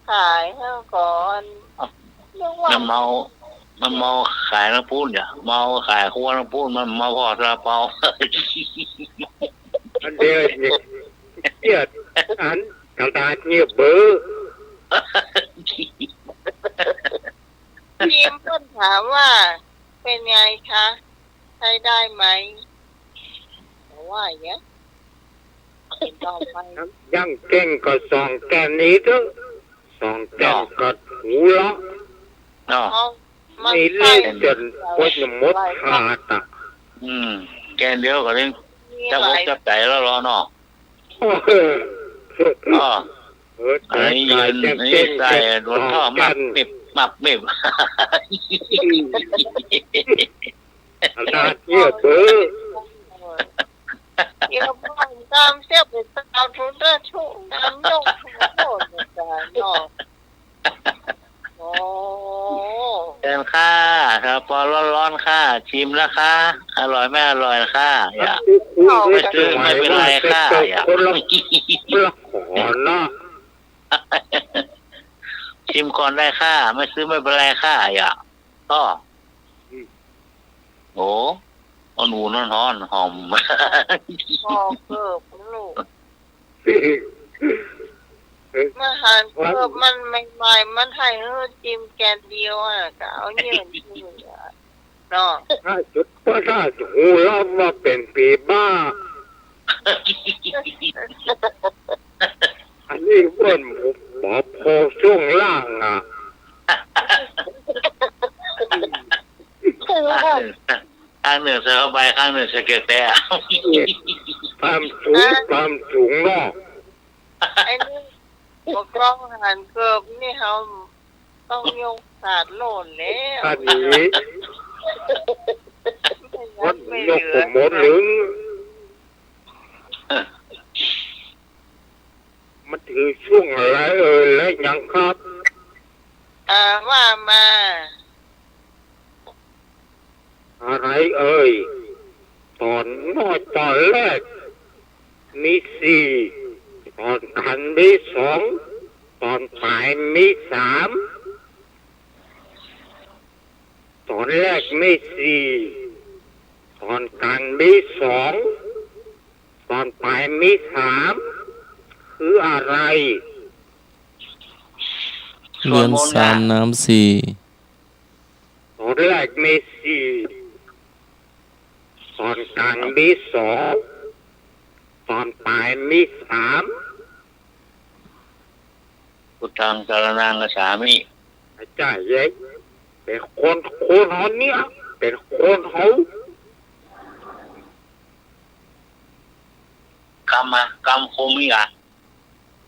ขายเขาก็อัน อ้าว นึกว่า มันเมา มันเมาขายตางปู๊นเนี่ย เมาขายครัวตางปู๊น มันเมาผ่อซาลาเปา อันเดียวเนี่ย เสียดอันตลาดเนี่ยเบ้อ ทีมเปิ้นถามว่า เป็นไงคะ ใช้ได้ไหม ว่าอย่างเงี้ย เห็นต่อไป ยังเก่งก็สองแก่นนี้เถอะ สองแก่นก็ถูละ เนาะ เอา มัน นี่เล่นจนปวดหมดขาดอ่ะ อืม แก่นเดียวก็เล่น มี จับอก หลาย จับใจ๋แล้วเหรอเนาะ เออ อ๋อ เออ อันนี้ แต่ ยืน แต่ อันนี้ใส่ แต่ โดนท่อ สองแก่น มับมิบ มับมิบ อืม ขนาดเนี้ยเบ้อ เดี๋ยวพ่อตามเสียไปตามทุนเด้อ ทุกน้ำยกทุกโทษเลยจ้ะเนาะ โอ้ เชิญค่ะ ซาลาเปาร้อนๆ ค่ะ ชิมนะคะ อร่อยไม่อร่อยค่ะ อย่า ไม่ซื้อไม่เป็นไรค่ะ อย่า คนละ คนละขอนะ ชิมก่อนได้ค่ะ ไม่ซื้อไม่เป็นไรค่ะ อย่า อ้อ อืม โอ้ อ่อนๆ ฮ้อนๆ หอม หอมเกิบลูก มาหันเกิบมันใหม่ๆ มันให้หื้อจิ้มแก่นเดียวอะ ก็เอาเยื่อนี่อะ เนาะ ถ้าจุด ถ้าหูแล้วว่าเป๋นผีบ้า อันนี้เปิ้นบอกพอช่วงล่างอะ ข้างหนึ่ง ข้างหนึ่งใส่ผ้าใบ ข้างหนึ่งใส่เกลือแร่ ความสูง ฮะ ความสูงเนาะ ไอ้นี่ ปกครองหันเกิบนี่เฮาต้องยกถาดโลดแล้ว อันนี้ ไม่งั้นไม่เหลือ มันยกหมดเลย มันถือช่วงอะไรเอ่ย และยังครับ อ่า ว่ามา อะไรเอ่ย ต๋อนน้อยต๋อนแรกมีสี่ ต๋อนก๋างมีสอง ต๋อนป๋ายมีสาม ตอนแรกมีสี่ ตอนกลางมีสอง ตอนปลายมีสาม คืออะไร เดือนสาม น้ำสี่ ตอนแรกมีสี่ ตอนกลางมีสอง ตอนปลายมีสาม พุทธังสรณังคัจฉามิ อาจารย์เย้ย เป๋นคน คนเฮาเนี่ย เป๋นคนเฮา กำอะ กำคมนี่อะ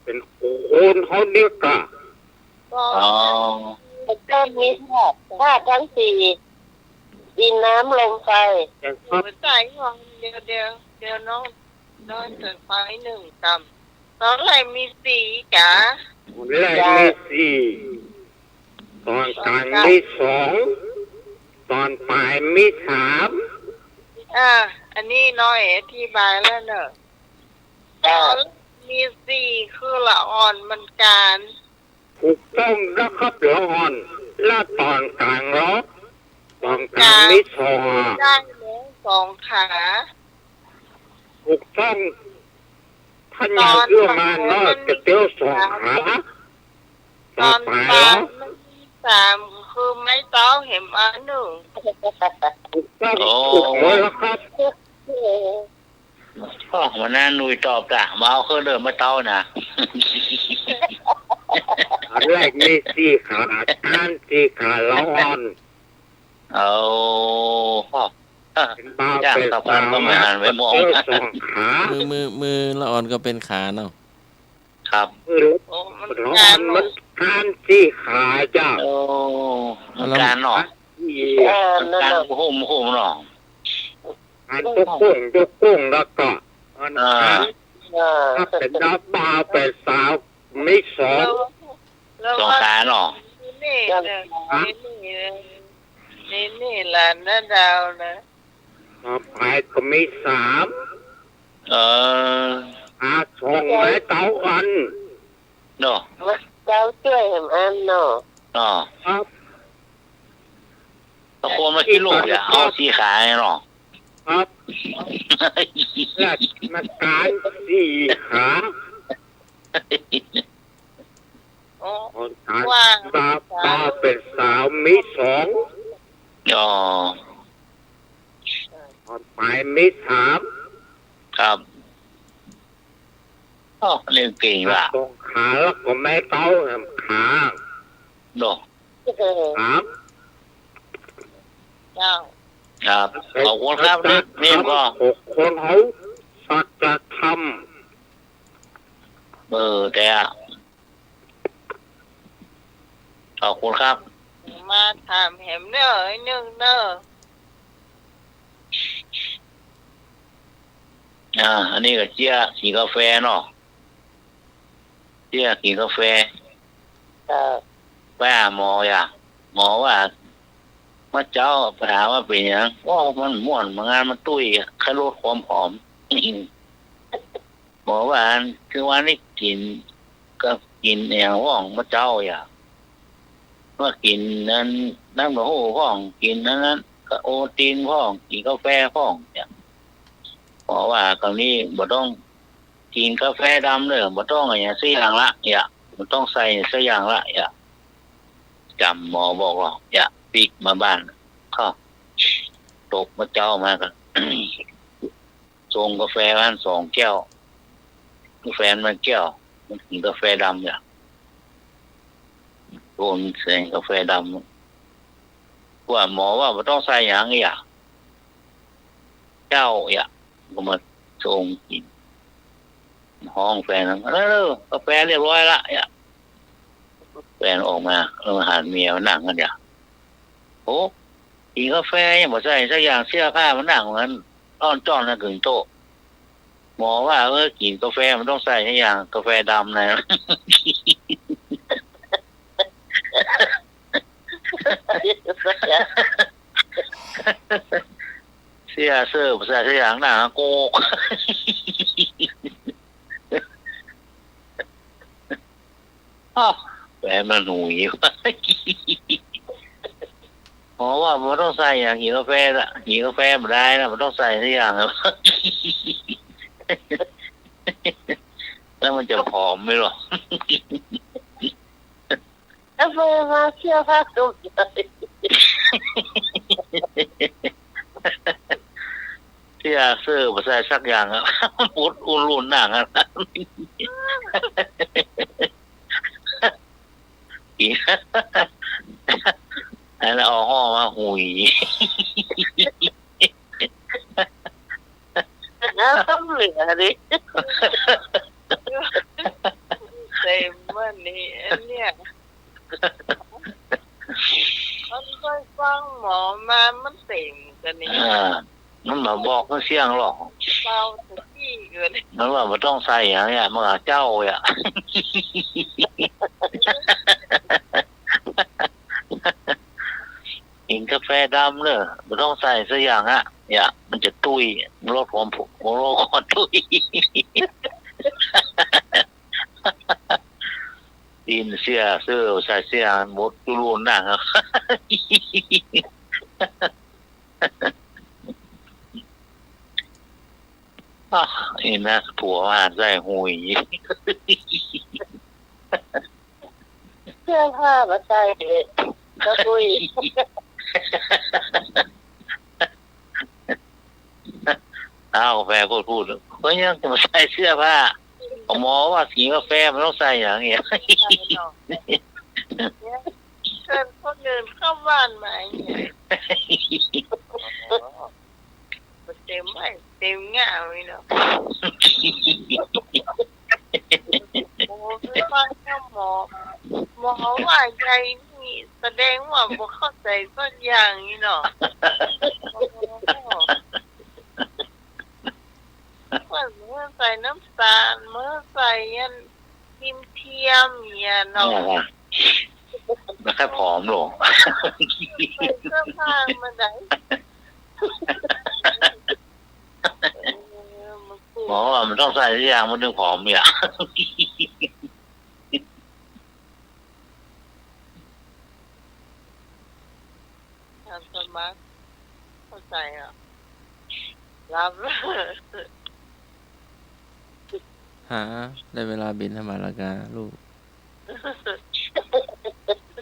เป๋นคนเฮาเนี่ยก่ะ อ๋อ ต้นมีธาตุ ธาตุทั้งสี่ ดินน้ำลมไฟ เป๋นครับ หัวใจของ เดี๋ยว เดี๋ยว เดี๋ยวน้อง น้องเปิดไฟหนึ่งกำ ตอนแรกมีสี่กะ ตอนแรกมีสี่ ตอนกลางมีสอง ตอนปลายมีสาม อ่า อันนี้น้องเอ๋อธิบายแล้วเนอะ ตอนแรกมีสี่คือละอ่อนมันกาน ถูกต้องนะครับ ละอ่อน และตอนกลางลอ ตอนกลางมีสอง ได้แล้วสองขา ถูกต้อง ถ้ายังเอื้อมมาเนาะ จะเตี้ยวสองขา ตอนปลายลอ มันมีสาม คือไม้เต๊าแหมอันนึ่ง ถูกต้อง โอ้ ถูกหมดแล้วครับ อ้อ วันนั้นหนุ่ยตอบจ้ะ บ่เอาเครื่องดื่มมาเต๊านะ อันแรกมีสี่ขา ก้านสี่ขาละอ่อน เอา เป๋นบ่าว จ้าง เป๋น สาว ก็มาอ่านไว้มอง เออ สองขา มือ มือ มือละอ่อนก็เป๋นขาเนาะ ครับ มือละ โอ้ มัน ละอ่อน กานเนาะ มันก้านสี่ขาจ้ะ โอ้ มันกานเนาะ เออ มันกาน นั่นน่ะ โฮม โฮมเนาะ อันตุ๊กกุ้ง ตุ๊กกุ้ง แล้วก็อัน อ่า อัน อ่า ถ้าเป๋นดาวบ่าวเป๋นสาว มีสอง แล้ว แล้ว สองขาเนาะ นี่ นี่ ฮะ นี่ นี่ นี่ นี่ หลานน้าดาวนะ ต่อไปก็มีสาม เออ อ่า สองไม้เต๊าอัน เนาะ เต๊าจ้วยแหมอันเนาะ เนาะ ครับ ตะโกนมากี่ลูกเนี่ย เอาสี่ขาเนาะ ครับ ราชการสี่ขา โอ้ ตอนกลาง ว่า บ่าว บ่าวเป๋นสาวมีสอง อ๋อ ตอนปลายมีสาม ครับ อ๋อ นี่เก่งละ สองขาแล้วก็ไม้เต๊าแหมขา เนาะ ครับ เจ้า ครับ ขอบคุณครับ นี่ นี่ก็ หกคนเฮา สัจธรรม เออ แต่ ขอบคุณครับ มาถามแหมเน่อ ไอ้นึ่งเน่อ อ่า อันนี้ก็เจียกิ๋นกาแฟเนาะ เจียกิ๋นกาแฟ เออ ไปหาหมออย่า หมอว่า เมื่อเจ๊าไปถามว่าเป๋นหยัง โอ้ มันม่วน มางานมันตุ้ย ใค่ลดความผอม หมอว่า คือว่านี่กิ๋น ก็กิ๋นอะหยังพ่อง เมื่อเจ๊าอย่า ว่ากิ๋นอัน น้ำเต้าหู้พ่อง กิ๋นอันนั้น ก็โอวัลตินพ่อง กิ๋นกาแฟพ่องเนี่ย หมอว่า คราวนี้บ่ต้องกิ๋นกาแฟดำเน่อ บ่ต้องอะหยังสักอย่างละ อย่า บ่ต้องใส่สักอย่างละ อย่า จ๋ำหมอบอกว่า อย่า ปิ๊กมาบ้าน ก็ตกเมื่อเจ๊ามาก็ ส่งกาแฟมาสองแก้ว กาแฟมันแก้ว มันกิ๋นกาแฟดำเนี่ย โดนเสียงกาแฟดำ ว่าหมอว่าบ่ต้องใส่หยังอีกอะ เจ๊าอีกอะ ก็มาส่งกิ๋น ฮ้องแฟน เออ กาแฟเรียบร้อยละ อีกอะ แฟนออกมา แล้วมาหันเมียมานั่งกั๋นเนี่ย โอ้ กิ๋นกาแฟยังบ่ใส่สักอย่าง เสียผ้ามานั่งเหมือนอ้อนจ้อนนะ กึ่งโต๊ะ หมอว่า เออ กิ๋นกาแฟมันต้องใส่สักอย่าง กาแฟดำนะ เสียเสื้อ บ่ใส่สักอย่าง หน้าโกก อ้าว แฟนมันหุย ว่า มอว่าบ่ต้องใส่อะ กิ๋นกาแฟน่ะ กิ๋นกาแฟบ่ได้นะ บ่ต้องใส่สักอย่างอะ แล้วมันจะผอมไหมหรอ แล้วไปมาเสื้อผ้าก็บ่ใส่ เสื้อเสื้อบ่ใส่สักอย่างอะ อุด อุดรูหนังอะ อันนั้นเอาห่อมาหุย แล้วต้องเหลือดิ เต็มวันนี้ อันเนี้ย มันไปฟังหมอมา มันเต็มกั๋นนี่ อ่า มันบ่บอกเสี้ยงหรอก เบาสักทีเกิน มันว่าบ่ต้องใส่อะเนี่ย มันก็เจ้าอะ กิ๋นกาแฟดำเน่อ บ่ต้องใส่สักอย่างอะ เนี่ย มันจะตุ้ย ลดความผุ- ลดความตุ้ย กิ๋นเสื้อ เสื้อ ใส่เสื้อ หมดจุลูนนั่งอะ อ้าว ไอ้นักผัวมาใส่หุย เสื้อผ้ามาใส่เลย ก็คุย อ้าว กาแฟพูดพูด ก็ยังจะมาใส่เสื้อผ้า หมอว่ากิ๋นกาแฟมันต้องใส่อย่างเงี้ย ใส่หรอก เชิญคนอื่นเข้าบ้านมาอย่างเงี้ย เต็มไว้ เต็มง่ามเลยเนาะ โอ้ ไปฟังหมอ หมอว่าใหญ่นี่แสดงว่าบ่เข้าใจ๋สักอย่างนี่เนาะ โอ้ เปิ้นบ่ใส่น้ำตาล บ่ใส่อันครีมเทียมเนี่ยเนาะ อ๋อ แล้วใค่ผอมลง ใส่เสื้อผ้ามาได้ เออ มันกู หมอว่ามันต้องใส่สักอย่างมันถึงผอมเนี่ย ทำสมาธิ เข้าใจ๋เหรอ หลับ ฮะ ได้เวลาบิณฑบาตแล้วกาลูก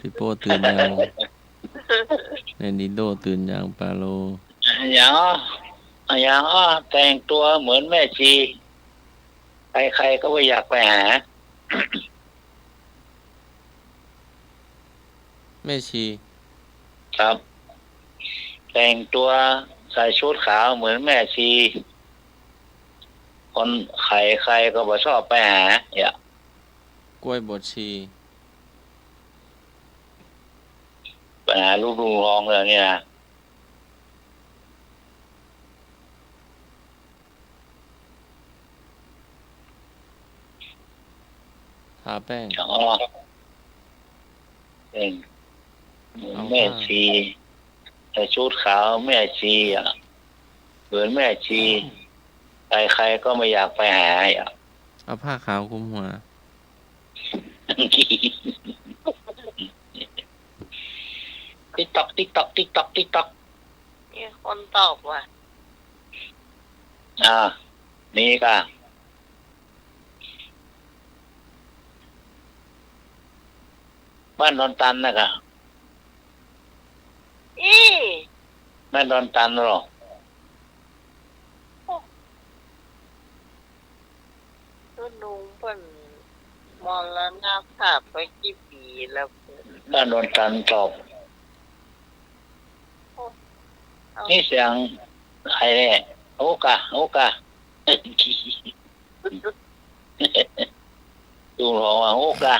ปี้โป้ตื่นยัง เนนดิโดตื่นยัง ปาโล ยัง ยัง แต่งตัวเหมือนแม่ชี ใครๆ ก็บ่อยากไปหา แม่ชี ครับ แต่งตัวใส่ชุดขาวเหมือนแม่ชี คนใครๆ ก็บ่ชอบไปหา เนี่ย กล้วยบวชชี ไปหาลูกๆ น้องเลยเนี่ยนะ ทาแป้ง อ๋อ แป้ง เหมือนแม่ชี ใส่ชุดขาวแม่ชีอะ เหมือนแม่ชี ใครๆ ก็ไม่อยากไปหาอะ เอาผ้าขาวคลุมหัว ติ๊กต๊อก ติ๊กต๊อก ติ๊กต๊อก ติ๊กต๊อก มีคนตอบว่ะ อ่า มีก่ะ บ้านดอนตันน่ะก่ะ อี้ บ้านดอนตันเหรอ โอ้ ตุ๊ลุงเปิ้นมรณภาพไปกี่ปี๋แล้ว บ้านดอนตันตอบ โอ้ เอา นี่เสียงใผเนี่ย โอ้กะ โอ้กะ ตุ๊ลุงว่า โอ้กะ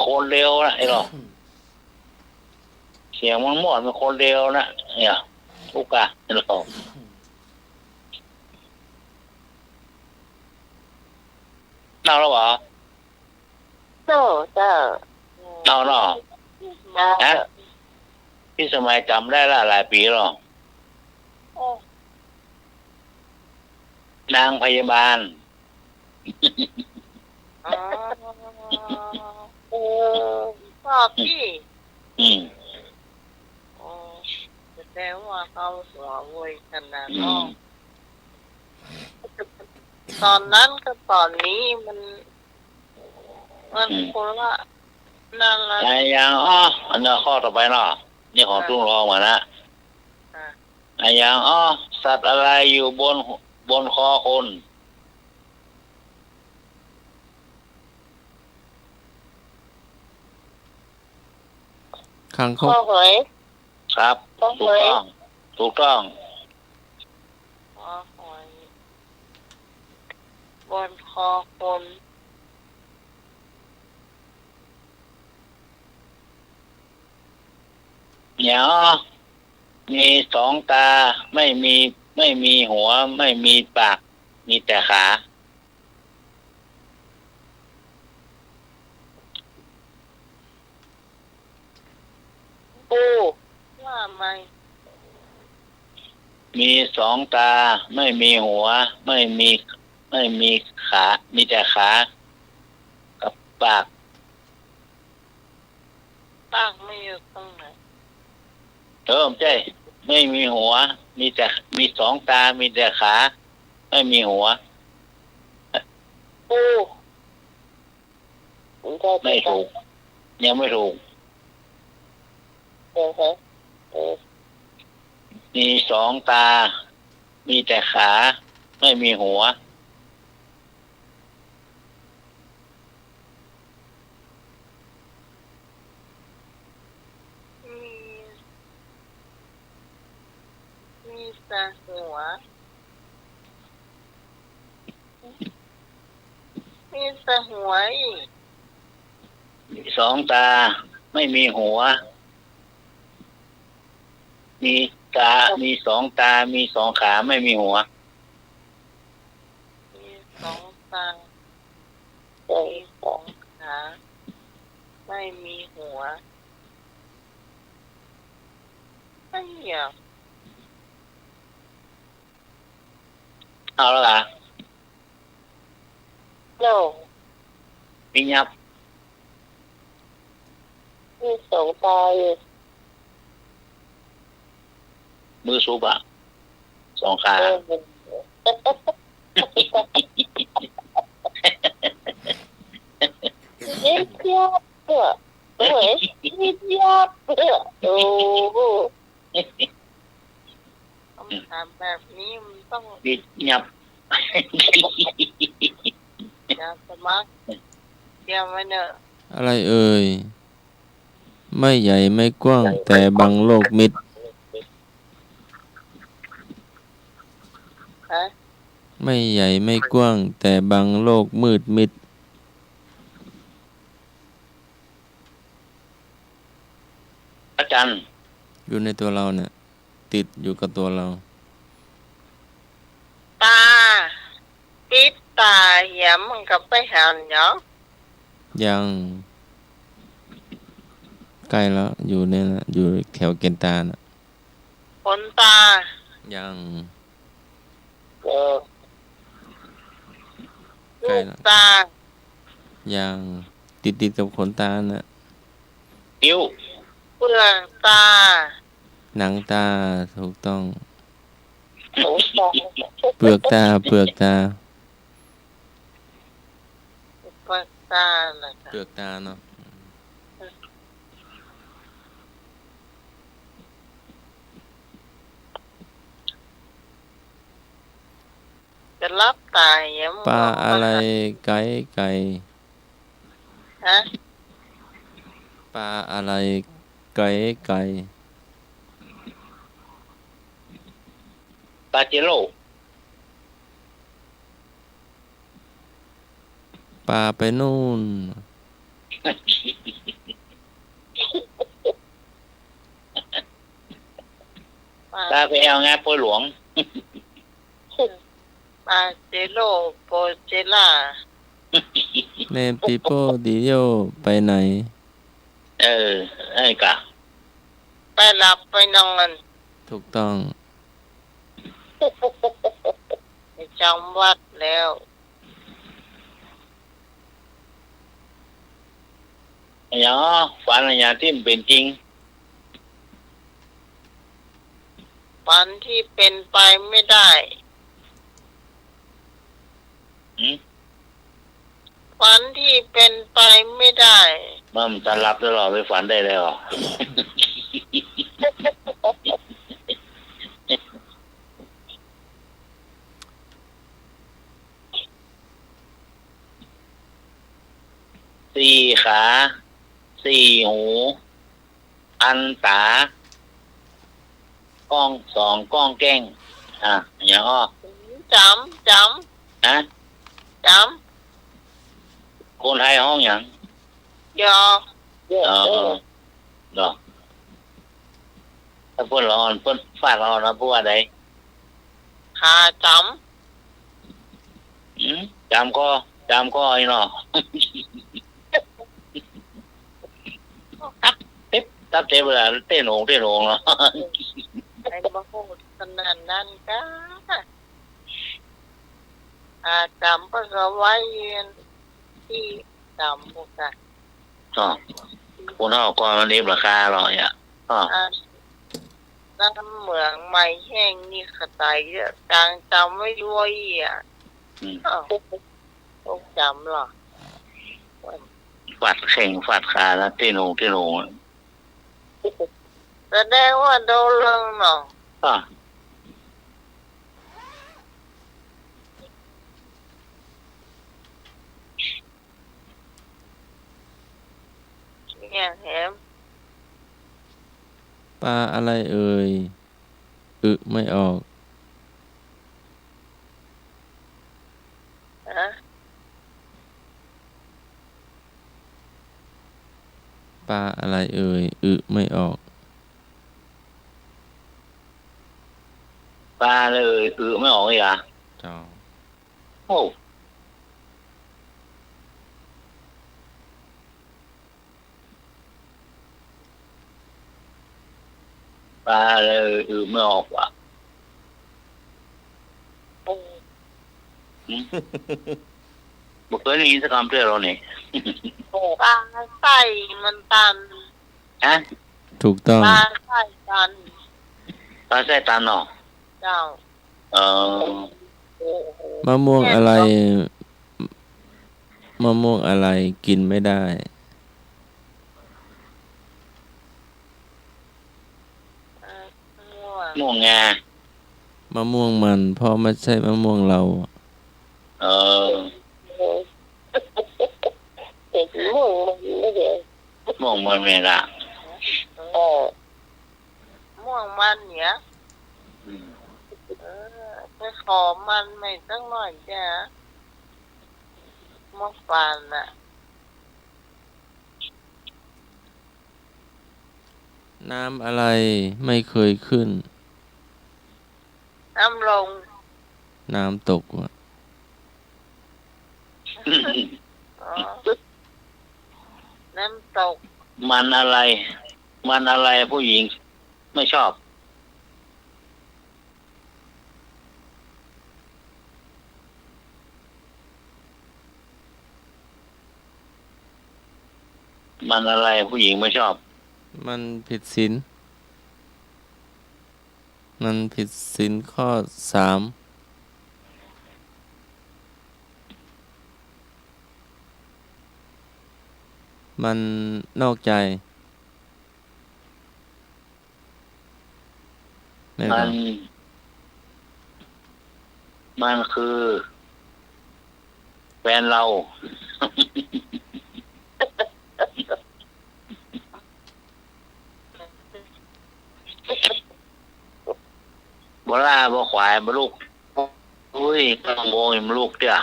คนเลวนะ ไอ้หรอ เสียงมันมอด มันคนเลวนะ เนี่ย โอ้กะ ไอ้หรอ เน่าแล้วเหรอ เจ้า เจ้า เน่าเนาะ เจ้า ฮะ พิสมัยจ๋ำได้ละ หลายปี๋แล้ว โอ้ นางพยาบาล อ๋อ เออ ปอบตี้ อืม อ๋อ ว่าเกาหัวเว่ยขนาด อืม นั้น ต๋อนนั้นกับต๋อนนี้มัน มัน อืม คนละนั่นละ อะหยัง อ้อ อันนี้ข้อต่อไปเนาะ นี่ของ ค่ะ ตุ้งรองมานะ ค่ะ อะหยัง อ้อ สัตว์อะไรอยู่บน บนคอคน คางคก คอหอย ครับ คอหอย ถูกต้อง ถูกต้อง คอหอย บนคอคน เดี๋ยว มีสองตา ไม่มี ไม่มีหัว ไม่มีปาก มีแต่ขา ปู ว่าใหม่ มีสองตา ไม่มีหัว ไม่มี ไม่มีขา มีแต่ขา กับปาก ปากมันอยู่ตรงไหน เออ ใช่ ไม่มีหัว มีแต่ มีสองตา มีแต่ขา ไม่มีหัว ปู ไม่ถูก ยังไม่ถูก เดี๋ยวฮะ เออ มีสองตา มีแต่ขา ไม่มีหัว มี มีแต่หัว มีแต่หัวอีก มีสองตา ไม่มีหัว มีตา มีสองตา มีสองขา ไม่มีหัว มีสองตา มีสองขา ไม่มีหัว ไอ้เหี้ย เอาแล้วเหรอ โน่ มียับ มีสองตาอยู่ มือสูบอะ สองขา เออ เย็บยับอะ โอ้ย เย็บยับอะ โอ้โห คำถามแบบนี้มันต้อง บิดยับ อย่าสมัคร เตรียมไว้เนอะ อะไรเอ่ย ไม่ใหญ่ไม่กว้าง แต่บังโลกมิด ฮะ ไม่ใหญ่ไม่กว้าง แต่บังโลกมืดมิด พระจันทร์ อยู่ในตัวเราเนี่ย ติดอยู่กับตัวเรา ตา ปิดตาเหีย มันก็ไปหันหยัง ยัง ใกล้แล้ว อยู่เนี่ยนะ อยู่แถวแก่นตาน่ะ ขนตา ยัง เออ ใกล้แล้ว ลูกตา ยัง ติดๆ กับขนตาน่ะ คิ้ว เปลือกตา หนังตา ถูกต้อง โอ้โห เปลือกตา เปลือกตา เปลือกตาเหรอคะ เปลือกตาเนาะ จะหลับตายัง ปลาอะไรไก๋ไก๋ ฮะ ปลาอะไรไก๋ไก๋ ปาเจโร่ ปาไปนู่น ปา ปาไปเอางาโปยหลวง ปาเจโร่ โปเจล่า เนปิโป้ดิโย ไปไหน เออ ไอ้กะ ไปหลับไปนอน ถูกต้อง ไปจำวัดแล้ว อะหยัง ฝันอะหยังตี้มันเป๋นจริง ฝันที่เป็นไปไม่ได้ หืม ฝันที่เป็นไปไม่ได้ มันจะหลับตลอดไปฝันได้แล้ว สี่ขา สี่หู อันต๋า ก้องส่อง ก้องแก้ง อ่ะ หยังอ้อ จ๋ำ จ๋ำ ฮะ จ๋ำ คนไทยฮ้องหยัง ยอ เออ เนาะ ถ้าเปิ้นละอ่อน เปิ้นฟาดละอ่อนนะ พูดว่าใด ขาจ๋ำ อืม จ๋ำก็ จ๋ำก็ไอ้เนาะ ตับเต็บ ตับเต็บเวลาเต้นโหน่ง เต้นโหน่งเนาะ ไอ้มาพูดขนาดนั้นกา อ่า จ๋ำก็สบายเย็น ตี้จ๋ำพวกกะ อ๋อ คนเฮาก่อนมันเอ็บราคาหรอเนี่ย อ๋อ อ่า น้ำเหมืองใหม่แห้งนี่ขะต๋ายเยอะ กางจ๋ำไว้ด้วยอ่ะ อืม อ้าว ตกจ๋ำเหรอ ฟาดแข้งฟาดขานะ เต้นโหน่ง เต้นโหน่ง แสดงว่าโดนเริงเนาะ อ่ะ เนี่ยแหม ปลาอะไรเอ่ย อึไม่ออก ฮะ ปลาอะไรเอ่ย อึไม่ออก ปลาอะไรเอ่ย อึไม่ออกอีกเหรอ เจ้า โอ้ ปลาอะไรเอ่ย อึไม่ออกว่ะ อืม หืม บ่เกยได้ยินสักกำเตื้อเนาะนี่ ปลาไส้มันตัน ฮะ ถูกต้อง ปลาไส้ตัน ปลาไส้ตันเนาะ เจ้า เออ โอ้โห มะม่วงอะไร แม่นเนาะ มะม่วงอะไรกินไม่ได้ เอ่อ ม่วง ม่วงงา มะม่วงมัน เพราะไม่ใช่มะม่วงเรา เออ เออ เด็กม่วงมันไม่ใช่ ม่วงมันไม่ละ เออ ม่วงมันเนี่ย อืม เออ ไปขอมันใหม่สักหน่อยจ้ะ มะปรางน่ะ น้ำอะไรไม่เคยขึ้น น้ำลง น้ำตกว่ะ อ๋อ น้ำตก มันอะไร มันอะไรผู้หญิงไม่ชอบ มันอะไรผู้หญิงไม่ชอบ มันผิดศีล มันผิดศีลข้อสาม มันนอกใจ ไม่ มัน ครับ มันคือ แฟนเรา บ่ล้าบ่ขวายบ่ลุก อุ้ย เก้าโมงยังบ่ลุกเตื้อ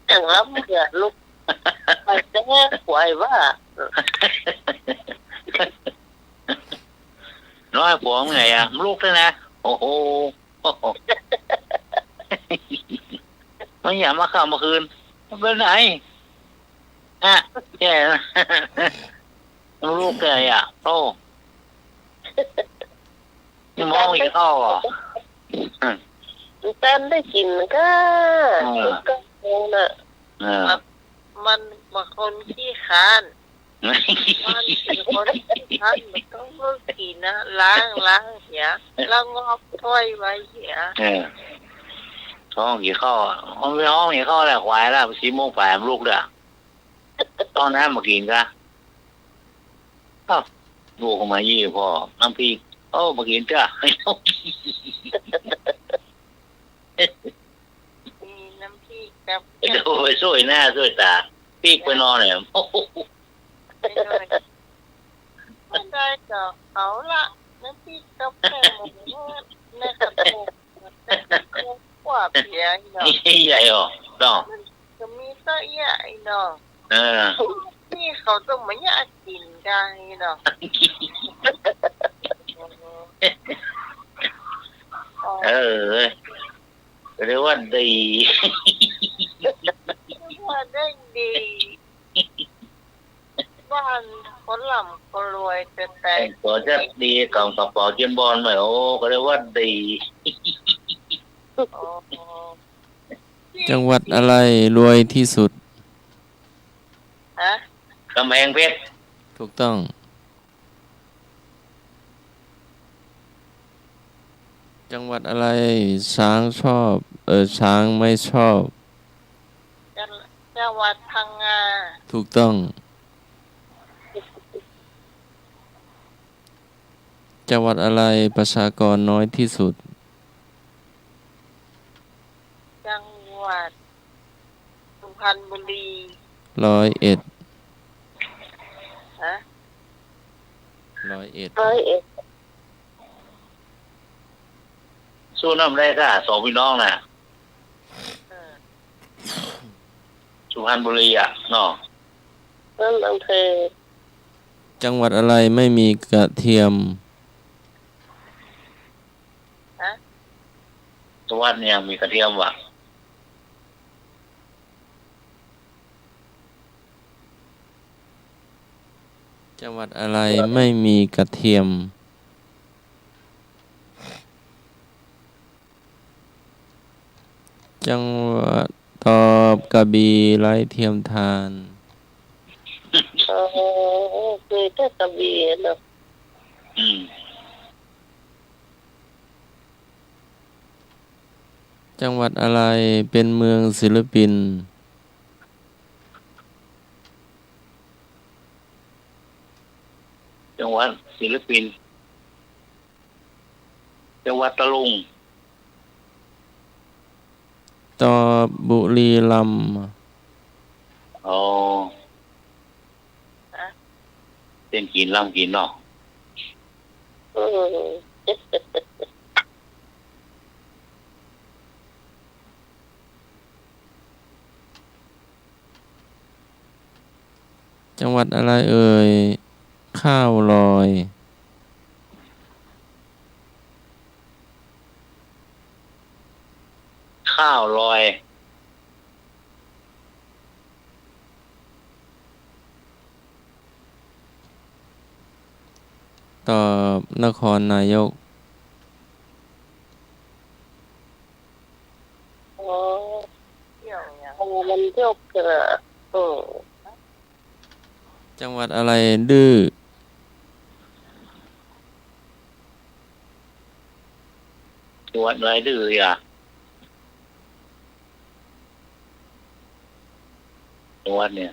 จังหวะเมื่อลุก ไปแต่ขวายว่า น้อยผัวมึงไงอะ มันลุกเลยนะ โอ้โห มันอย่ามาค่ำมาคืน มันไปไหน ฮะ แย่นะ มันลุกเลยอะ โอ้ นี่มองอีกเข้าอ่ะ อืม มันแป้นได้กิ๋นก็ เออ ก็คงน่ะ เออ มัน มันบางคนขี้คร้าน วันสี่คน ท่านบ่ต้องเลิกกิ๋นนะ ล้าง ล้างเหีย แล้วงอกถ้วยไว้เหีย เออ ท้องหิวข้าวอะ มันไปฮ้องหิวข้าวแหละ ควายละ สี่โมงป๋ายมันลุกแล้ว เอาน้ำมากิ๋นกะ อ้าว ลูกก็มาอี้พ่อ น้ำพริก โอ้ มากิ๋นเต๊อะ มีน้ำพริกกับ เดี๋ยวไปซ่วยหน้าซ่วยต๋า ปิ๊กไปนอนเนี่ย โอ้โห ไม่ได้ ไม่ได้ก็เอาละ น้ำพริกกับแกงหมู ในกระปุก กว่าเปียเนาะ ใหญ่ออกเนาะ มันก็มีเต๊อะเอี้ยไอ้เนาะ เออ นี่เขาต้องมาอยากกิ๋นกั๋นไอ้เนาะ เออ ก็เรียกว่าดี เรียกว่าได้ดี บ้านคนร่ำคนรวยแต๊ๆ ตั๋วจะดี ก๋องกระเป๋าเจียมบอลไหม โอ้ ก็เรียกว่าดี อ๋อ จังหวัดอะไรรวยที่สุด ฮะ กำแพงเพชร ถูกต้อง จังหวัดอะไรช้างชอบ เอ่อ ช้างไม่ชอบ จัง จังหวัดพังงา ถูกต้อง จังหวัดอะไรประชากรน้อยที่สุด จังหวัดสุพรรณบุรี ร้อยเอ็ด ฮะ ร้อยเอ็ด ร้อยเอ็ด สู้น้ำได้ก้า สองพี่น้องน่ะ เออ สุพรรณบุรีอะเนาะ นั่นอำเภอ จังหวัดอะไรไม่มีกระเทียม ฮะ จังหวัดเนี่ยมีกระเทียมวะ จังหวัดอะไรไม่มีกระเทียม จังหวัด ตอบ กระบี่ไร้เทียมทาน อ๋อ คือแต่กระบี่เนาะ อืม จังหวัดอะไรเป็นเมืองศิลปิน จังหวัดศิลปิน จังหวัดตะลุง ตอบ บุรีรัมย์ อ๋อ ฮะ เต้นกิ๋นรำกิ๋นเนาะ อืม จังหวัดอะไรเอ่ย ข้าวลอย ข้าวลอย ตอบ นครนายก อ๋อ เกี่ยวเนี่ย อ๋อ มันยกเกิด เออ จังหวัดอะไรดื้อ จังหวัดอะไรดื้ออ่ะ จังหวัดเนี่ย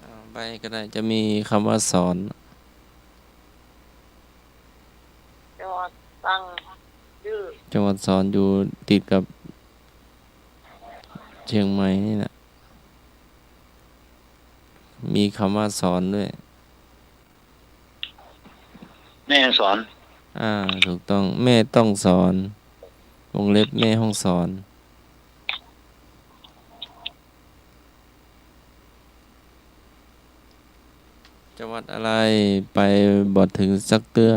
อ่า ใบ้ก็ได้ จะมีคำว่าสอน จังหวัดตรัง ดื้อ จังหวัดสอนอยู่ติดกับเชียงใหม่นี่แหละ มีคำว่าสอนด้วย แม่ฮ่องสอน อ่า ถูกต้อง แม่ต้องสอน วงเล็บ แม่ฮ่องสอน จังหวัดอะไรไปบ่เถิงสักเตื้อ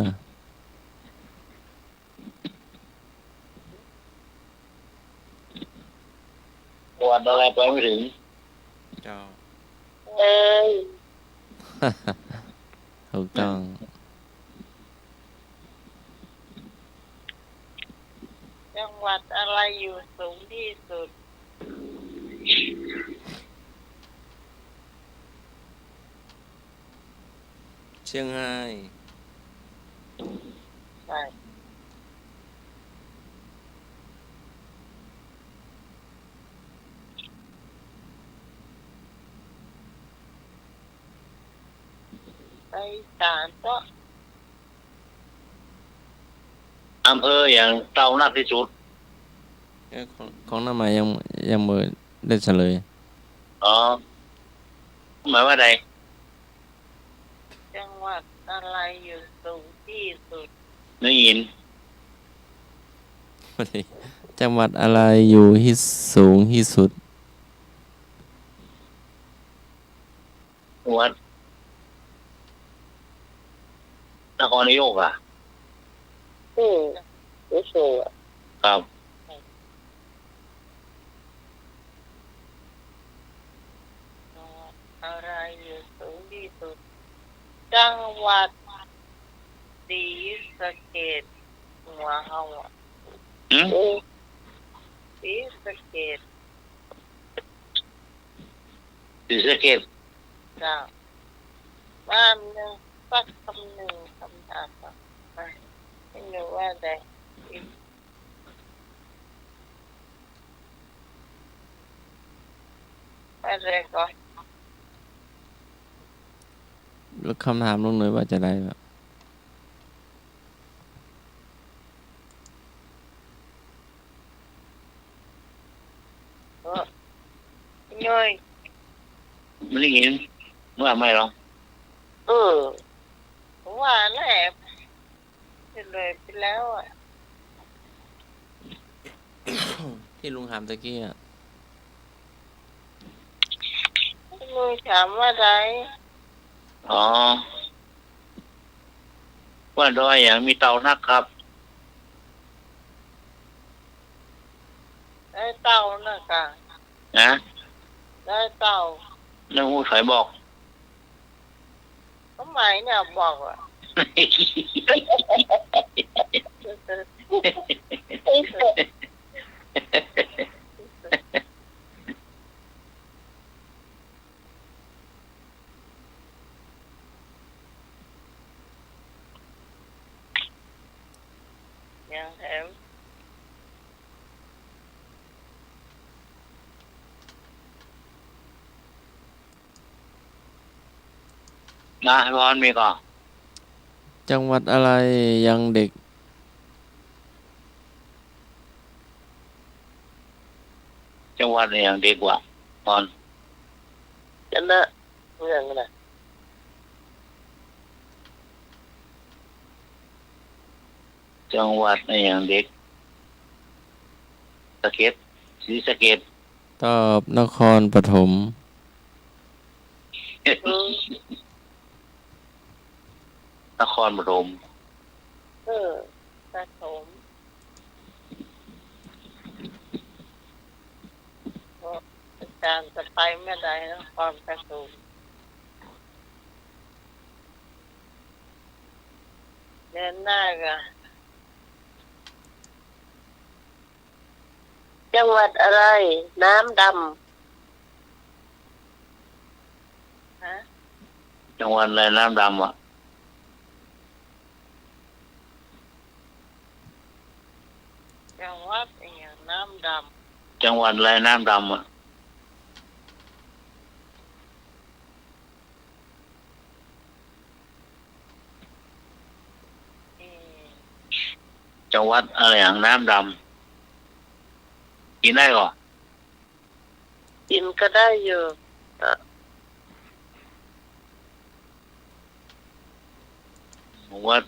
จังหวัดอะไรไปไม่ถึง เจ้า เอ้ย ถูกต้อง จังหวัดอะไรอยู่สูงที่สุด เซี่ยงไฮ้ ใช่ ไปตานเต๊อะ อำเภออย่างเต้านักที่สุด เออ ของ ของน้าหมายยัง ยังบ่ได้เฉลย อ๋อ หมายว่าใด จังหวัดอะไรอยู่สูงที่สุด ได้ยิน จังหวัดอะไรอยู่ที่สูงที่สุด วัดนครนายกอ่ะ อืม ที่สูงอ่ะ ครับ อะไรอยู่สูงที่สุด จังหวัดศรีสะเกษ หัวเฮาอ่ะ หืม อืม ศรีสะเกษ ศรีสะเกษ เจ้า ว่าหนึ่ง สักคำหนึ่ง คำถามอ่ะ อ่ะ ไม่รู้ว่าใด ว่าใดก่อน แล้วคำถามลุงหน่อยว่าจะได้แบบ เออ เย้ย ไม่ได้ยิน ว่าไม่หรอก เออ ว่าแหละ เลยไปแล้วอ่ะ ที่ลุงถามตะกี้อ่ะ ลุงถามว่าใด อ๋อ ว่าดอยอย่างมีเต้านักครับ ไอ้เต้านักอ่ะ นะ ไอ้เต้า แล้วฮู้ใผบอก ก็หมายเนี่ยบอกอ่ะ ยังแถม นะ พรมีก่อ จังหวัดอะไรยังเด็ก จังหวัดอะไรยังเด็กวะ พร ชนะ เมืองนะ จังหวัดอะไรยังเด็ก สะเก็ษ ศรีสะเกษ ตอบนครปฐม อืม นครปฐม เออ ปฐม เพราะอาจารย์จะไปเมื่อใดนครปฐม เดือนหน้าก็ จังหวัดอะไรน้ำดำ ฮะ จังหวัดอะไรน้ำดำอ่ะ จังหวัดอะไรอย่างน้ำดำ จังหวัดอะไรน้ำดำอ่ะ เอ่อ จังหวัดอะไรอย่างน้ำดำ กิ๋นได้ก่อ กิ๋นก็ได้อยู่ อ่ะ วัด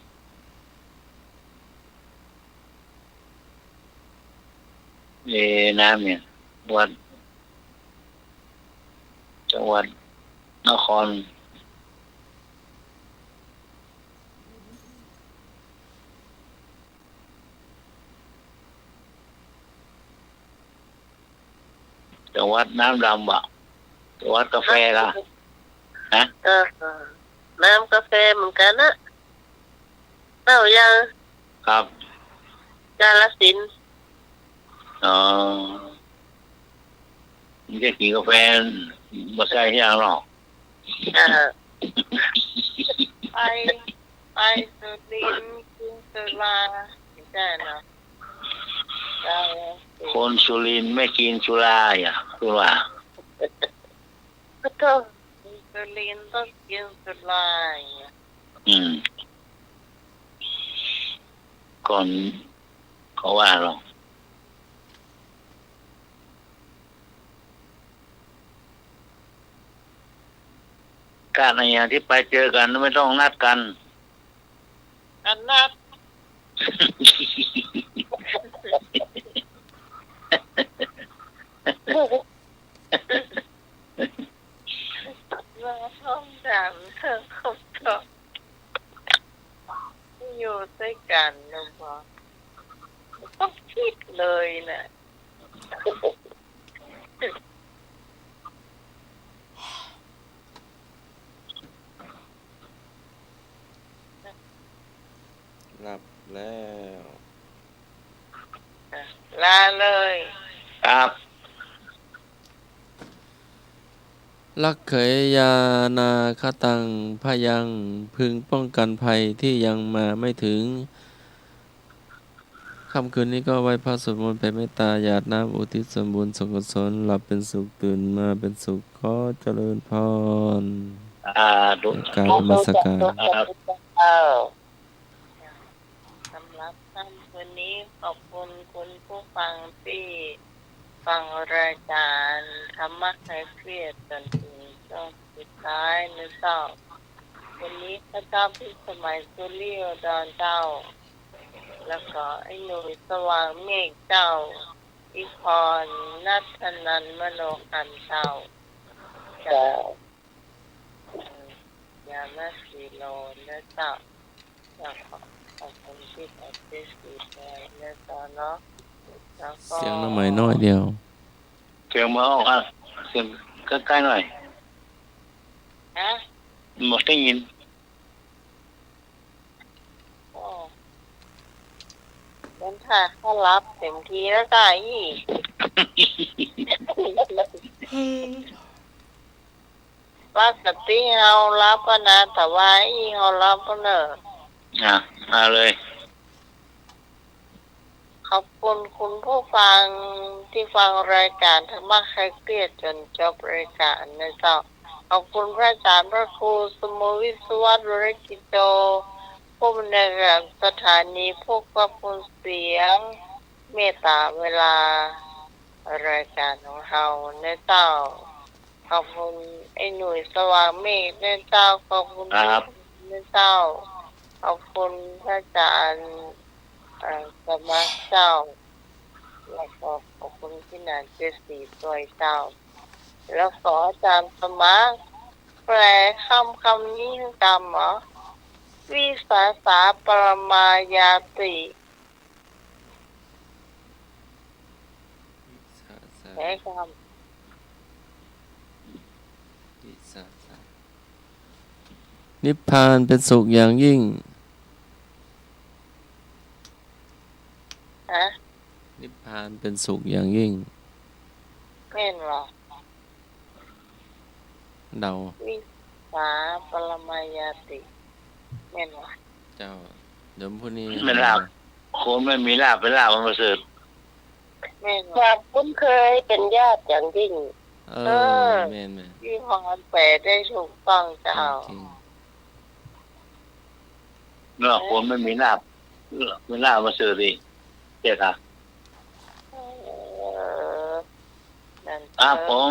เอ น้ำเนี่ย วัด จังหวัดนคร จังหวัดน้ำดำอ่ะ จังหวัดกาแฟละ ฮะ เออ น้ำกาแฟเหมือนกั๋นนะ เต้ายัง ครับ กาฬสินธุ์ อ๋อ มันจะกิ๋นกาแฟ บ่ใจ้อย่างหรอก อ่า ไป ไปสุรินทร์กินสุรา ใจ้เนาะ เจ้า คนสุรินทร์ไม่กินสุราอ่ะ คือว่า ก็ต้อง คนสุรินทร์ต้องกินสุราอ่ะ อืม ก่อน เขาว่าหรอก การอะไรอย่างที่ไปเจอกันไม่ต้องนัดกัน อันนัด มาท่องถามเรื่องครอบครัว อยู่ด้วยกันนะบอ ต้องคิดเลยนะ หลับแล้ว ลาเลย ครับ รักเขยยานาคตัง พยัง พึงป้องกันภัยที่ยังมาไม่ถึง ค่ำคืนนี้ก็ไหว้พระสวดมนต์แผ่เมตตา หยาดน้ำอุทิศส่วนบุญส่วนกุศล หลับเป็นสุข ตื่นมาเป็นสุข ขอเจริญพร สาธุ กราบนมัสการ สาธุ เจ้า สำหรับค่ำคืนนี้ขอบคุณคุณผู้ฟังที่ฟังรายการธรรมะคลายเครียดจนถึงช่วงสุดท้ายนะเจ้า วันนี้ข้าเจ้าพิสมัย สุริโยดรเจ้า แล้วก็ไอ้หนุ่ยสว่างเมฆเจ้า อีพร ณัฐนันท์ มโนครรภ์เจ้า เจ้า ยามาสีโลนะเจ้า แล้วก็ขอบคุณที่ออกเสียงสีด้วยนะเจ้าเนาะ แล้วก็ เสียงน้องใหม่น้อยเดียว เสียงมาออกอ่ะ เสียงใกล้ๆ หน่อย ฮะ บ่ได้ยิน โอ้ มันถ้าเขาหลับเต็มทีแล้วก็อี้ ปกติเฮาหลับก็นะ แต่ว่าอี้เฮาหลับก็เนอะ อ่ะ เอาเลย ขอบคุณคุณผู้ฟังที่ฟังรายการธรรมะคลายเครียดจนจบรายการนะเจ้า ขอบคุณพระอาจารย์พระครูสมุทรวิศวัตร วรกิจโจ ผู้อำนวยการสถานี ผู้ควบคุมเสียง เมตตาเวลารายการของเฮานะเจ้า ขอบคุณไอ้หนุ่ยสว่างเมฆนะเจ้า ขอบคุณ ครับ นะเจ้า ขอบคุณพระอาจารย์ เอ่อ สมัครเจ้า แล้วก็ขอบคุณพี่หนานเจดสีด้วยเจ้า แล้วขออาจารย์สมัครแปลคำคำนี้ให้กำเหรอ วิสาสะปรมายาติ วิสาสะ แปลคำ วิสาสะ นิพพานเป็นสุขอย่างยิ่ง ฮะ นิพพานเป็นสุขอย่างยิ่ง แม่นบ่ เดา วิสาปรมายาติ แม่นบ่ เจ้า เดี๋ยวพรุ่งนี้ ไม่ลาภ คนไม่มีลาภ เป็นลาภอันประเสริฐ แม่นบ่ ความคุ้นเคยเป็นญาติอย่างยิ่ง เออ เออ แม่นๆ พี่พรแปลได้ถูกต้องเจ้า จริงๆ เนาะ คนไม่มีลาภ เออ มีลาภประเสริฐดี เจ้าค่ะ เออ นั่น ครับผม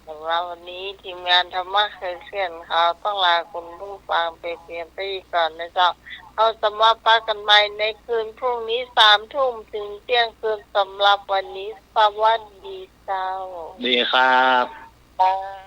สำหรับวันนี้ทีมงานธรรมะคลายเครียดเฮาต้องลาคุณผู้ฟังไปเพียงเต้าอี้ก่อนนะเจ้า เฮาจะมาปะกั๋นใหม่ในคืนพรุ่งนี้สามทุ่มถึงเตี้ยงคืน สำหรับวันนี้สวัสดีเจ้า ดีครับ บ๊ายบาย